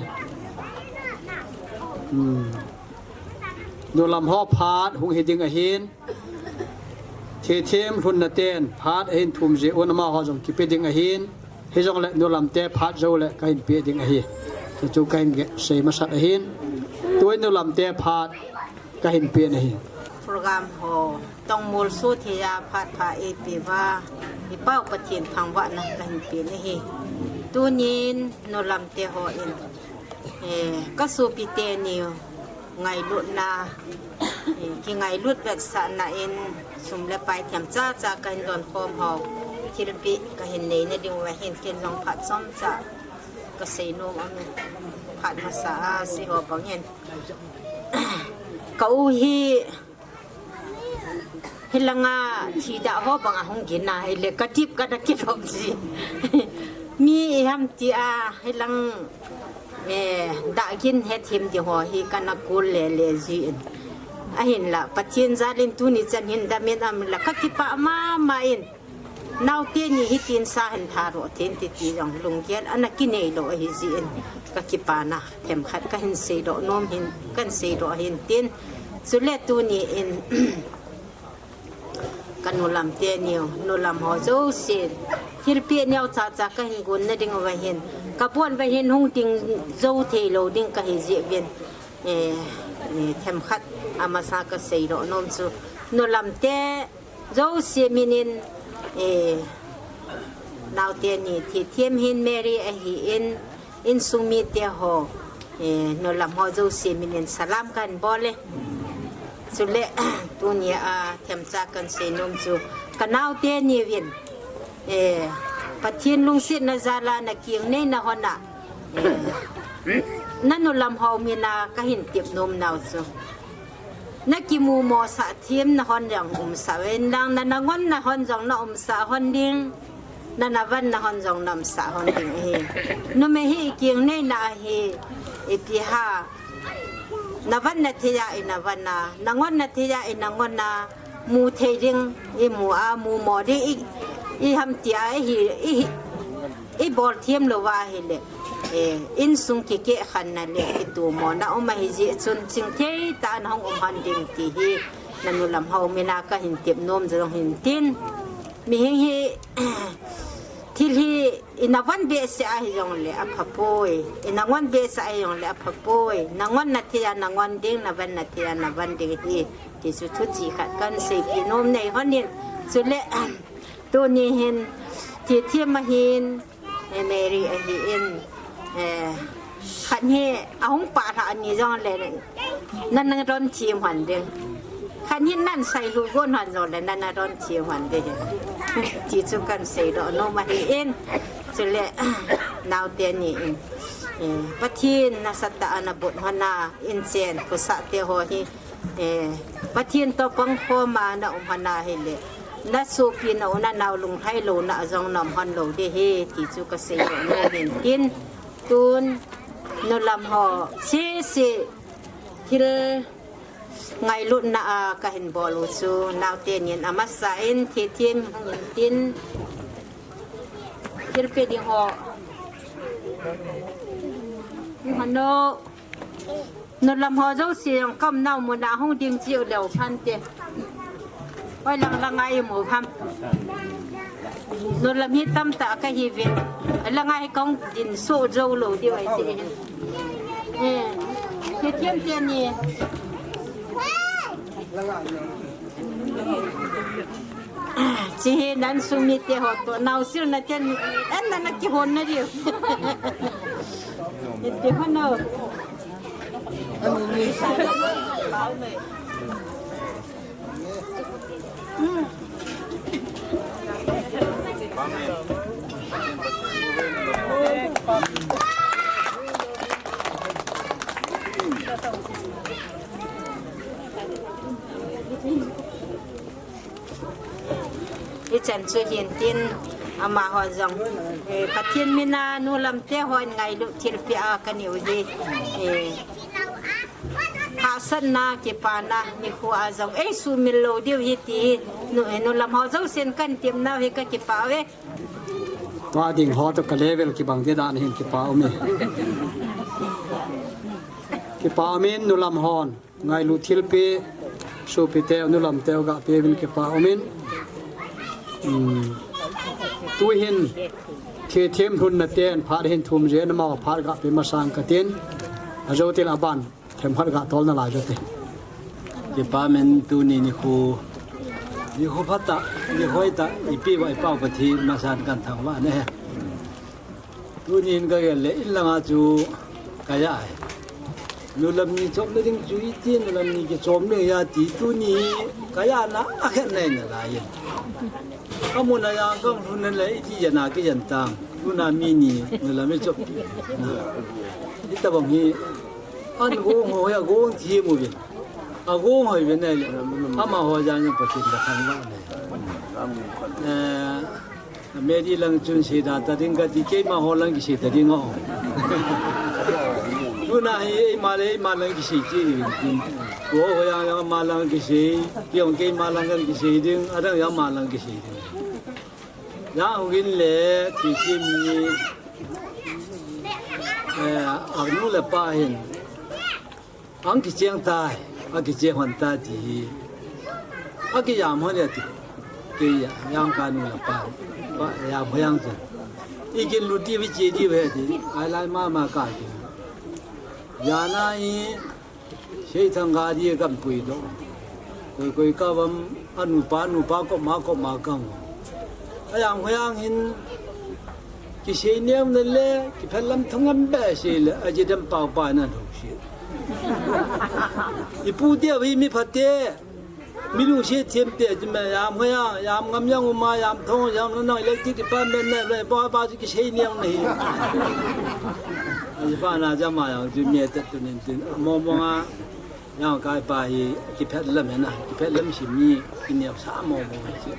Hmm. Nulam ho phat hung hi ding ahin, thithem lhunna ten phat ahin thum jeh un amaho jong kipe ding ahin, hijongle nulam te phat jou le kahin pe ding ahi. Chu chu kahin ge-, sei masat ahin, tui nulam te phat, Kahin pe nahi. Program ho tongmol suthei a phat pha eipeh uva, i Pa Pathen thangvahna kahin pe nahi. Tunin nulam te hon, eh, ka sopi teni ngailutna, eh, kingailut vetsahna in sum le pai themcha cha kahin donkhom ho, thilpeh kahin nei nading uva hin ken jong phat chomcha kasei nom ahi. Phat masa a sei ho bangin, Ka u hi, hilanga thi da ho banga hung gin a, hile ka tip ka da kilom ji. Mi iham tia, hilang, eh, da gin hethem di ho hi kana kul le le ji in. Ahinla, Pathen jalin tuni chan hin damin am la ka kipah mama in. Naote ni hitin sa hin tha ro thin titi jong lunggel ana kinei lou ahi jin ka kipana themkhat kahin seidoh nom hin, kahin seidoh hin tin. Chule tuni in Nu lam teni u, nu lam ho jouse, thilpeh neocha cha kahin gon na diuva hin, kabon uva hin hung ding jou thei lou ding kahi jeh uvin, eh, eh, themkhat amasa kasei doh nom chu, nu lam te jouse min in, eh, nao teni, Thithem hin Mary ahin, insung mite ho, eh, nu lam ho jouse min in salam kahin bol e. Chule, tunia themcha kahin sei nom chu, kanao teni uvin, eh, Pathen lungsetna jal a nakeng neina hon a, eh, nanu lam ho min a kahin tep nom nau chu, nakimu mosah them na hon jong umsah uvin lang, na, na ngon na hon jong na umsah hon ding, na, na van na hon jong na umsah hon ding ahi. Numei hi ikeng neina ahi, ipi ham, na van na thei a ina van a, na ngon na thei a ina ngon a, mu thei ding imu a, mu mo ding i, iham tia ihi, ihi, ibol them lou va ahile, eh, insung kikeh khanna le kitomona um ahi jeh chun chingthei tah in hung um hon ding ti hi, nanu lam ho min a kahin tep nom jong hin tin. Mihem hi, thil hi ina van behseh ahi jongle apha poi, ina ngon behseh ahi jongle apha poi, na ngon na thei a na ngon ding, na van na thei a na van ding ahi, ti chu thuchih khat kahin seipeh nom nei hon in, chule, tuni hin, Thithem ahin, eh, Mary ahin, eh, khat hi ahung pah lhah ni jongle, nana don them hon ding. Khat hi nan sai lhu gon hon jongle, nana don them hon ding. Ti chu kahin sei doh nom ahin. Chule, nao teni in, eh, Pathen nasatah a nabot hon a, inchen khosah te ho hi, eh, Pathen toh pangkhom a na um hon ahile, na sopi na u na nao lunglhai louna a jong na um hon lou ding ahi, ti chu kasei doh nom in tin, tun, nu lam ho, sese, thil ngailutna a kahin bol u chu, nao teni in amasa in, Thithem hung in tin, thilpeh ding ho, hano, nu lam ho jouse jong kaum nau mun a hung ding cheh u leu phante. Hoi lang lang a imu ham. Nu lam hi tamtah kahi uvin. Lang a hi kahung ding soh jou lou diu ahi ti hin. Eh, Thithem teni. Hiche hi na insung mite ho toh, naosen na ten, en na na kihon na diu. Iti ho no. Hichan chu hin tin, amaho jong, eh, Pathen min a nu lam te hon ngailut thilpeh a kanei u hi, eh, hahsatna, kipana, nikho a jong ei sumil lou diu ahi ti hi, nu, eh, nu lam ho jousen kahin tep nau hi kakipah uve. Tua ding ho toh ka level kibang ding dan hin kipa um e. Kipa um in nu lam hon ngailut thilpeh, sopi te, nu lam te ga pe uvin kipa um in. Um, tu hin Thithem lhunna ten phat hin thum jeh in amaho phat ga pe masang katin. Ajo til aban themkhat ga tol nalai jo te. Kipa um in tuni nikho, nikho phatah, nikho hoitah, ipi uva i Pau Pathen masang kahin thangvah e. Tuni hin kagel le in langa chu kaya e. Nu lam ni chopna ding chu iti, nu lam ni kichom ding ahi ti tuni kaya na akhen nai nalai e. Amun a jong kahung lhun le iti jana kijan tang. Tuna mi ni nu lam i chop. Itobang hi. An gong ho hi agong them uvin. Agong ho uvin ahile. Amaho jong Pathen kathangvah e. Eh, Mary lang chun seida ta ding kati, keima ho lang kisei ta ding o. Tuna hi eima le eima lang kisei cheh uvin tin. Ko ho jong jong ama lang kisei, kei jong keima lang kahin kisei ding, adang jong ama lang kisei ding. Jang hungin le, Thithem ni, eh, anu le apa hin. Ang kicheng tai, akicheng hon tai ti hi. Akijam hon e ati. Kei a, yang ka nu la pa, pa, ya mo yang chen. I kin lu ti vi che di ve ti, ai lai ma ma ka ki. Ya na i, sei thang ga di kan pui do. Koi koi ka vam, anu pa, nu pa ko ma ko ma kang. A yang ho yang hin, ki sei niam na le, ki phelam thung am be sei le, a ji dem pau pa na do sei. I pu ti a vi mi pha te. Mi lungset them te, ti me, yam hoi a, yam ngam yang uma, yam thong, yam na nang electric department ne, le, ba, ba, ki sei niang ne. Ai, pa na jama yang, ti me te tu nin tin. Mo mo nga, yang kai pa hi, ki phet lam he na, ki phet lam si mi, ki niam sa mo mo ti.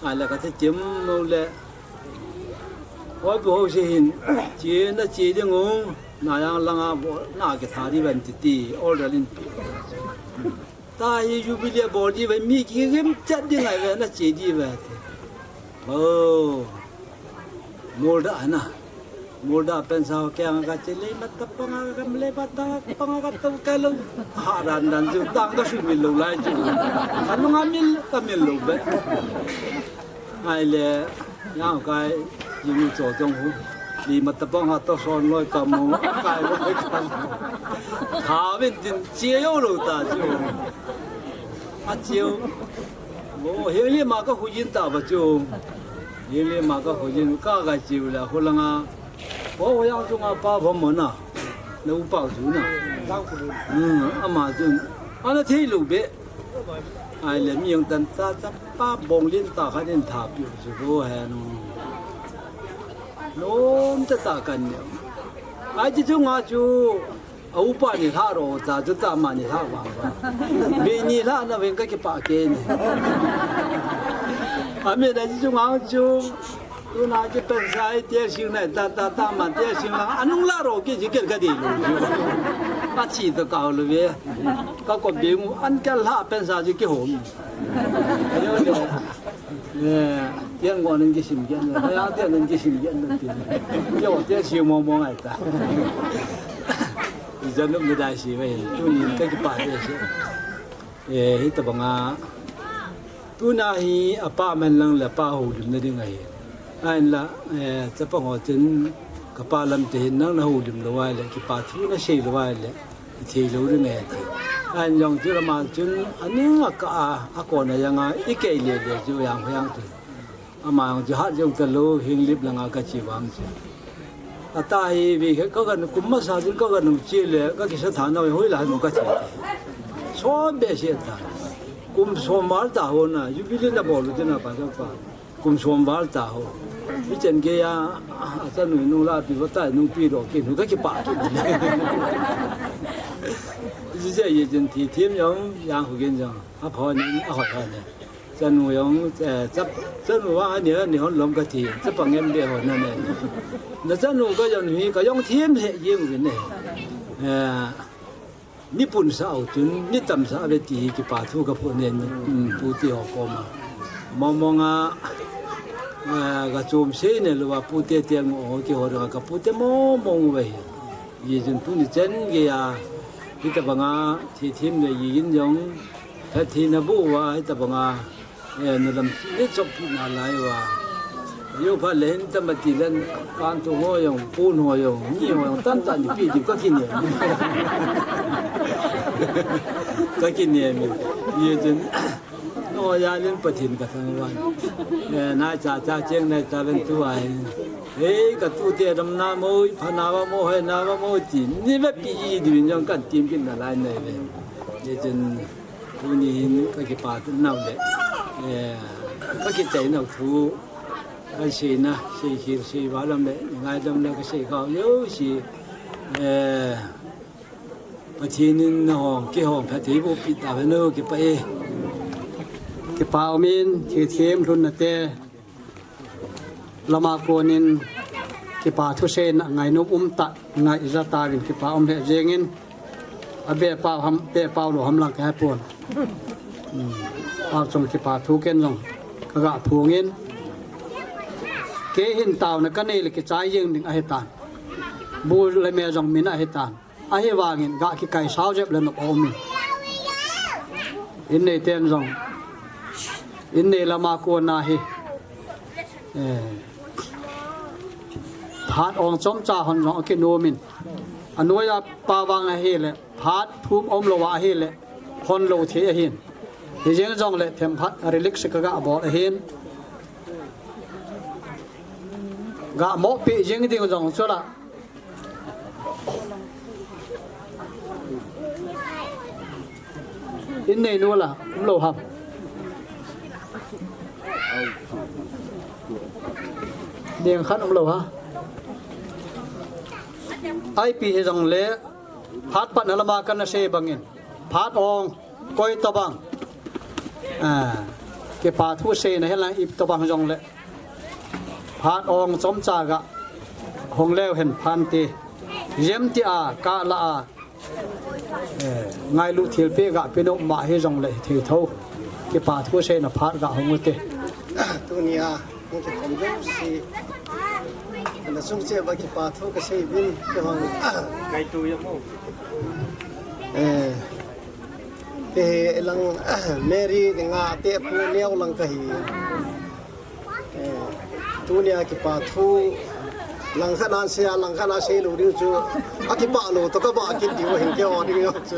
Ai, la ka te tim mo le. Hoi pu ho se hin, che na che ding o, na yang langa bo, na ki tha di ban ti ti, order in pi. Ta hi jubilee bol di ve mi ki gim chat ding ai ve na che di ve. Oh. Mol da na. Mol da pen sa ke ang ka che le mat ta panga ka le mat ta panga ka to ka lo. Ha ran dan ju tang ka su mi lo lai ju. Ka no nga mil ka mil lo ve. Ai le, yang kai, jing cho jong hu. Li ma ta bang ha to son loi ka mu, kai loi ka mu. Tha vin tin chia yo lo ta chu. A chiu. Mo, he li ma ka hu yin ta ba chu. He li ma ka hu yin ka ga chiu la hu la nga. Bo ho yang chu nga pa bom mo na. Na u pa chu na. Hmm, ama chu. Ana thei lo be. Ai le mi yang tan ta ta pa bong lin ta kha din tha piu chu go he nu. Nom ta ta kan ne. Ai chi chu nga chu. A upa ni lha ro ta chu ta ma ni lha vang va. Mi ni lha na ven ka ki pa ke ni. A mi na chi chu nga chu. Tu na ki pen sa ai te sing na ta ta ta ma te sing la. Anung la ro ki chi ker ka di lo. A chi ta ka lo ve. Ka ko bing an ka lha pen sa chi ki hom. Ayo le. Eh, tiang ngo nin kisim kian, haya tiang nin kisim kian nin tin. Yo, tiang si mo mo ngai ta. Jan um dai si ve, tu nin ka ki pa de si. Eh, hi ta banga. Tu na hi a pa man lang le pa ho lim na ding ai. Ai la, eh, cha pa ngo tin ka pa lam te hin nang na ho lim lo ai le, ki pa thu na sei lo ai le. I thei lo ring e ti. An jong chu ama chun, a ning a ka a, a kon a yang a, i kei le le chu yang yang tu. Ama jong chu hat jong ta lo, hing lip langa ka chi vang chu. A ta hi vi ka ka kum masa chun ka ka nung chi le, ka ki sa tha na hoi la nu ka chi. So be se ta. Kum so mal ta ho na, jubilee na bol lu na pa pa. Kum som val ta ho. Hi chen gei a, a chanu nung la pi va ta nung pi ro ki nu ka ki pa ki. Ji je ye chen ti thim yong yang hu gen yong. A pho ni a ho ta ne. Chanu yong, eh, chap, chanu wa ni ni hon lom ka ti. Chapa ngem be ho na ne. Na chanu ka yon hi ka yong thim he yeng wi ne. Eh, Ni pun sa au chun, ni tam sa ve ti hi kipa thu ka phu nen, um, pu ti ho koma. Mo mo nga, eh, ka chom sei ne lo va pu te te ngo ho ki ho ka pu te mo mo ve. Ye chun tu ni chen ge ya, hi ta banga, thi thim le yi yin jong, tha thi na bu va, hi ta banga, Eh, na lam ni chok pi na lai va. Yo pha le hin tam ti len kan tu ho yong, pun ho yong, ni ho yong, tan tan ni pi di ka ki ne. Ka ki ne mi. Ye chen. No ya len Pathen ka thang van. Eh, na cha cha cheng na cha ven tu ai. Hei, ka tu te dam na mo, pha na va mo, hai na va mo ti. Ni ve pi yi di yong kan tim kin na lai ne ve. Ye chen. Tuni hin ka kipa nau le, eh, ka kichai nau thu, ka seina, sei khel, sei valam le, ngailam le, ka sei kau jouse, eh, Pathen in na hong, kihong phatthei boh peh tauhen o, kipa e. Kipa umin, thilthem lhunna te, lama konin kipa thuseina ngainom um tah, ngai ija tauvin kipa um lheh jengin, a be pau ham, be pau lou ham lang ka hepon. Hmm. Pau chung kipa thu ken jong ka ga phongin. Kei hin taona ka nei le kichai jeng ding ahitan. Bu le me jong min ahitan. Ahivangin ga kikai sao jep le nop a um in. In nei ten jong. Innei lama kona hi, eh, phat ong chomcha hon jong akinom in, anoiya pa vang ahile, phat thum aum lou ahile, hon lou thei ahin. Hijeng jongle themkhat relic se kaga bol ahin. Ga mopi jeng ding jong chula. Innei nu la, um lou ham. Ding khat um lou ha. Ipi hijongle, phat patna lama kana sei bangin, phat ong, koi tabang, ah, kipa thu seina hilang ip tabang jongle, phat ong chomcha ga hong leu hen phante. Jem ti a, ka la a, eh, ngailu thilpeh ga pinu ma hijongle thei tho. Kipa thu seina phat ga hong ute. Tunia, hung kikhom jouse, na sung che ba kipa thu kasei bin, kihong. Kaitu ya mo. Eh, te lang, Mary, nga te pu neo lang kahi. Eh, tunia kipa thu langkhat nan sei a, langkhat nan sei lou ding chu, akipa lou toh kaba kit diu hin keiho ding jong chu.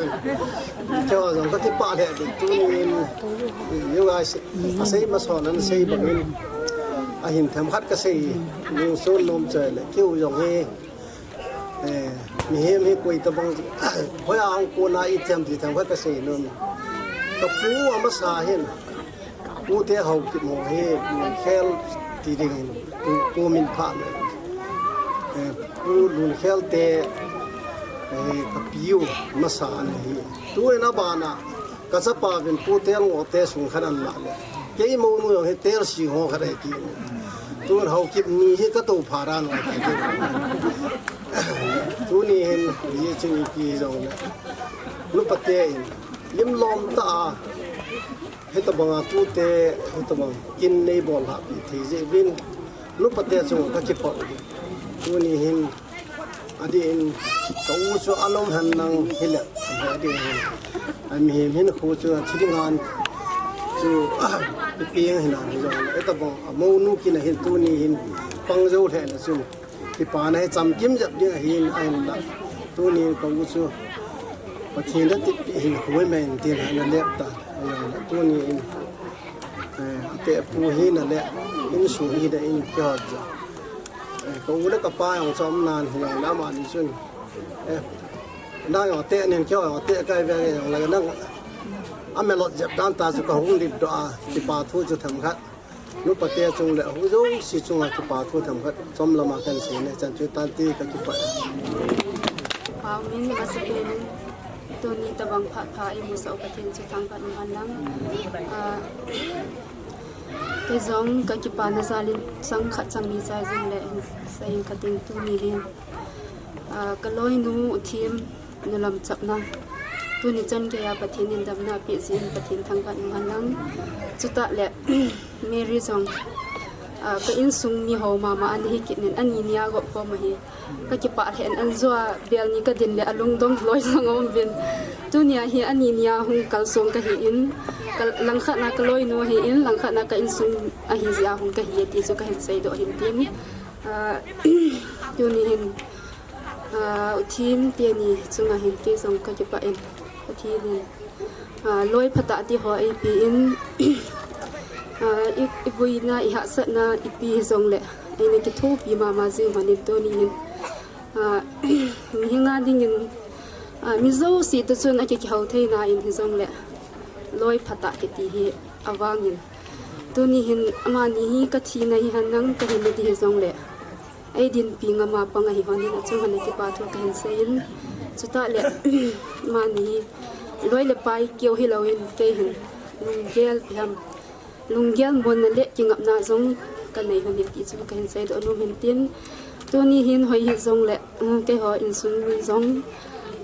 Keiho jong kakipah lheh ding tunin. You guys, asei mason nan sei bangin, ahin themkhat kasei, lungson nom chai le, keiho jong hi, eh, mihem hi koi tabang, hoiya hung kona ithem ti themkhat kasei nom. Kapu amasa hin, Pute Haokip ho hi, lunkhel ti ding hin, pu, pu min pha le. Eh, pu Lunkhel te, eh, kapiu masa ana hi. Tuin abana, kachapa vin Pu Telngoh te sung khat ana le. Kei mounu jong hi Telsi ho khat ahi kit. Tun Haokip ni hi katou pha dan u ahi kit. Tuni hin, ye ching ipi jongle, nupa te in, lim lom tah a, hitabanga tute, hitabang kin nei bol lhahpi thei jeh uvin, nupa te chunga kakipah u. Tuni hin, adeh in, ka u chu alom hen lang hile, adeh in, amihem hin khu chu athi ding an chu, ipi eng hin an hijongle, hitabang amounu kin ahin tuni hin, pang jou lheh le chun, kipana hi chamkim jep ding ahin, ahinla. Tunin ka u chu Pathen in atepna hin hoi mai in tin ana lep tan. Ahinla tunin, eh, ate pu hina le, insung hina in kihot jo. Eh, ka u le ka pa jong chom nan hijongle amani chun, eh, nang jong ate nin keiho jong ate kai ve jongle nang amelot jep dan tah chu kahung lip doh a, kipa thu chu themkhat. Nupa te chung le, hu jouse chunga kipa thu themkhat, chom lama kahin sei ne, chan chu tante kakipah e. Pau min masapen in, tuni tabang phat pha imusah u Pathen chu thangvah in umhen lang. Ah, kei jong kakipana jal in chang khat chang ni chai jing le, sei in kating tuni hin. Ah, ka loinu U Thim, nu lamchapna. Tuni chan geiya Pathen in damna apeh jeh in Pathen thangvah in umhen lang. Chutah le, Mary jong, ah, ka insung mi ho mama ana hi kit in ani nia gop khom ahi. Kakipah lheh in anjua bel ni kadin le alungdong loi jong aum uvin. Tunia hi ani nia hung kalsong kahi in, ka, langkhat na ka loinu ahi in, langkhat na ka insung ahi jeh a hung kahi e ti chu kahin seidoh hin tin. Ah, tuni hin, ah, U Thim teni chunga hin kei jong kakipah in, Pathen in, ah, loi phatah ti ho eipe in, ah, i, ivuina, ihahsatna ipi hijongle, eina kithopi mama jing hon in tuni hin, ah, mihinga dingin, ah, mi jouse toh chun akikihou theina in hijongle, loi phatah kiti hi avangin, tuni hin amani hi kathina hihen lang kahina ding hijongle, eidinpi ngama pang ahi hon in achung hon a kipa thu kahin sei in, chutah le, amani hi loi le pai keu hilouvin kei hin lunggel ipi ham, lunggel monna le kingapna jong kanei hon in ti chu kahin seidoh nom hin tin, tuni hin hoi hijongle, um, keiho insung mi jong,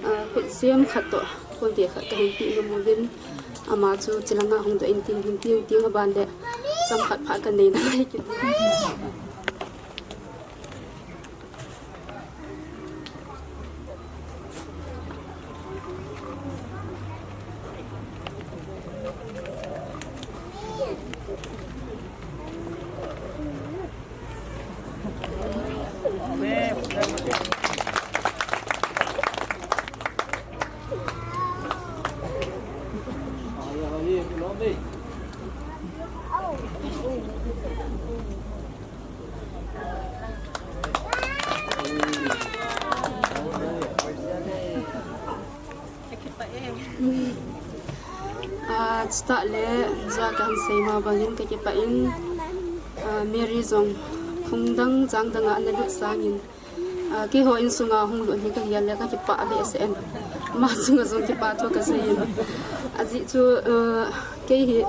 ah, khut jem khat toh, khonve khat kahin pe nom uvin, ama chu chulanga hung doh in tin hin tin tin aban le, chomkhat pha kanei nalai kit. Ah, chutah le, jua kahin sei ma bangin kakipah in, ah, Mary jong phung dang chang dang a ana lut sangin, ah, keiho insunga hung lut hi kahi a le kakipah behseh in. Ama chunga jong kipa thu kasei in. Ajeh chu, ah, kei hi,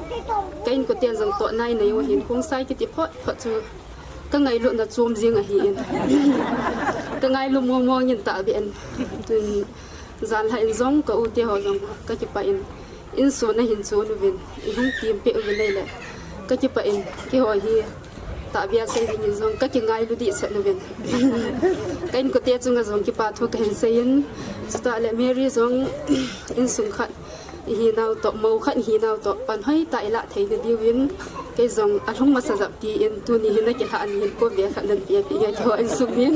ka inkote jong toh nai nei u hin, Khongsai kiti phot phot chu ka ngailutna chom jing ahi in. Ka ngailu mong mong in tahbeh in. Tun jan lha in jong ka u te ho jong kakipah in. Insung a hin chu uvin, ihung timpeh uvin ahile kakipah in, keiho hi tahbeh a sei dingin jong kakingailu dehset uvin. Ka inkote chunga jong kipa thu kahin sei in, chutah le Mary jong insung khat ihinau toh, mou khat ihinau toh, pan hoitah ilah theina diuvin, kei jong alhung masa jep tin, tuni hin nakilhah in hin ko ve khat nan pia pia keiho insung min.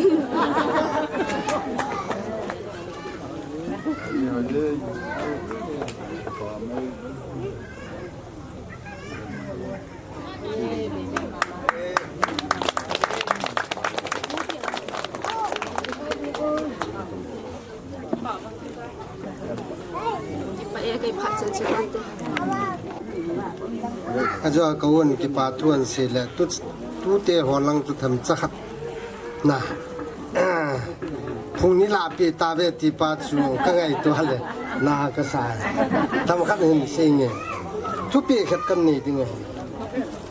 Ajeh a ka un kipa thu ahin sei le, tu, tute ho lang chu themcha khat na. Phung ni lah pi tave ti pa chu ka ngaito le, na kasa. Themkhat hin sei nge. Thupi khat kan nei ding ahi.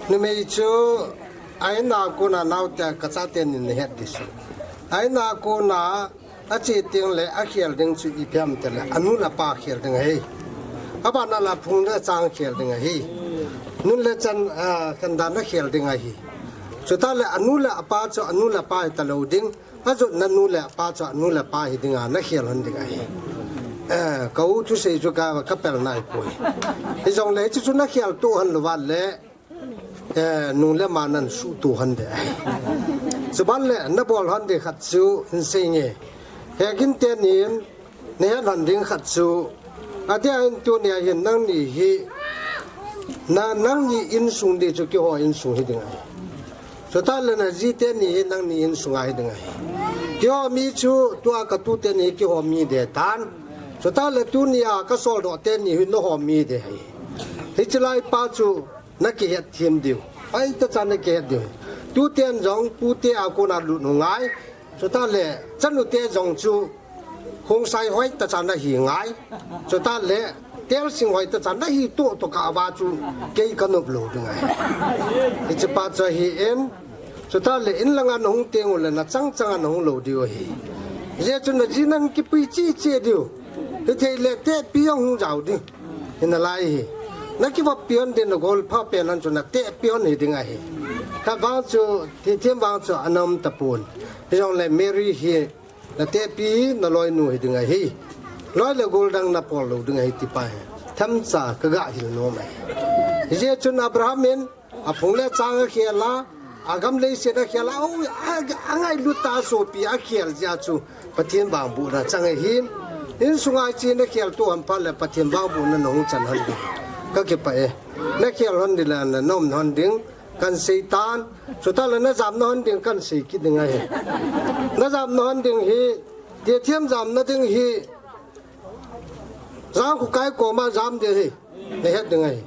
Numei chu a in a kona naote ka chate nin na het ding chu. A in a kona ache teng le akhel ding chu ipi ham tile, anu le apa khel ding ahi. Abana la phung le chang khel ding ahi. Nun le chan, ah, khandan akhel ding ahi. Chutah le anu le apa chu anu le apa hita lou ding. Ajotna nu le apa chu anu le apa hi dinga nakhel hon ding ahi. Eh, ka u thusei chu ka, ka pel nai poi. Hijongle hichu chu nakhel to hon lou va le, eh, nu le ama nan suhto hon ding ahi. Chuban le nabol hon ding khat chu hin sei nge. Hegin tenin, nahet hon ding khat chu, adeh in tunia hin nangni hi, na, nangni insung ding chu keiho insung hi ding ahi. Chutah le naji teni hi nangni insunga hi ding ahi. Keiho mi chu tua ka tute ni keiho mi ding tan. Chutah le tunia ka soldoh teni hi nangho mi ding ahi. Hiche lai pa chu nakihet them diu. Hoitah chan nakihet diu. Tuten jong pute a kona lut u ngai. Chutah le, chanute jong chu, Khongsai hoitah chan nahi ngai. Chutah le, Telsing hoitah chan nahi to to ka va chu, kei ka nop lou ding ahi. Hiche pa chu ahi in, chutah le, in langa nahung teng u le, nachang changa nahung lou diu ahi. Hijeh chun naji nan kipui chi chi diu. Hithei le, tepi jong hung jao ding. Hina lai hi. Nakivop pi hon ding nagol pha pen hon chu nateh pi hon hi ding ahi. Khat vang chu, thithem vang chu ana um tapon. Hijongle Mary hi nateh pi naloinu hi ding ahi. Loi le gol dang napol lou ding ahi ti pa hi. Themcha ka gah hil nom ahi. Hijeh chun Abraham in aphung le chang akhel a, agam leiset akhel a, o, a, angailut a sopi akhel jeh chu Pathen vangbohna chang ahin. Insunga hiche nakhel to hon phat le Pathen vangbohna nahung chan hon ding. Kakipah e. Nakhel hon ding le nanom hon ding. Kan sei tan, chutah le najamna hon ding kan sei kit ding ahi. Najamna hon ding hi, thithem jamna ding hi, Jangkhokai koma jam ding ahi, nahet ding ahi.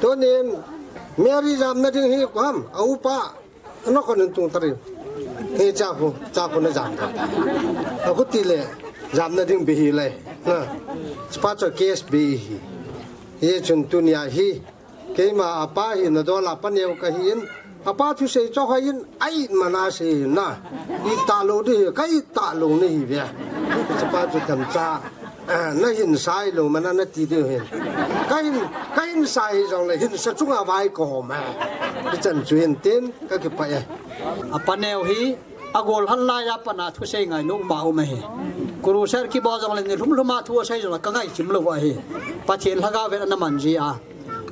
Tunin, Mary jamna ding hi, koi ham, a upa, ana kon in tung tari. Hi chakhu, chakhu najam. Akhuti le, jamna ding bih hih le. Na, chapa chu case bih hi. Hichun tunia hi, Keima apa hi nadol a paneo kahin, apa thusei chu hoiyin, a-it mana sei hin na. It talou ding hi, ka-it talou nahi ve. Chapa chu themcha, eh, nahin sai lou mana nati ding hin. Kahin, kahin sai jongle hinsa chunga vai kahom e. Hichan chu hin tin, kakipah e. Apaneo hi, agol hal laiya pat a thusei ngainom a um ahi. Crusade kibol jongle nilhum lhum a thu asei jongle kangai chim lou ahi. Pathen lhagao vet ana man ji a.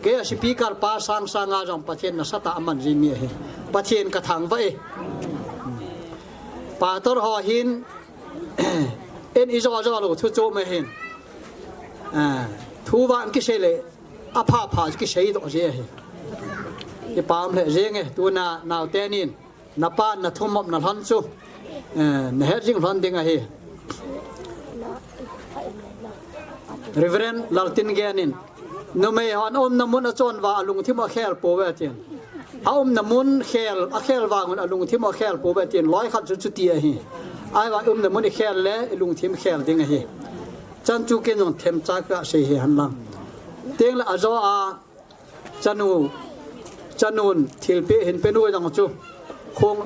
Kei a speaker pa sang sanga jong Pathen nasatah a aman ji mi ahi. Pathen kathangvah e. Pastor ho hin, in ijo jo lou thu chom ahin. Ah, thu vang kisei le, apha pha kisei doh ji ahi. Kipah lheh jeng e, tuna naote nin. Napa nathumop na lhon chu, eh, nahet jing lhon ding ahi. Reverend Laltingen in, numei hon aumna mun achon vang alungthim akhel pouve atin. Aumna mun khel, akhel vangun alungthim akhel pouve atin. Loi khat chu chuti ahi. Ahivang aumna mun ikhel le ilungthim khel ding ahi. Chan chu ken jong themcha kasei hi henlang. Tengle ajo a, chanu, chanun thilpeh hinpenu jong chu. Khong,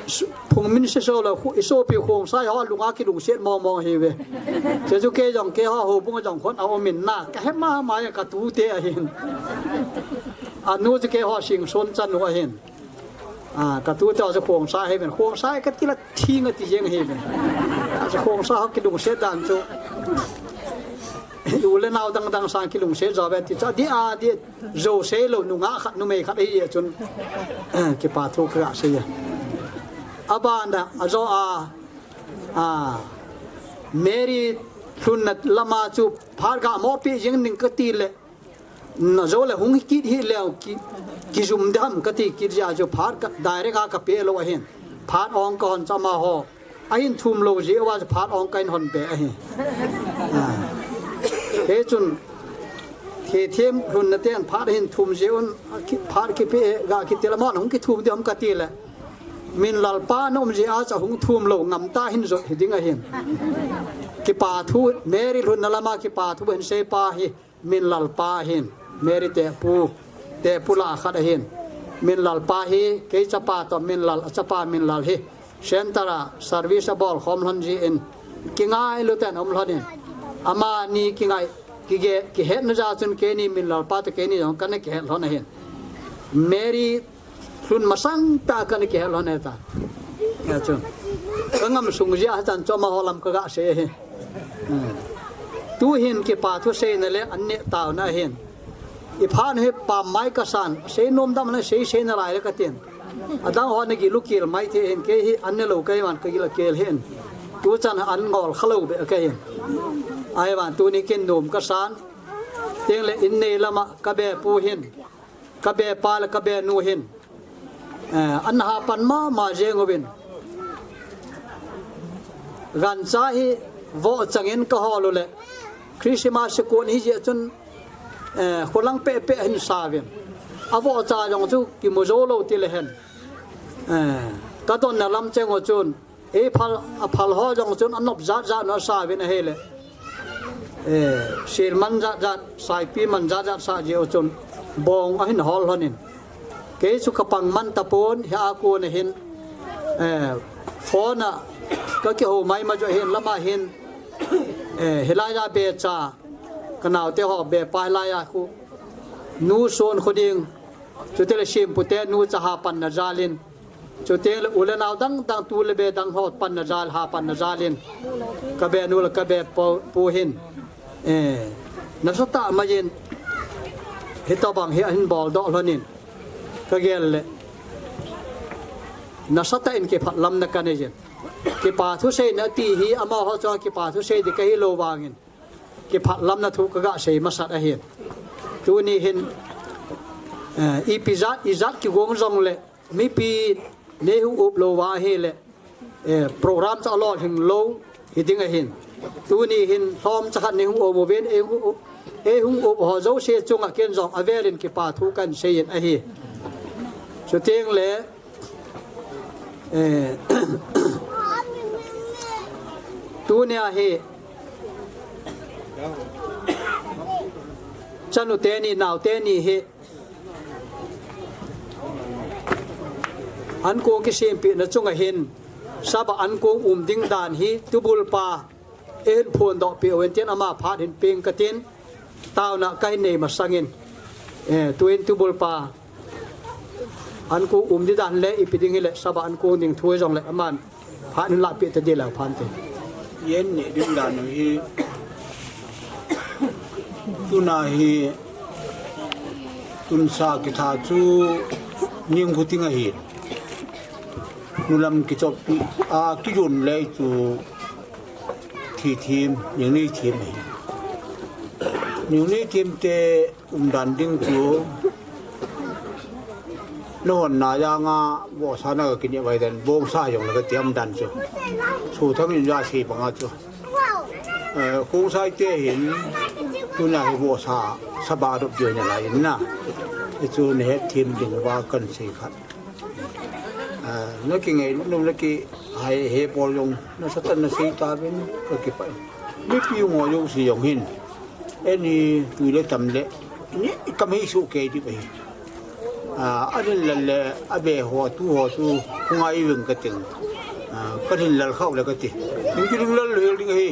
phung min se so lo, khu, isopi Khongsai ho lunga kilungset mong mong ahiuve. Chuchu kei jong, keiho houbung jong khon aumin na, kahe mama e, katute ahin. Anu chu keiho Singson chanu ahin. A, katute ho chu Khongsai ahiuvin. Khongsai kati le thing ati jeng ahiuvin. A, chu Khongsai ho kilungset dan chu. U le nao dang dang sang kilungset jo ve ti chu. Adih a, adih, jou sei lou nungah khat, numei khat ahi chun, eh, kipa thu kasei e. Abana, ajo a, a, Mary lhunna lama chu phat gamopi jing ning kati le, na jo le hung kit hih leu ki, kijum dam kati kit jeh a chu phat ka, direct a kapeh lou ahin. Phat ong kahon chu amaho ahin thum lou jeh uva chu phat ong kahin hon peh ahi. A. Hichun, thethem lhunna ten phat ahin thum jeh un, a ki, phat kipeh ga kiti le, amahon hung kithum ding ham kati le, Minlalpa na um jeh a chu ahung thum lou, ngamtah hin jot hiding ahin. Kipa thu, Mary lhunna lama kipa thu hin seipa hi. Minlalpa ahin, Mary te pu, te pu lah a khat ahin. Minlalpa hi, kei chapa toh Minlal, achapa Minlal hi. Center a service abol khom lhon jeh in, kingailu ten um lhon in. Amani kingai, kige, kihetna jeh chun keini Minlalpa toh keini jong kana kihet lhon ahin. Mary lhun masang tah kana kihet lhon e ta. Hichu. Kangam sung jeh a hichan chu amaho lam kaga sei ahi. Hmm. Tuhin kipa thu seina le an neh taona ahin. Iphat hi pam mai kasan, sei nom dam le sei, sei nalai le katin. Adang ho nagil u kel mai thei hin, kei hi an ne lou kei vang kagil akel hin. Tuchan an ngol khalou beh kahin. Ahivang tuni kin nom kasan. Tengle in nei lama kabe pu hin. Kabe pa le kabe nu hin. Eh, an hapan mama jeng uvin. Gancha hi vohchang in kahol u le. Christmas kun hi jeh chun, eh, kholang peh peh hin sa uvin. Avohcha jong chu kimu jou lou ti le hen. Eh, kadonna lam cheng u chun. Eiphal, aphal ho jong chun anop jat jat na sa uvin ahile. Eh, sil man jat jat, saipi man jat jat sa jeh u chun bong ahin hol lhon in. Kei chu kapang man tapon, hia kon ahin, eh, phone a kakihou mai ma jo hin lama hin, eh, hilai a becha, kanaote ho bepa hilai a khu, nu son khu ding, chutile Simpu te nu cha hapan na jal in, Chuteng le u le nao dang dang tu le be dang ho panna jal, hapanna jal in. Kabe nu le kabe pu, pu hin. Eh, nasatah mai in. Hitobang hi ahin bol doh lhon in. Kagel le. Nasatah in kiphatlamna kanei jin. Kipa thu seina ti hi amaho chunga kipa thu sei ding kahi lou vangin. Kiphatlamna thu kaga sei masat ahin. Tuni hin, eh, ipi jat, ijat kigong jong le. Mipi nei hung up lou va ahile, eh, program chu alolhing lou hiding ahin. Tuni hin lhomcha khat nei hung um uvin, ei hung up, ei hung up ho jouse chunga ken jong avel in kipa thu kahin sei in ahi. Chuteng le, eh, tunia hi chanu teni, nao teni hi Ankong kisempeh na chunga hin, Sabbath ankong um ding dan hi, tubulpa, eihin phondoh peh uvin tin ama phat hin peng katin, taona kahin nei masangin, eh, tuin tubulpa, ankong um ding dan le, ipi ding hile, Sabbath ankong ding thu jong le, aman, Phat in lah peh ta ding lou phan te. Yen ni ding dan u hi. Tuna hi tunsa kitha chu ning khu ting ahi. Nulam kichop a kijon lei chu thi thim, ning ni thim ahi. Ning ni thim te Umdan ding chu, nahon na janga vohsa na ka kinep vai dan, bongsa jong la ka tiam dan chu. Suthang in ja sei banga chu. Eh, Khongsai te hin, Tuna hi vohsa, saba adop ding nalai in na. Hichu nahet them ding uva kahin sei khat. Ah, nakingailut nom, naki hai he bol jong, nasatah in nasei tauvin, kakipah e. Mipi ho jouse jong hin. Eini tui le tam le. Ni kamhei soh kei diu ahi. Ah, ahin lal le, abe ho, atu ho chu, hungai veng kating. Ah, kahin lal khah le kati. Hung kihin lal lou hel ding ahi.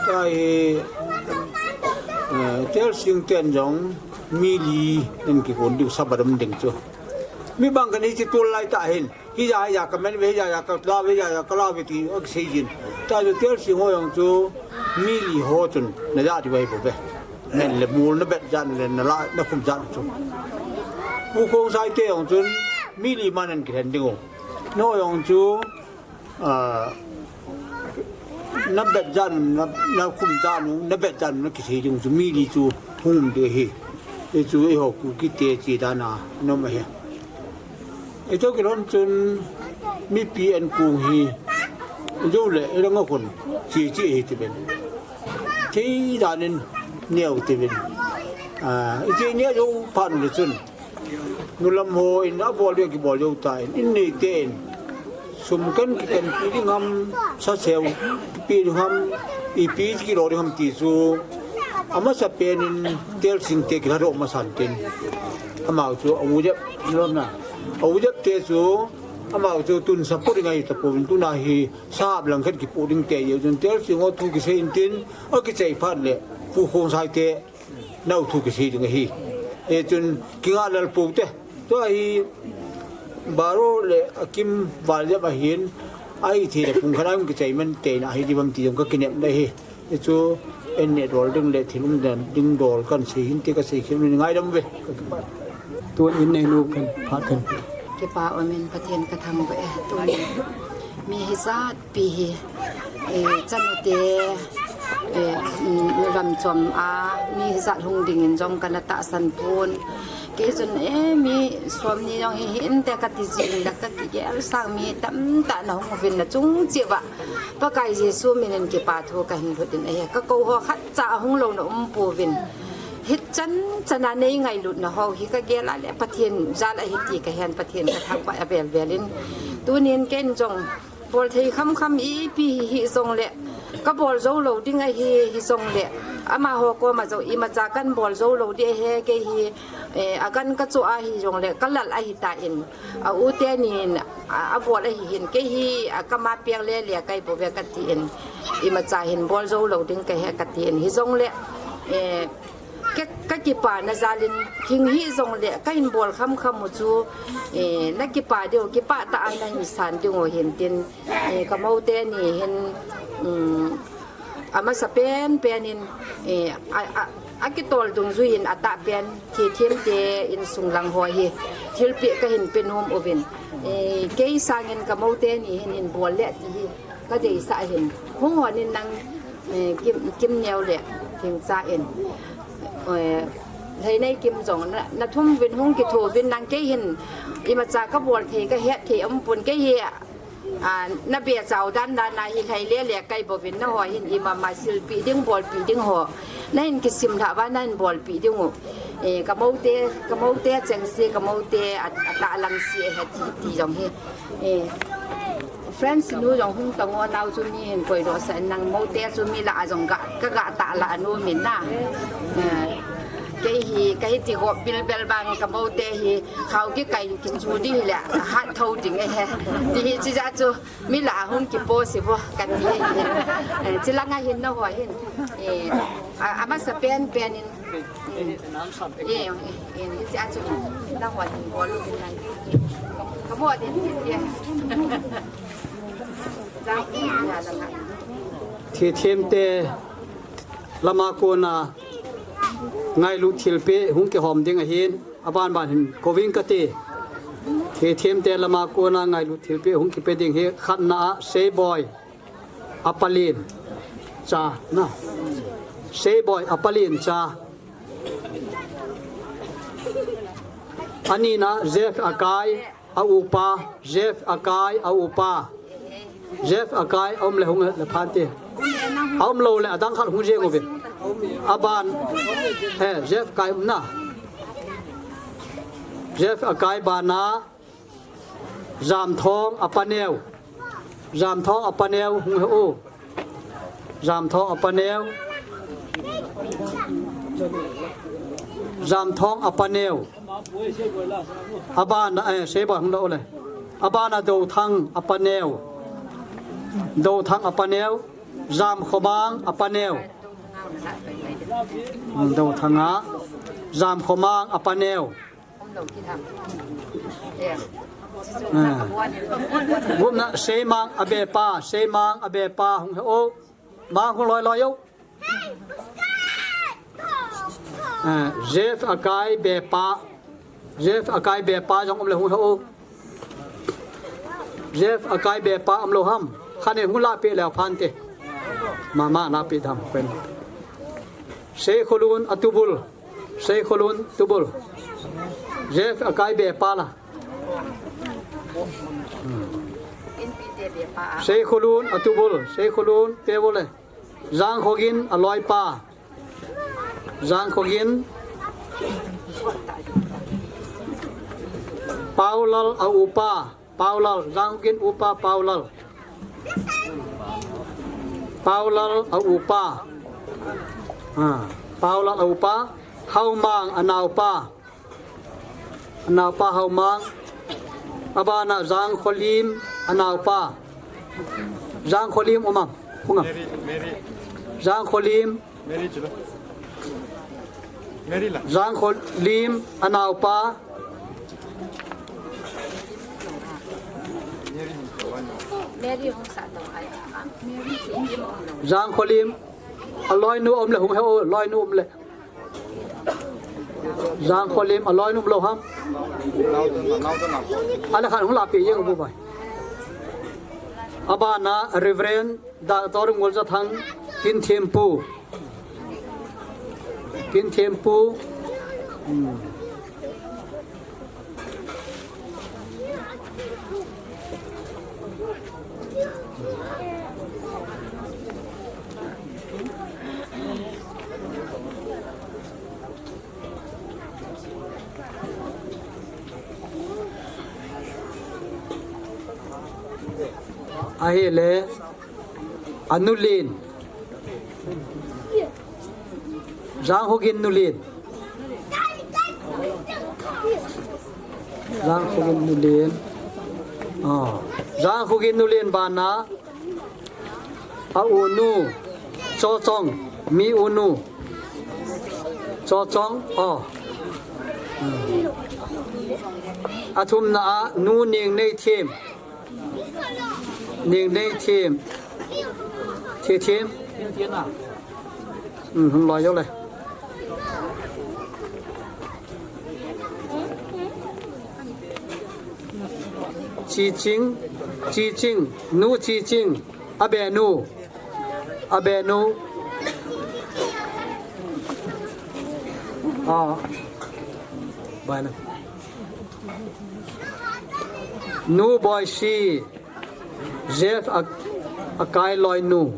Tahi, eh, Telsing ten jong mi li in kikon diu saba dom ding chu. Mi bang kani chi tul lai tah hin. Hija, hija, kamen ve, hija, hija, kala ve, hija, hija, kala ve ti, ok, sei jin. Tahi Telsing ho jong chu, mi li ho chun, naja diu ahi bou ve. Men le mol nabet jat le, nala, nakhum jat chu. Pu Khongsai te jong chun, mi li man in kilhen ding u. No jong chu, ah, nabet jat, na, nakhum jat, nabet jat, nakisei ding chu, mi li chu, hung um ding ahi. Hichu, eiho Kuki te chi dan a, nom ahi. Ito kilhon chun mipi an kung hi, jou le, ilanga khun, chi chi hi ti ben. Thei dan in neo ti ben. Ah, ichi neo jou phan le chun. Nulam ho in abol ding kibol jou ta in, in nei te in. Sum kan kikan pi ding ham, sa seu pi ding ham, ipi kilo ding ham ti chu. Amasa pen in Telsing te kilha doh masan tin. Amau chu, a u jep, lom na. A u jep te chu, amau chu tun sa pu ding ahi tapon tuna hi, sahap lang khat kipu ding te, jeh chun Telsing ho thu kisei in tin, akichai phat le, Pu Khongsai te, nau thu kisei ding ahi. Hichun, kinga lal pou te. Tua hi, baro le akim val jep ahin, ahi thei le pung khat a um kichai man te na ahi ding ham ti jong kakinem le hi. Hichu, in nei dol ding le thil um dan ding dol kahin sei hin ti kasei khin ngaidam ve. Tun in neinu kahin phat kahin. Kipa umin Pathen kathangvah e, tun mi hijat pi hi, eh, chanu te, eh, mm, ram chom a, mi hijat hung ding in jong kana tahsan pon. Kei chun, eh, mi som ni jong hi, hi inte kati jing le kakigel sang mi tamtah nahung uvin nachung cheh uva. Pakai Jesu min in kipa thu kahin lhut in ahi. Kakou ho khatcha ahung louna um pouvin. Hichan chan a nei ngailutna ho hi kagel a le Pathen jal ahi ti kahen, Pathen kathangvah a vel vel in. Tunin ken jong bol thei kham kham ipi hi, hi jong le kabol jou lou ding ahi, hi jong le amaho koma jong imacha kahin bol jou lou ding ahi, kei hi, eh, agan kachoh ahi jong le kalal ahi tan. A u teni in, a, abol ahi hin, kei hi, a, kama peng le le kai bou ve kati in. Imacha hin bol jou lou ding kahi kati in. Hi jong le, eh, ka, kakipa na jal in, hing hi jong le, kahin bol kham kham u chu, eh, nakipa diu, kipah tah a nahin san ding u hin tin, eh, kamou teni hin, um, Amasa pen pen in, eh, a, a, akitol dungjui in atah pen, Thethem te insung lang ho hi, thilpeh kahin pe nom uvin. Eh, kei sangin kamou teni hin hin bol le ti hi, kadeisah hin. Hung hon in nang, eh, Kim, Kim Neo le Thingcha in. Eh, Lheinei Kim jong na, nathum uvin hung kitho uvin nang kei hin, imacha kabol thei kahet thei aum pon kei hi, A, nabe chau dan dan a hi lhai le le kai bou vin naho hin ima ma silpeh ding bolpeh ding ho. Nahin kisim lhah uva nahin bolpeh ding u. E, kamou te, kamou te cheng si, kamou te a, atah lang si ahi ti, ti jong hi. E, friends nu jong hung tang o nau chu mi hin koi doh sah in nang mou te chu mi lah a jong ga, kaga tah lah a nom in na. E, kei hi, kahi ti gop bilbel vang kamou te hi, Khao kikai kichu ding hile, ahat tho ding ahi. Ti hi chijeh chu, mi lah a hung kipo si vo, kati hi. Eh, chilang a hin naho hin. Eh, a, amasa pen pen in. Eh, eh, eh, chijeh chu, naho hin bol u hin nang. Kamo din hin dia. Thethem te lama kona ngailut thilpeh hung kihom ding ahin. Aban ban hin kou ving kati. Thethem te lama kona ngailut thilpeh hung kipe ding hi khatna a Seiboi Apalin cha na. Seiboi Apalin cha. Anina Jeff Akai a upa, Jeff Akai a upa. Jeff Akai a um le hung le phan te. Aum lou le adang khat hung jeng uvin. Aban, eh, Jeff kai um na. Jeff akai bana. Jamthong apaneo. Jamthong apaneo hung he u. Jamthong apaneo. Jamthong apaneo. Abana, eh, Seiboi hung lou le. Abana Dothang apaneo. Dothang apaneo. Jamkhomang apaneo. Dothanga. Jamkhomang apaneo. Ah. Gupna Seimang abepa, Seimang abepa hung he u. Mang hung loi loi u. Ah, Jeff akai bepa. Jeff akai bepa jong um le hung he u. Jeff akai bepa um lou ham. Khanin hung lapi leu phante. Mama lapi dam pen. Seikholun atubul. Seikholun tubul. Jeff akai bepa la. Seikholun atubul. Seikholun tebul le. Jangkhogin aloipa. Jangkhogin. Paulal aupa. Paulal, Jangkhogin upa Paulal. Paulal aupa. Ha, Paulal aupa. Haomang anaopa. Anaopa Haomang. Abana Jangkholim anaopa. Jangkholim um am. Hung am. Jangkholim. Jangkholim anaopa. Jangkholim aloinu um le hung he u, loinu um le. Jangkholim aloinu um lou ham. Ale khan hung lapi jeng u bu bai. Abana Reverend Doctor Ngulzathang Kinthempu. Kinthempu. Hmm. Ahile, anulin. Jangkhogin nulin. Jangkhogin nulin. Oh. Jangkhogin nulin bana. A unu, Chochong, mi unu. Chochong, oh. Hmm. Athumna a, Nu Nengneithim. Nengneithim. Thithim. Hmm, hung loi jo le. Chiching, Chiching, Nu Chiching, abenu, abenu. Ah, bai na. Nu Boisi. Jeff a, akai loinu.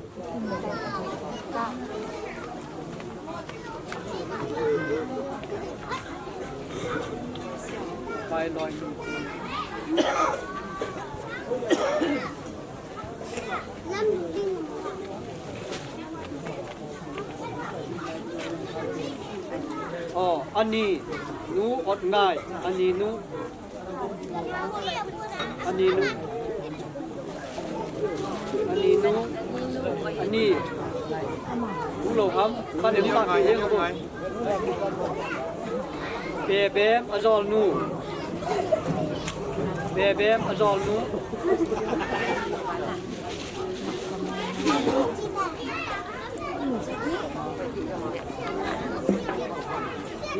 Akai loinu. Oh, ani nu Otngai, ani nu. Ani nu. Ani nu. Ani. Hung lou ham. Khanin hung lapi jeng u bu. Bebem ajolnu. Bebem ajolnu.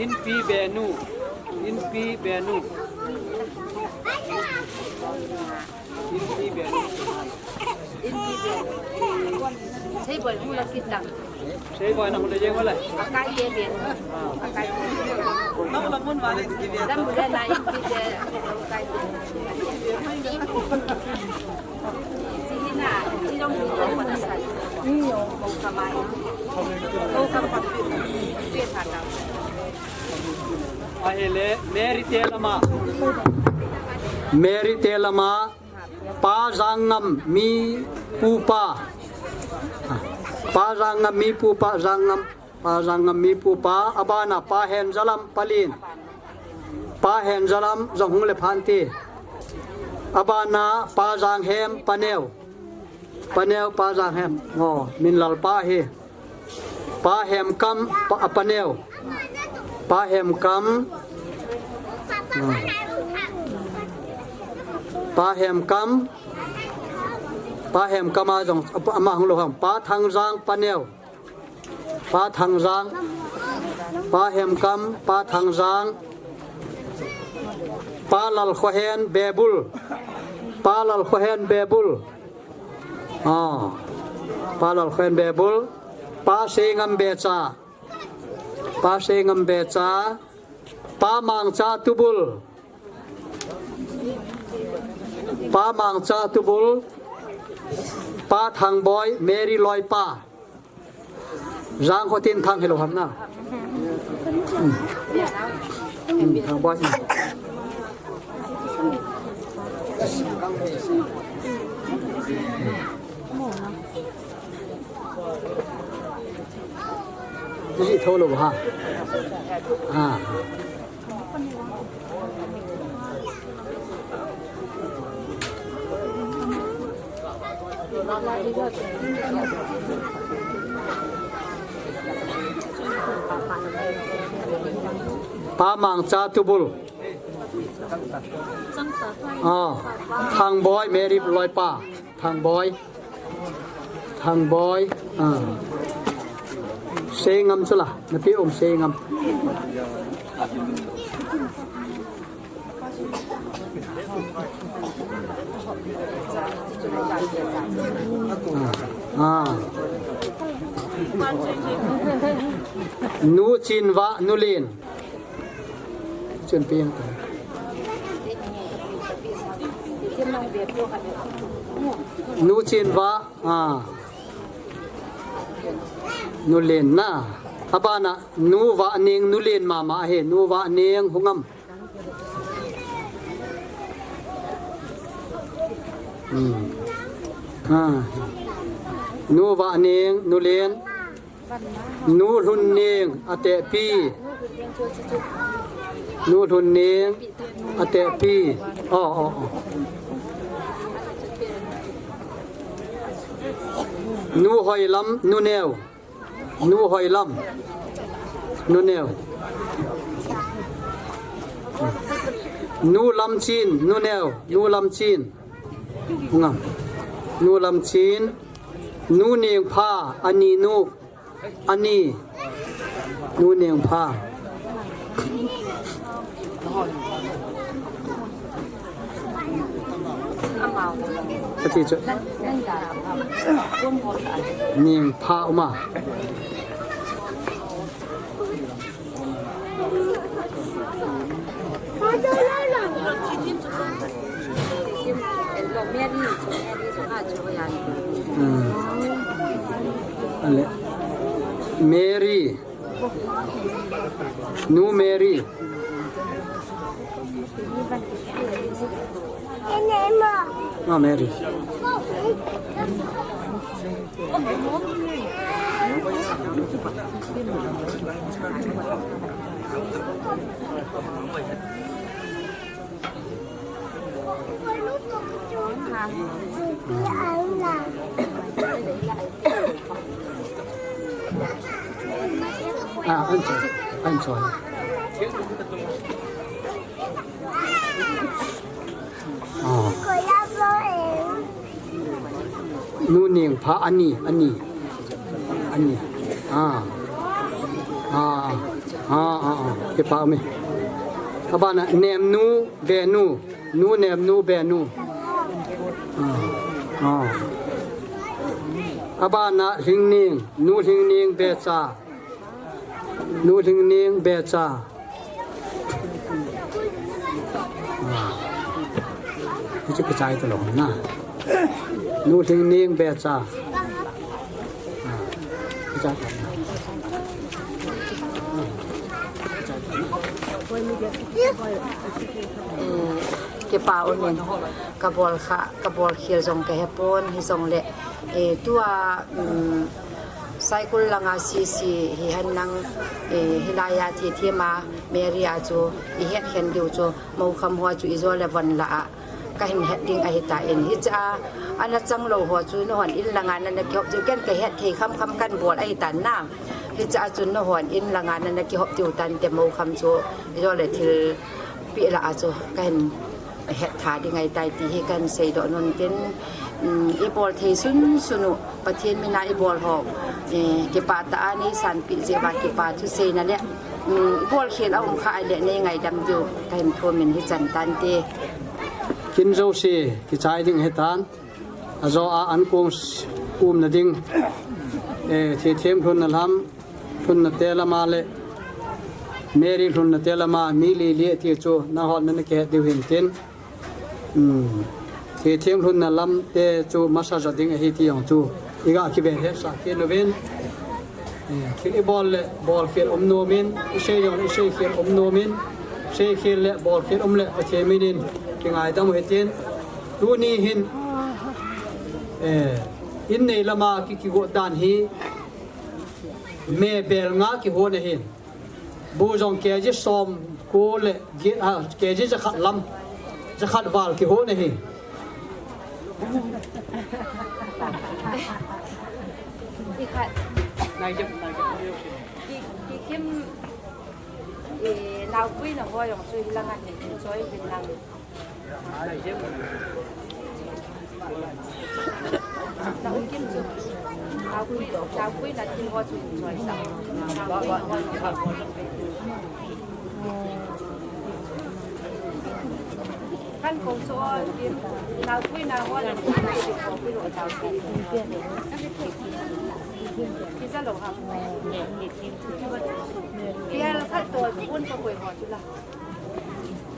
Inpi benu. Inpi benu. Inpi benu. Inpi benu. Seiboi hung la kit lang. Seiboi na hung le jeng u le. Akai te benu. Akai te. Dam le na inpi te. Akai te. Sihina, ilong ilong mana sa. Ahile, Mary te lama. Mary te lama, Pa Jangngam mi pupa. Pa Jangngam mi pupa, Jangngam, Pa Jangngam mi pupa, abana Pa Henjalam palin. Pa Henjalam jong hung le phan ti. Abana Pa Janghem paneo. Paneo Pa Janghem. Oh, min lal pa hi. Pa Hemkam, pa, paneo. Pa Hemkam. Oh. Pa Hemkam. Pa Hemkam a jong, ama hung lo ham. Pa Thangjang paneo. Pa Thangjang, Pa Hemkam, Pa Thangjang, Pa Lalkhohen Bebul, Pa Lalkhohen Bebul, ah, Pa Lalkhohen Bebul, Pa Sengam Becha, Pa Sengam Becha, Pa Mangcha Tubul, Pa Mangcha Tubul, Pa Thangboi, Mary loipa. Jangkhotin Thang hilou ham na. Hmm. Hmm, Thangboi. Tuji tholo ha. Ah. Pa Mangcha Tubul. Ah, Thangboi, Mary loipa. Thangboi. Thangboi. Ah. Sengam chula. Napi um Sengam. Ah. Ah. Nu Chinva, Nu Lin. Chun piang ta. Nu Chinva, ah. Nu Lin na. Abana, Nu Vaning, Nu Lin mama hi, Nu Vaning hungam. Hmm. Ah. Nu Vaning, Nu Lin. Nu Lhunning, atehpi. Nu Lhunning, atehpi. Oh, oh, oh. Nu Hoilam, Nu Neo. Nu Hoilam, Nu Neo. Nu Lamchin, Nu Neo, Nu Lamchin. Ngam. Nu Lamchin, Nu Nengpha, ani nu. Ani, Nu Nengpha. Kati chu. Nengpha uma. Hmm. Ale. Mary. Nu Mary. Ah, Mary. Ah, answer, answer. Ah. Nu Nengpha ani, ani. Ani. Ah. Ah. Ah, ah, ah. Kipa mi. Abana Nemnu Benu. Nu Nemnu Benu. Ah. Ah. Abana Lhingning. Nu Lhingning Becha. Nu Lhingning Becha. Ah. Hichu kichai talou na. Nu Lhingning Becha. Eh, kipa umin, kabol kha, kabol khel jong kahepon, hijongle, eh, tua, um, Saikul langa C C hihen lang, eh, hilaiya Thethema Mary a chu ihet khen diu chu, Moukham hoa chu ijole von la a kahin het ding ahitan, hichea ana chang lou ho chu nahon in langa nana kihop diu, ken kahet thei khamkham kanbol ahitan na. Hichea chu nahon in langa nana kihop diu tante, Moukham chu ijole thilpeh la a chu kahin het tha ding ahitai ti hi kahin seidoh nom in tin, um, ibol thei sunsun u Pathen mina ibol ho, eh, kipah tah a neisanpeh jeh uva kipa thuseina le, um, ibol khel aum kha ahile neingaidam diu kahin thum in hichan tante. Kin jouse kichai ding ahitan. Ajo a ankong umna ding, eh, Thethema lhunna lam, lhunna te lama le Mary lhunna te lama mi li li ati chu nahon nana kihet diu hin tin. Um, Thethema lhunna lam te chu masa jo ding ahi ti jong chu iga kibe hetsah kit uvin. Eh, thil ibol le bol khel um nom in, isei jong le isei khel um nom in, sei khel le bol khel um le Pathen minin kingaidam u hitin. Tuni hin, eh, in nei lama ki, kigot dan hi, me bel nga kihon ahin. Bu jong K G som ko le, K G jakhat lam, jakhat val kihon ahi. Ki, ki khim, eh, naopuina ho jong chu hilanga hin choi hin lang.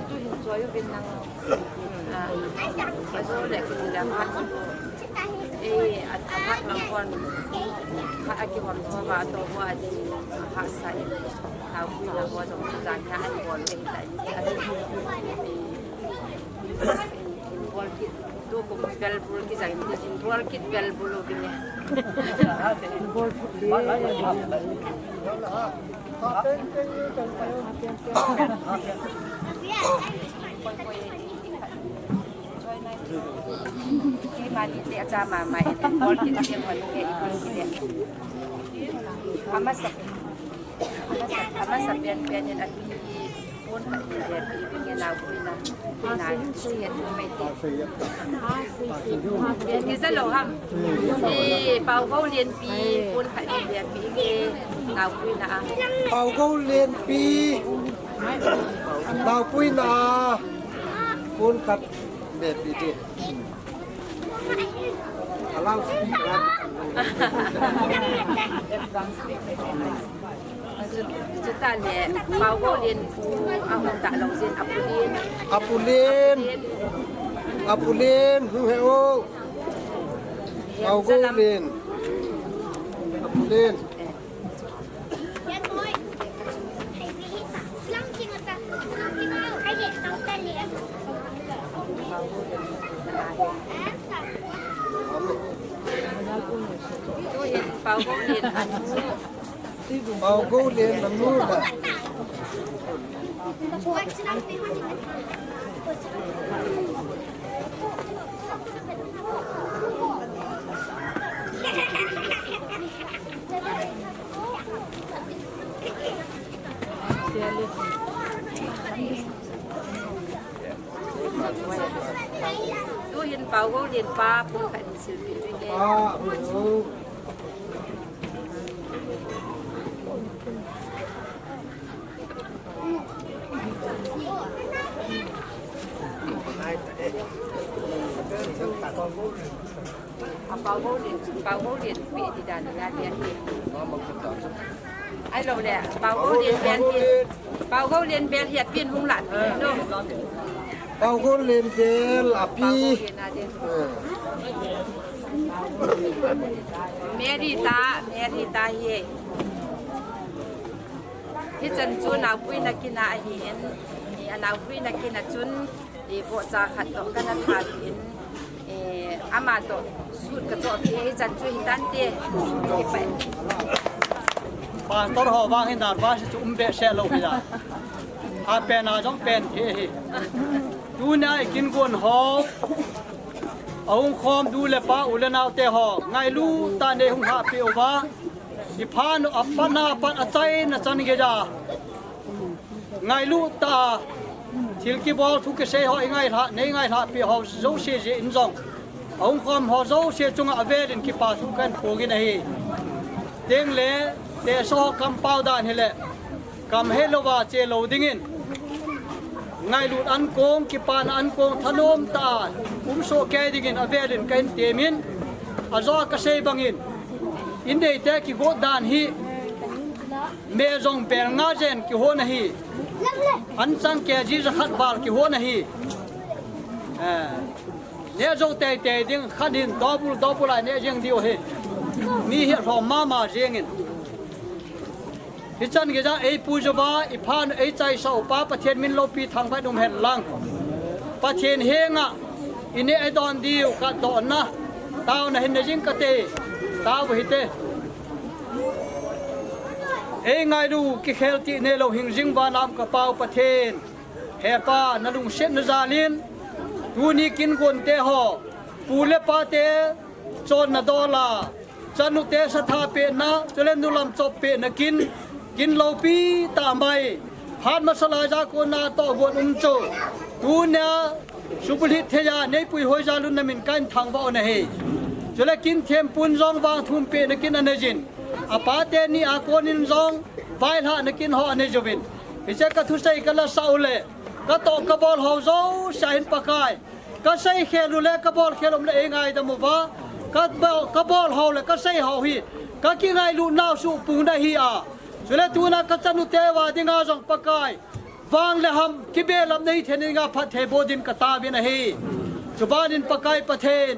Tuhin choi uvin lang, ah, ajo le kiti le khat. Eh, a, a khat lang kon. Khat a kihom thou va, atoh ho a di, a hahsa in. Naopuina ho jong chu jan hi a bol ve ta in. A di, eh, bol kit. Tu kum vel bul kijang in, bol kit vel bul uvin e. Bol kit. Pau Gou Lianpi, pon khat in be pi inge, naopuina a. Pau Gou Lianpi, naopuina a, pon khat be pi di. Alang speak, alang. Chuta le, Pau Gou Lian pu ahung ta lou jin, Apu Lian. Apu Lian. Apu Lian, hung he o. Pau Gou Lian. Apu Lian. Tuhin Pau Gou Lian anu. Pau Gou Lian anu la. Tuhin Pau Gou Lian pa pon khat in silpeh uvinge. A Pau Gou Lian, Pau Gou Lian pi ti dan na bel hi. Ahilou le, Pau Gou Lian bel hi. Pau Gou Lian bel hi a pin hung la pi no. Pau Gou Lian bel a pi. Pau Gou Lian a den. Eh. Mary ta, Mary ta hi. Hichan chu naopuina kin a ahin, eh, anaopuina kin a chun, eh, vohcha khat toh kana thadoh in, eh, ama toh suit kachoh peh, hichan chu hitante. Pastor ho vang hi nervous chu um behseh lou hi a. Apen a jong pen thei hi. Tunia i kin gon ho, ahung khom nu le pa, u le nao te ho, ngailut tah in nei hung hahpeh uva, i phat u apat na pat achaina chan geiya ngailut tah a thil kibol thu kisei ho i ngailhah, nei ngailhah peh ho jouse jeh in jong, ahung khom ho jouse chunga avel in kipa thu kahin phong in ahi. Tengle, teso ho kampao dan hile, kam helouva che lou dingin, ngailut ankong, kipana ankong, thanom tah a um soh kei dingin avel in kahin temin, ajo a kasei bangin, inneite kigot dan hi, me jong bel nga jen kihon ahi, anchang KG jakhat val kihon ahi. Eh, neh jou teitei ding, khat in double, double a neh jeng diu ahi. Mi hi alhom mama jengin. Hichan geiya eipui jouva, i phat u eichaisah u pa Pathen min loupi thangvah in um hen lang, Pathen henga ineh idon diu katdohna, taona hin nei jing kate, tao hite. Eingailu kikhel tih neilou hingjing vana um ka Pa u Pathen, he Pa, nalungsetna jalin, tuni kin gonte ho, pu le pate chonna dola, chanute satha pehna, chule nulam chop pehna kin, kin loupi tah mai, phat masa laiya kona tohgon um chu, tunia subulhit theiya neipui hoi jal un namin kahin thangvah u ahi. Chule kin thempun jong vangthum pehna kin anei jin, apate ni a konin jong vailhahna kin ho anei jouvin, hiche kathusei kalasah u le, katoh kabol ho jousea hin Pakai, kasei khel u le kabol khel um le eingaidam uva, kabol, kabol ho le kasei ho hi kakingailutnau suhpung nahi a, chule tuna kachanute uva dinga jong Pakai, vang le ham kibelap nei thei dinga phatthei boh din kataovin ahi. Chubanin Pakai Pathen,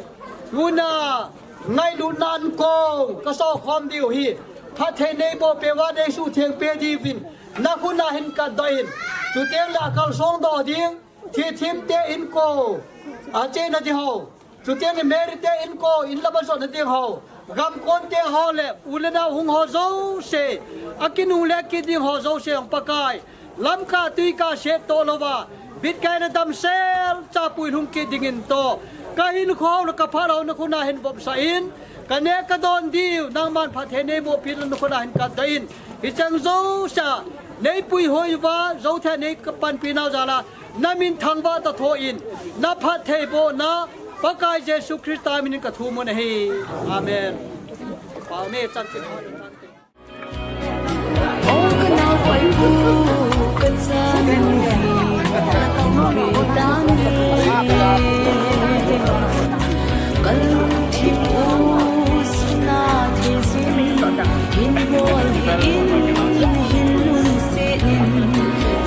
tuna ngailutna ankong kasoh khom diu hi, phatthei neiboh peh uva neisuhtheng peh diuvin nakhut a hin katdoh in, chutengle akalsong doh ding, thithim te inko, acheina ding ho, chutengle Mary te inko, in lama jotna ding ho, gamkon te ho le u le nao hung ho jouse, akinung le akit ding ho jouse jong Pakai, lamkah tuikah settoh louva, bitkai le damsel chapui lhung kit dingin toh, kahinkho le kaphat ho nakhut a hin vopsah in, kaneh kadon diu nangman phatthei neiboh peh in nakhut a hin katdoh in, hicheng jousea neipui hoi uva, jou thei nei kapanpi nau jal a namin thangvah ta thou in, naphatthei bohna Pakai Jesu Christa minin kathum u ahi. Amen. Pau me chan kin. O ka naopai pu, ka chanu hi, ka tong ri dan hi. Ka lungthim u suna thei jin, hin bol hi in, hin lungset in,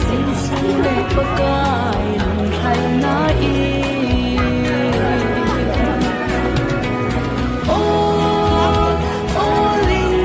jing sung le Pakai lungthai na in. O, o ling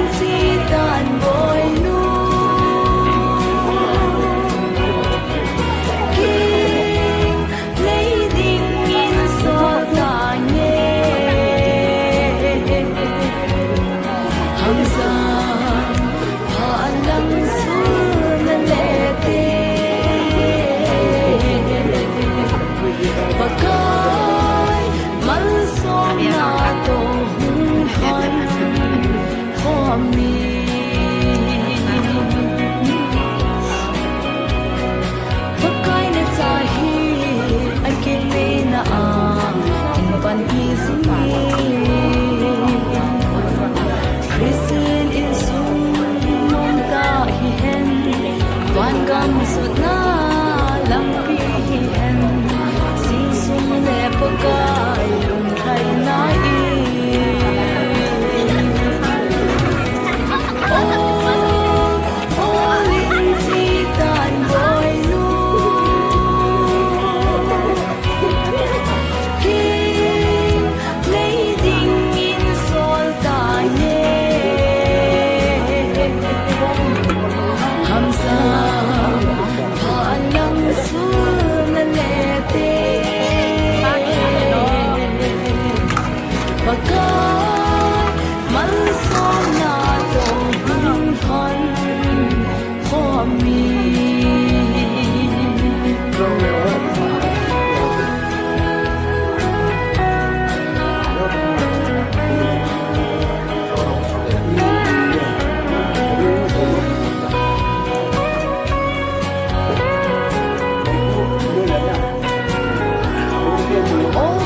O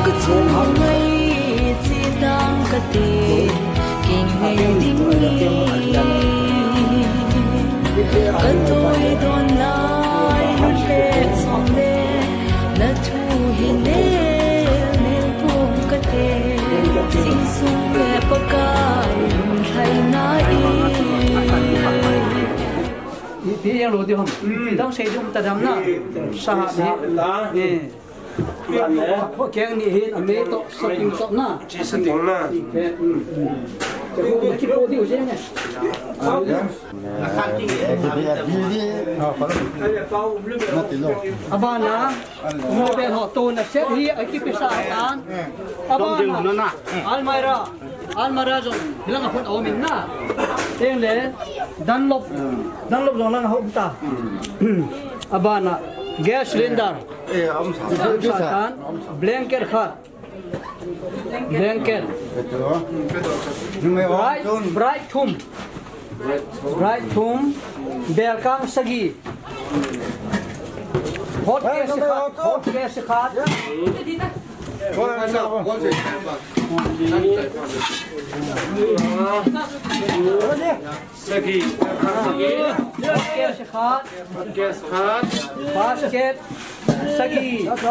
ka chung ngai chi tang ka ti, kei ngai ding ni. Ka toi don lai hun le song le, na thu hi ne ne pong ka te, sing sung le pa ka lum thai na i. Ipi jeng lou ding ham? Ipi dang sei ding ham, ta dam na. Saha ni. Keng ni hin, amei toh, sating toh na. Sating na. Ipi, um, um. Kipo diu jeng e. Abana, mo be ho to na set hi, a kipi sa tan. Abana, almirah. Almirah jong, hilang a khut a um in na. Teng le, Dunlop, Dunlop jong lang a um ta. Abana, gas cylinder. Eh, a um sa. A um sa tan, blanket khat. Blanket. Bright, bright thum. Bright thum, belkang sagi. Hot case khat, hot case khat. Sagi. Hot case khat. Hot case khat. Basket sagi. Sagi.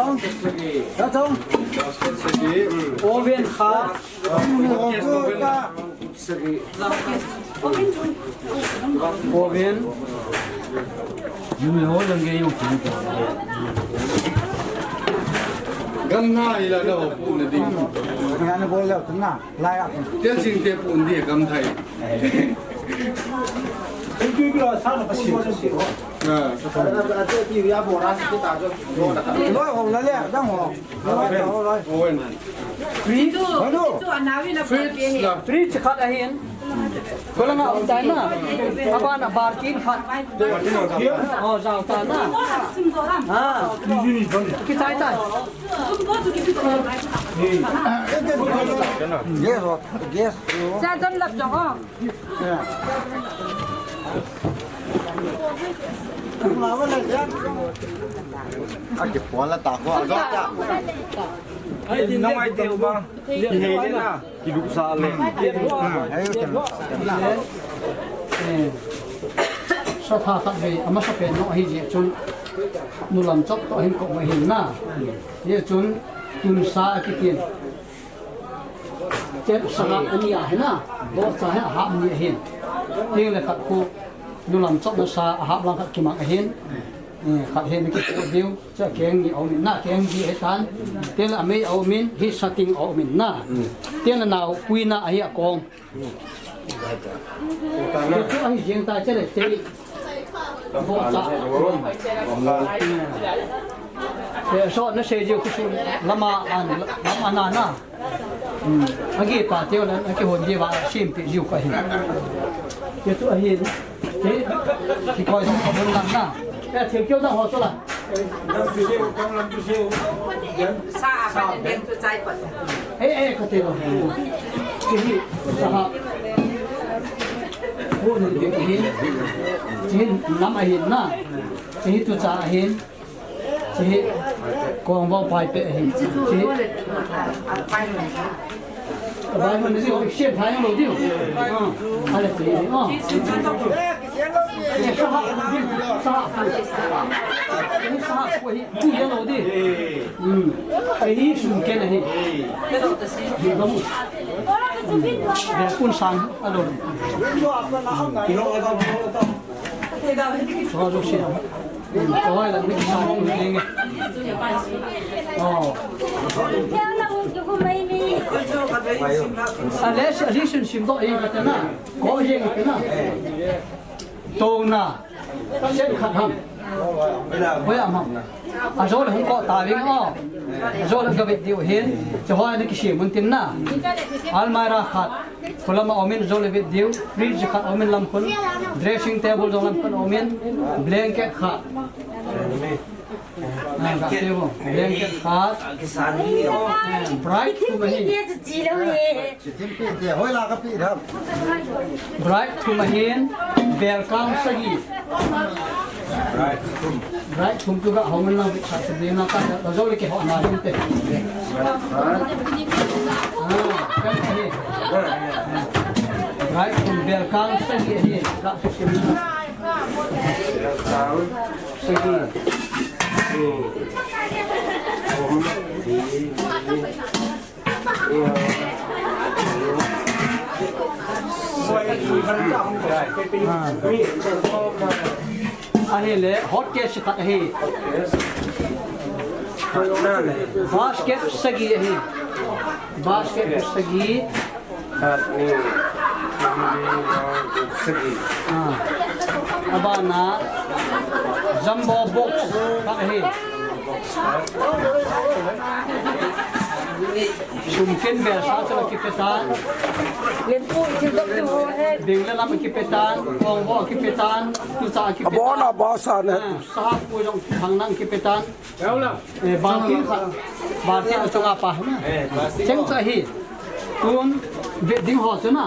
Oven khat. Oven. Gamthai la na ho pu na ding. Nga na bol la na, lai a. Tensing te pu ndi gamthai. Thank you, bro. Sa na pa si. Ah. Loi ho la le, dang ho. Loi, loi, loi. Oven. Fridge. Hello. Fridge la. Fridge khat ahin. Kolanga um tai na. Abana barkin khat. Oh, jao ta na. Ah. Kichai tai. Yes, yes. Sa don lap jong ho. A kipuan la ta ko a jong ta. Ai, din ngai te ba. Ki hei le na, ki dusa le. Sa tha khat ve, amasa pen no hi je chun. Nu lam chop to hin ko ma hin na. Je chun, tun sa a kitin. Chep sahap ani ahin na, bo sa hi ahap ni ahin. Teng le khat khu, nu lam chop na sa ahap lang khat kimang ahin. Eh, khat hin kipo diu, cha keng ni aum in na, keng di hitan. Teng le amei aum in, hi sating aum in na. Teng le nau pui na ahi akong. Chu ahi jeng ta che le che. Bo cha. Eh, so na se jiu khu sun lama an, lama na na. Hmm. Agi pa teu nan, aki hon di va, sim pi jiu ka hin. Ke tu ahin. Ke, ki koi sa ka bon nan na. Eh, thil keu na ho tu la. Sa a pa den tu chai pa. Eh, eh, ka te lo. Ke hi, sa ha. Ho ni ke hin. Ke hin, nam ahin na. Ke hi tu cha ahin. Chi hi, kong bou pai pe hi. Chi hi. Bai man ni ho, siam phai lo diu. Ah, ale chi hi. Ah. Sa ha, sa ha. Sa ha ko hi, ku ya lo di. Hmm. Ai hi sun ke na hi. Hi ba mu. Hmm. Be kun sang, alo. Sa ha lo si. Oi, la ni sa ni nge. Oh. Ale, ali sun sim do e ka na. Ko ye ka na. To na. Sen khat ham. Hoi am ham. Ajole hung ko ta ving o. Ajole ga vet diu hin. Che hoi ni kisem un tin na. Almirah khat. Kolam a umin ajole vet diu. Fridge khat umin lam khun. Dressing table jong lam khun umin. Blanket khat. Ah, ga table. Blanket khat. Bright thum ahi. Bright thum ahin, bel kang sagi. Bright thum tu ga hong lang sa sa din na ta, ta jo le ke ho na din te. Ah, kan ahi. Bright thum, bel kang sagi ahi. Ga su sim. Sagi. Ahile, hot case khat ahi. Basket sagi ahi. Basket sagi. Ah. Abana, jumbo box khat ahi. Sum ken bel sa chu akipe tan. Beng le lam akipe tan, kong bo akipe tan, tu sa akipe tan. Abona ba sa ne. Ah, sa pu jong thang nang kipe tan. Eh, baltin khat. Baltin chunga pa na. Cheng chu ahi. Tun, ve ding ho chu na.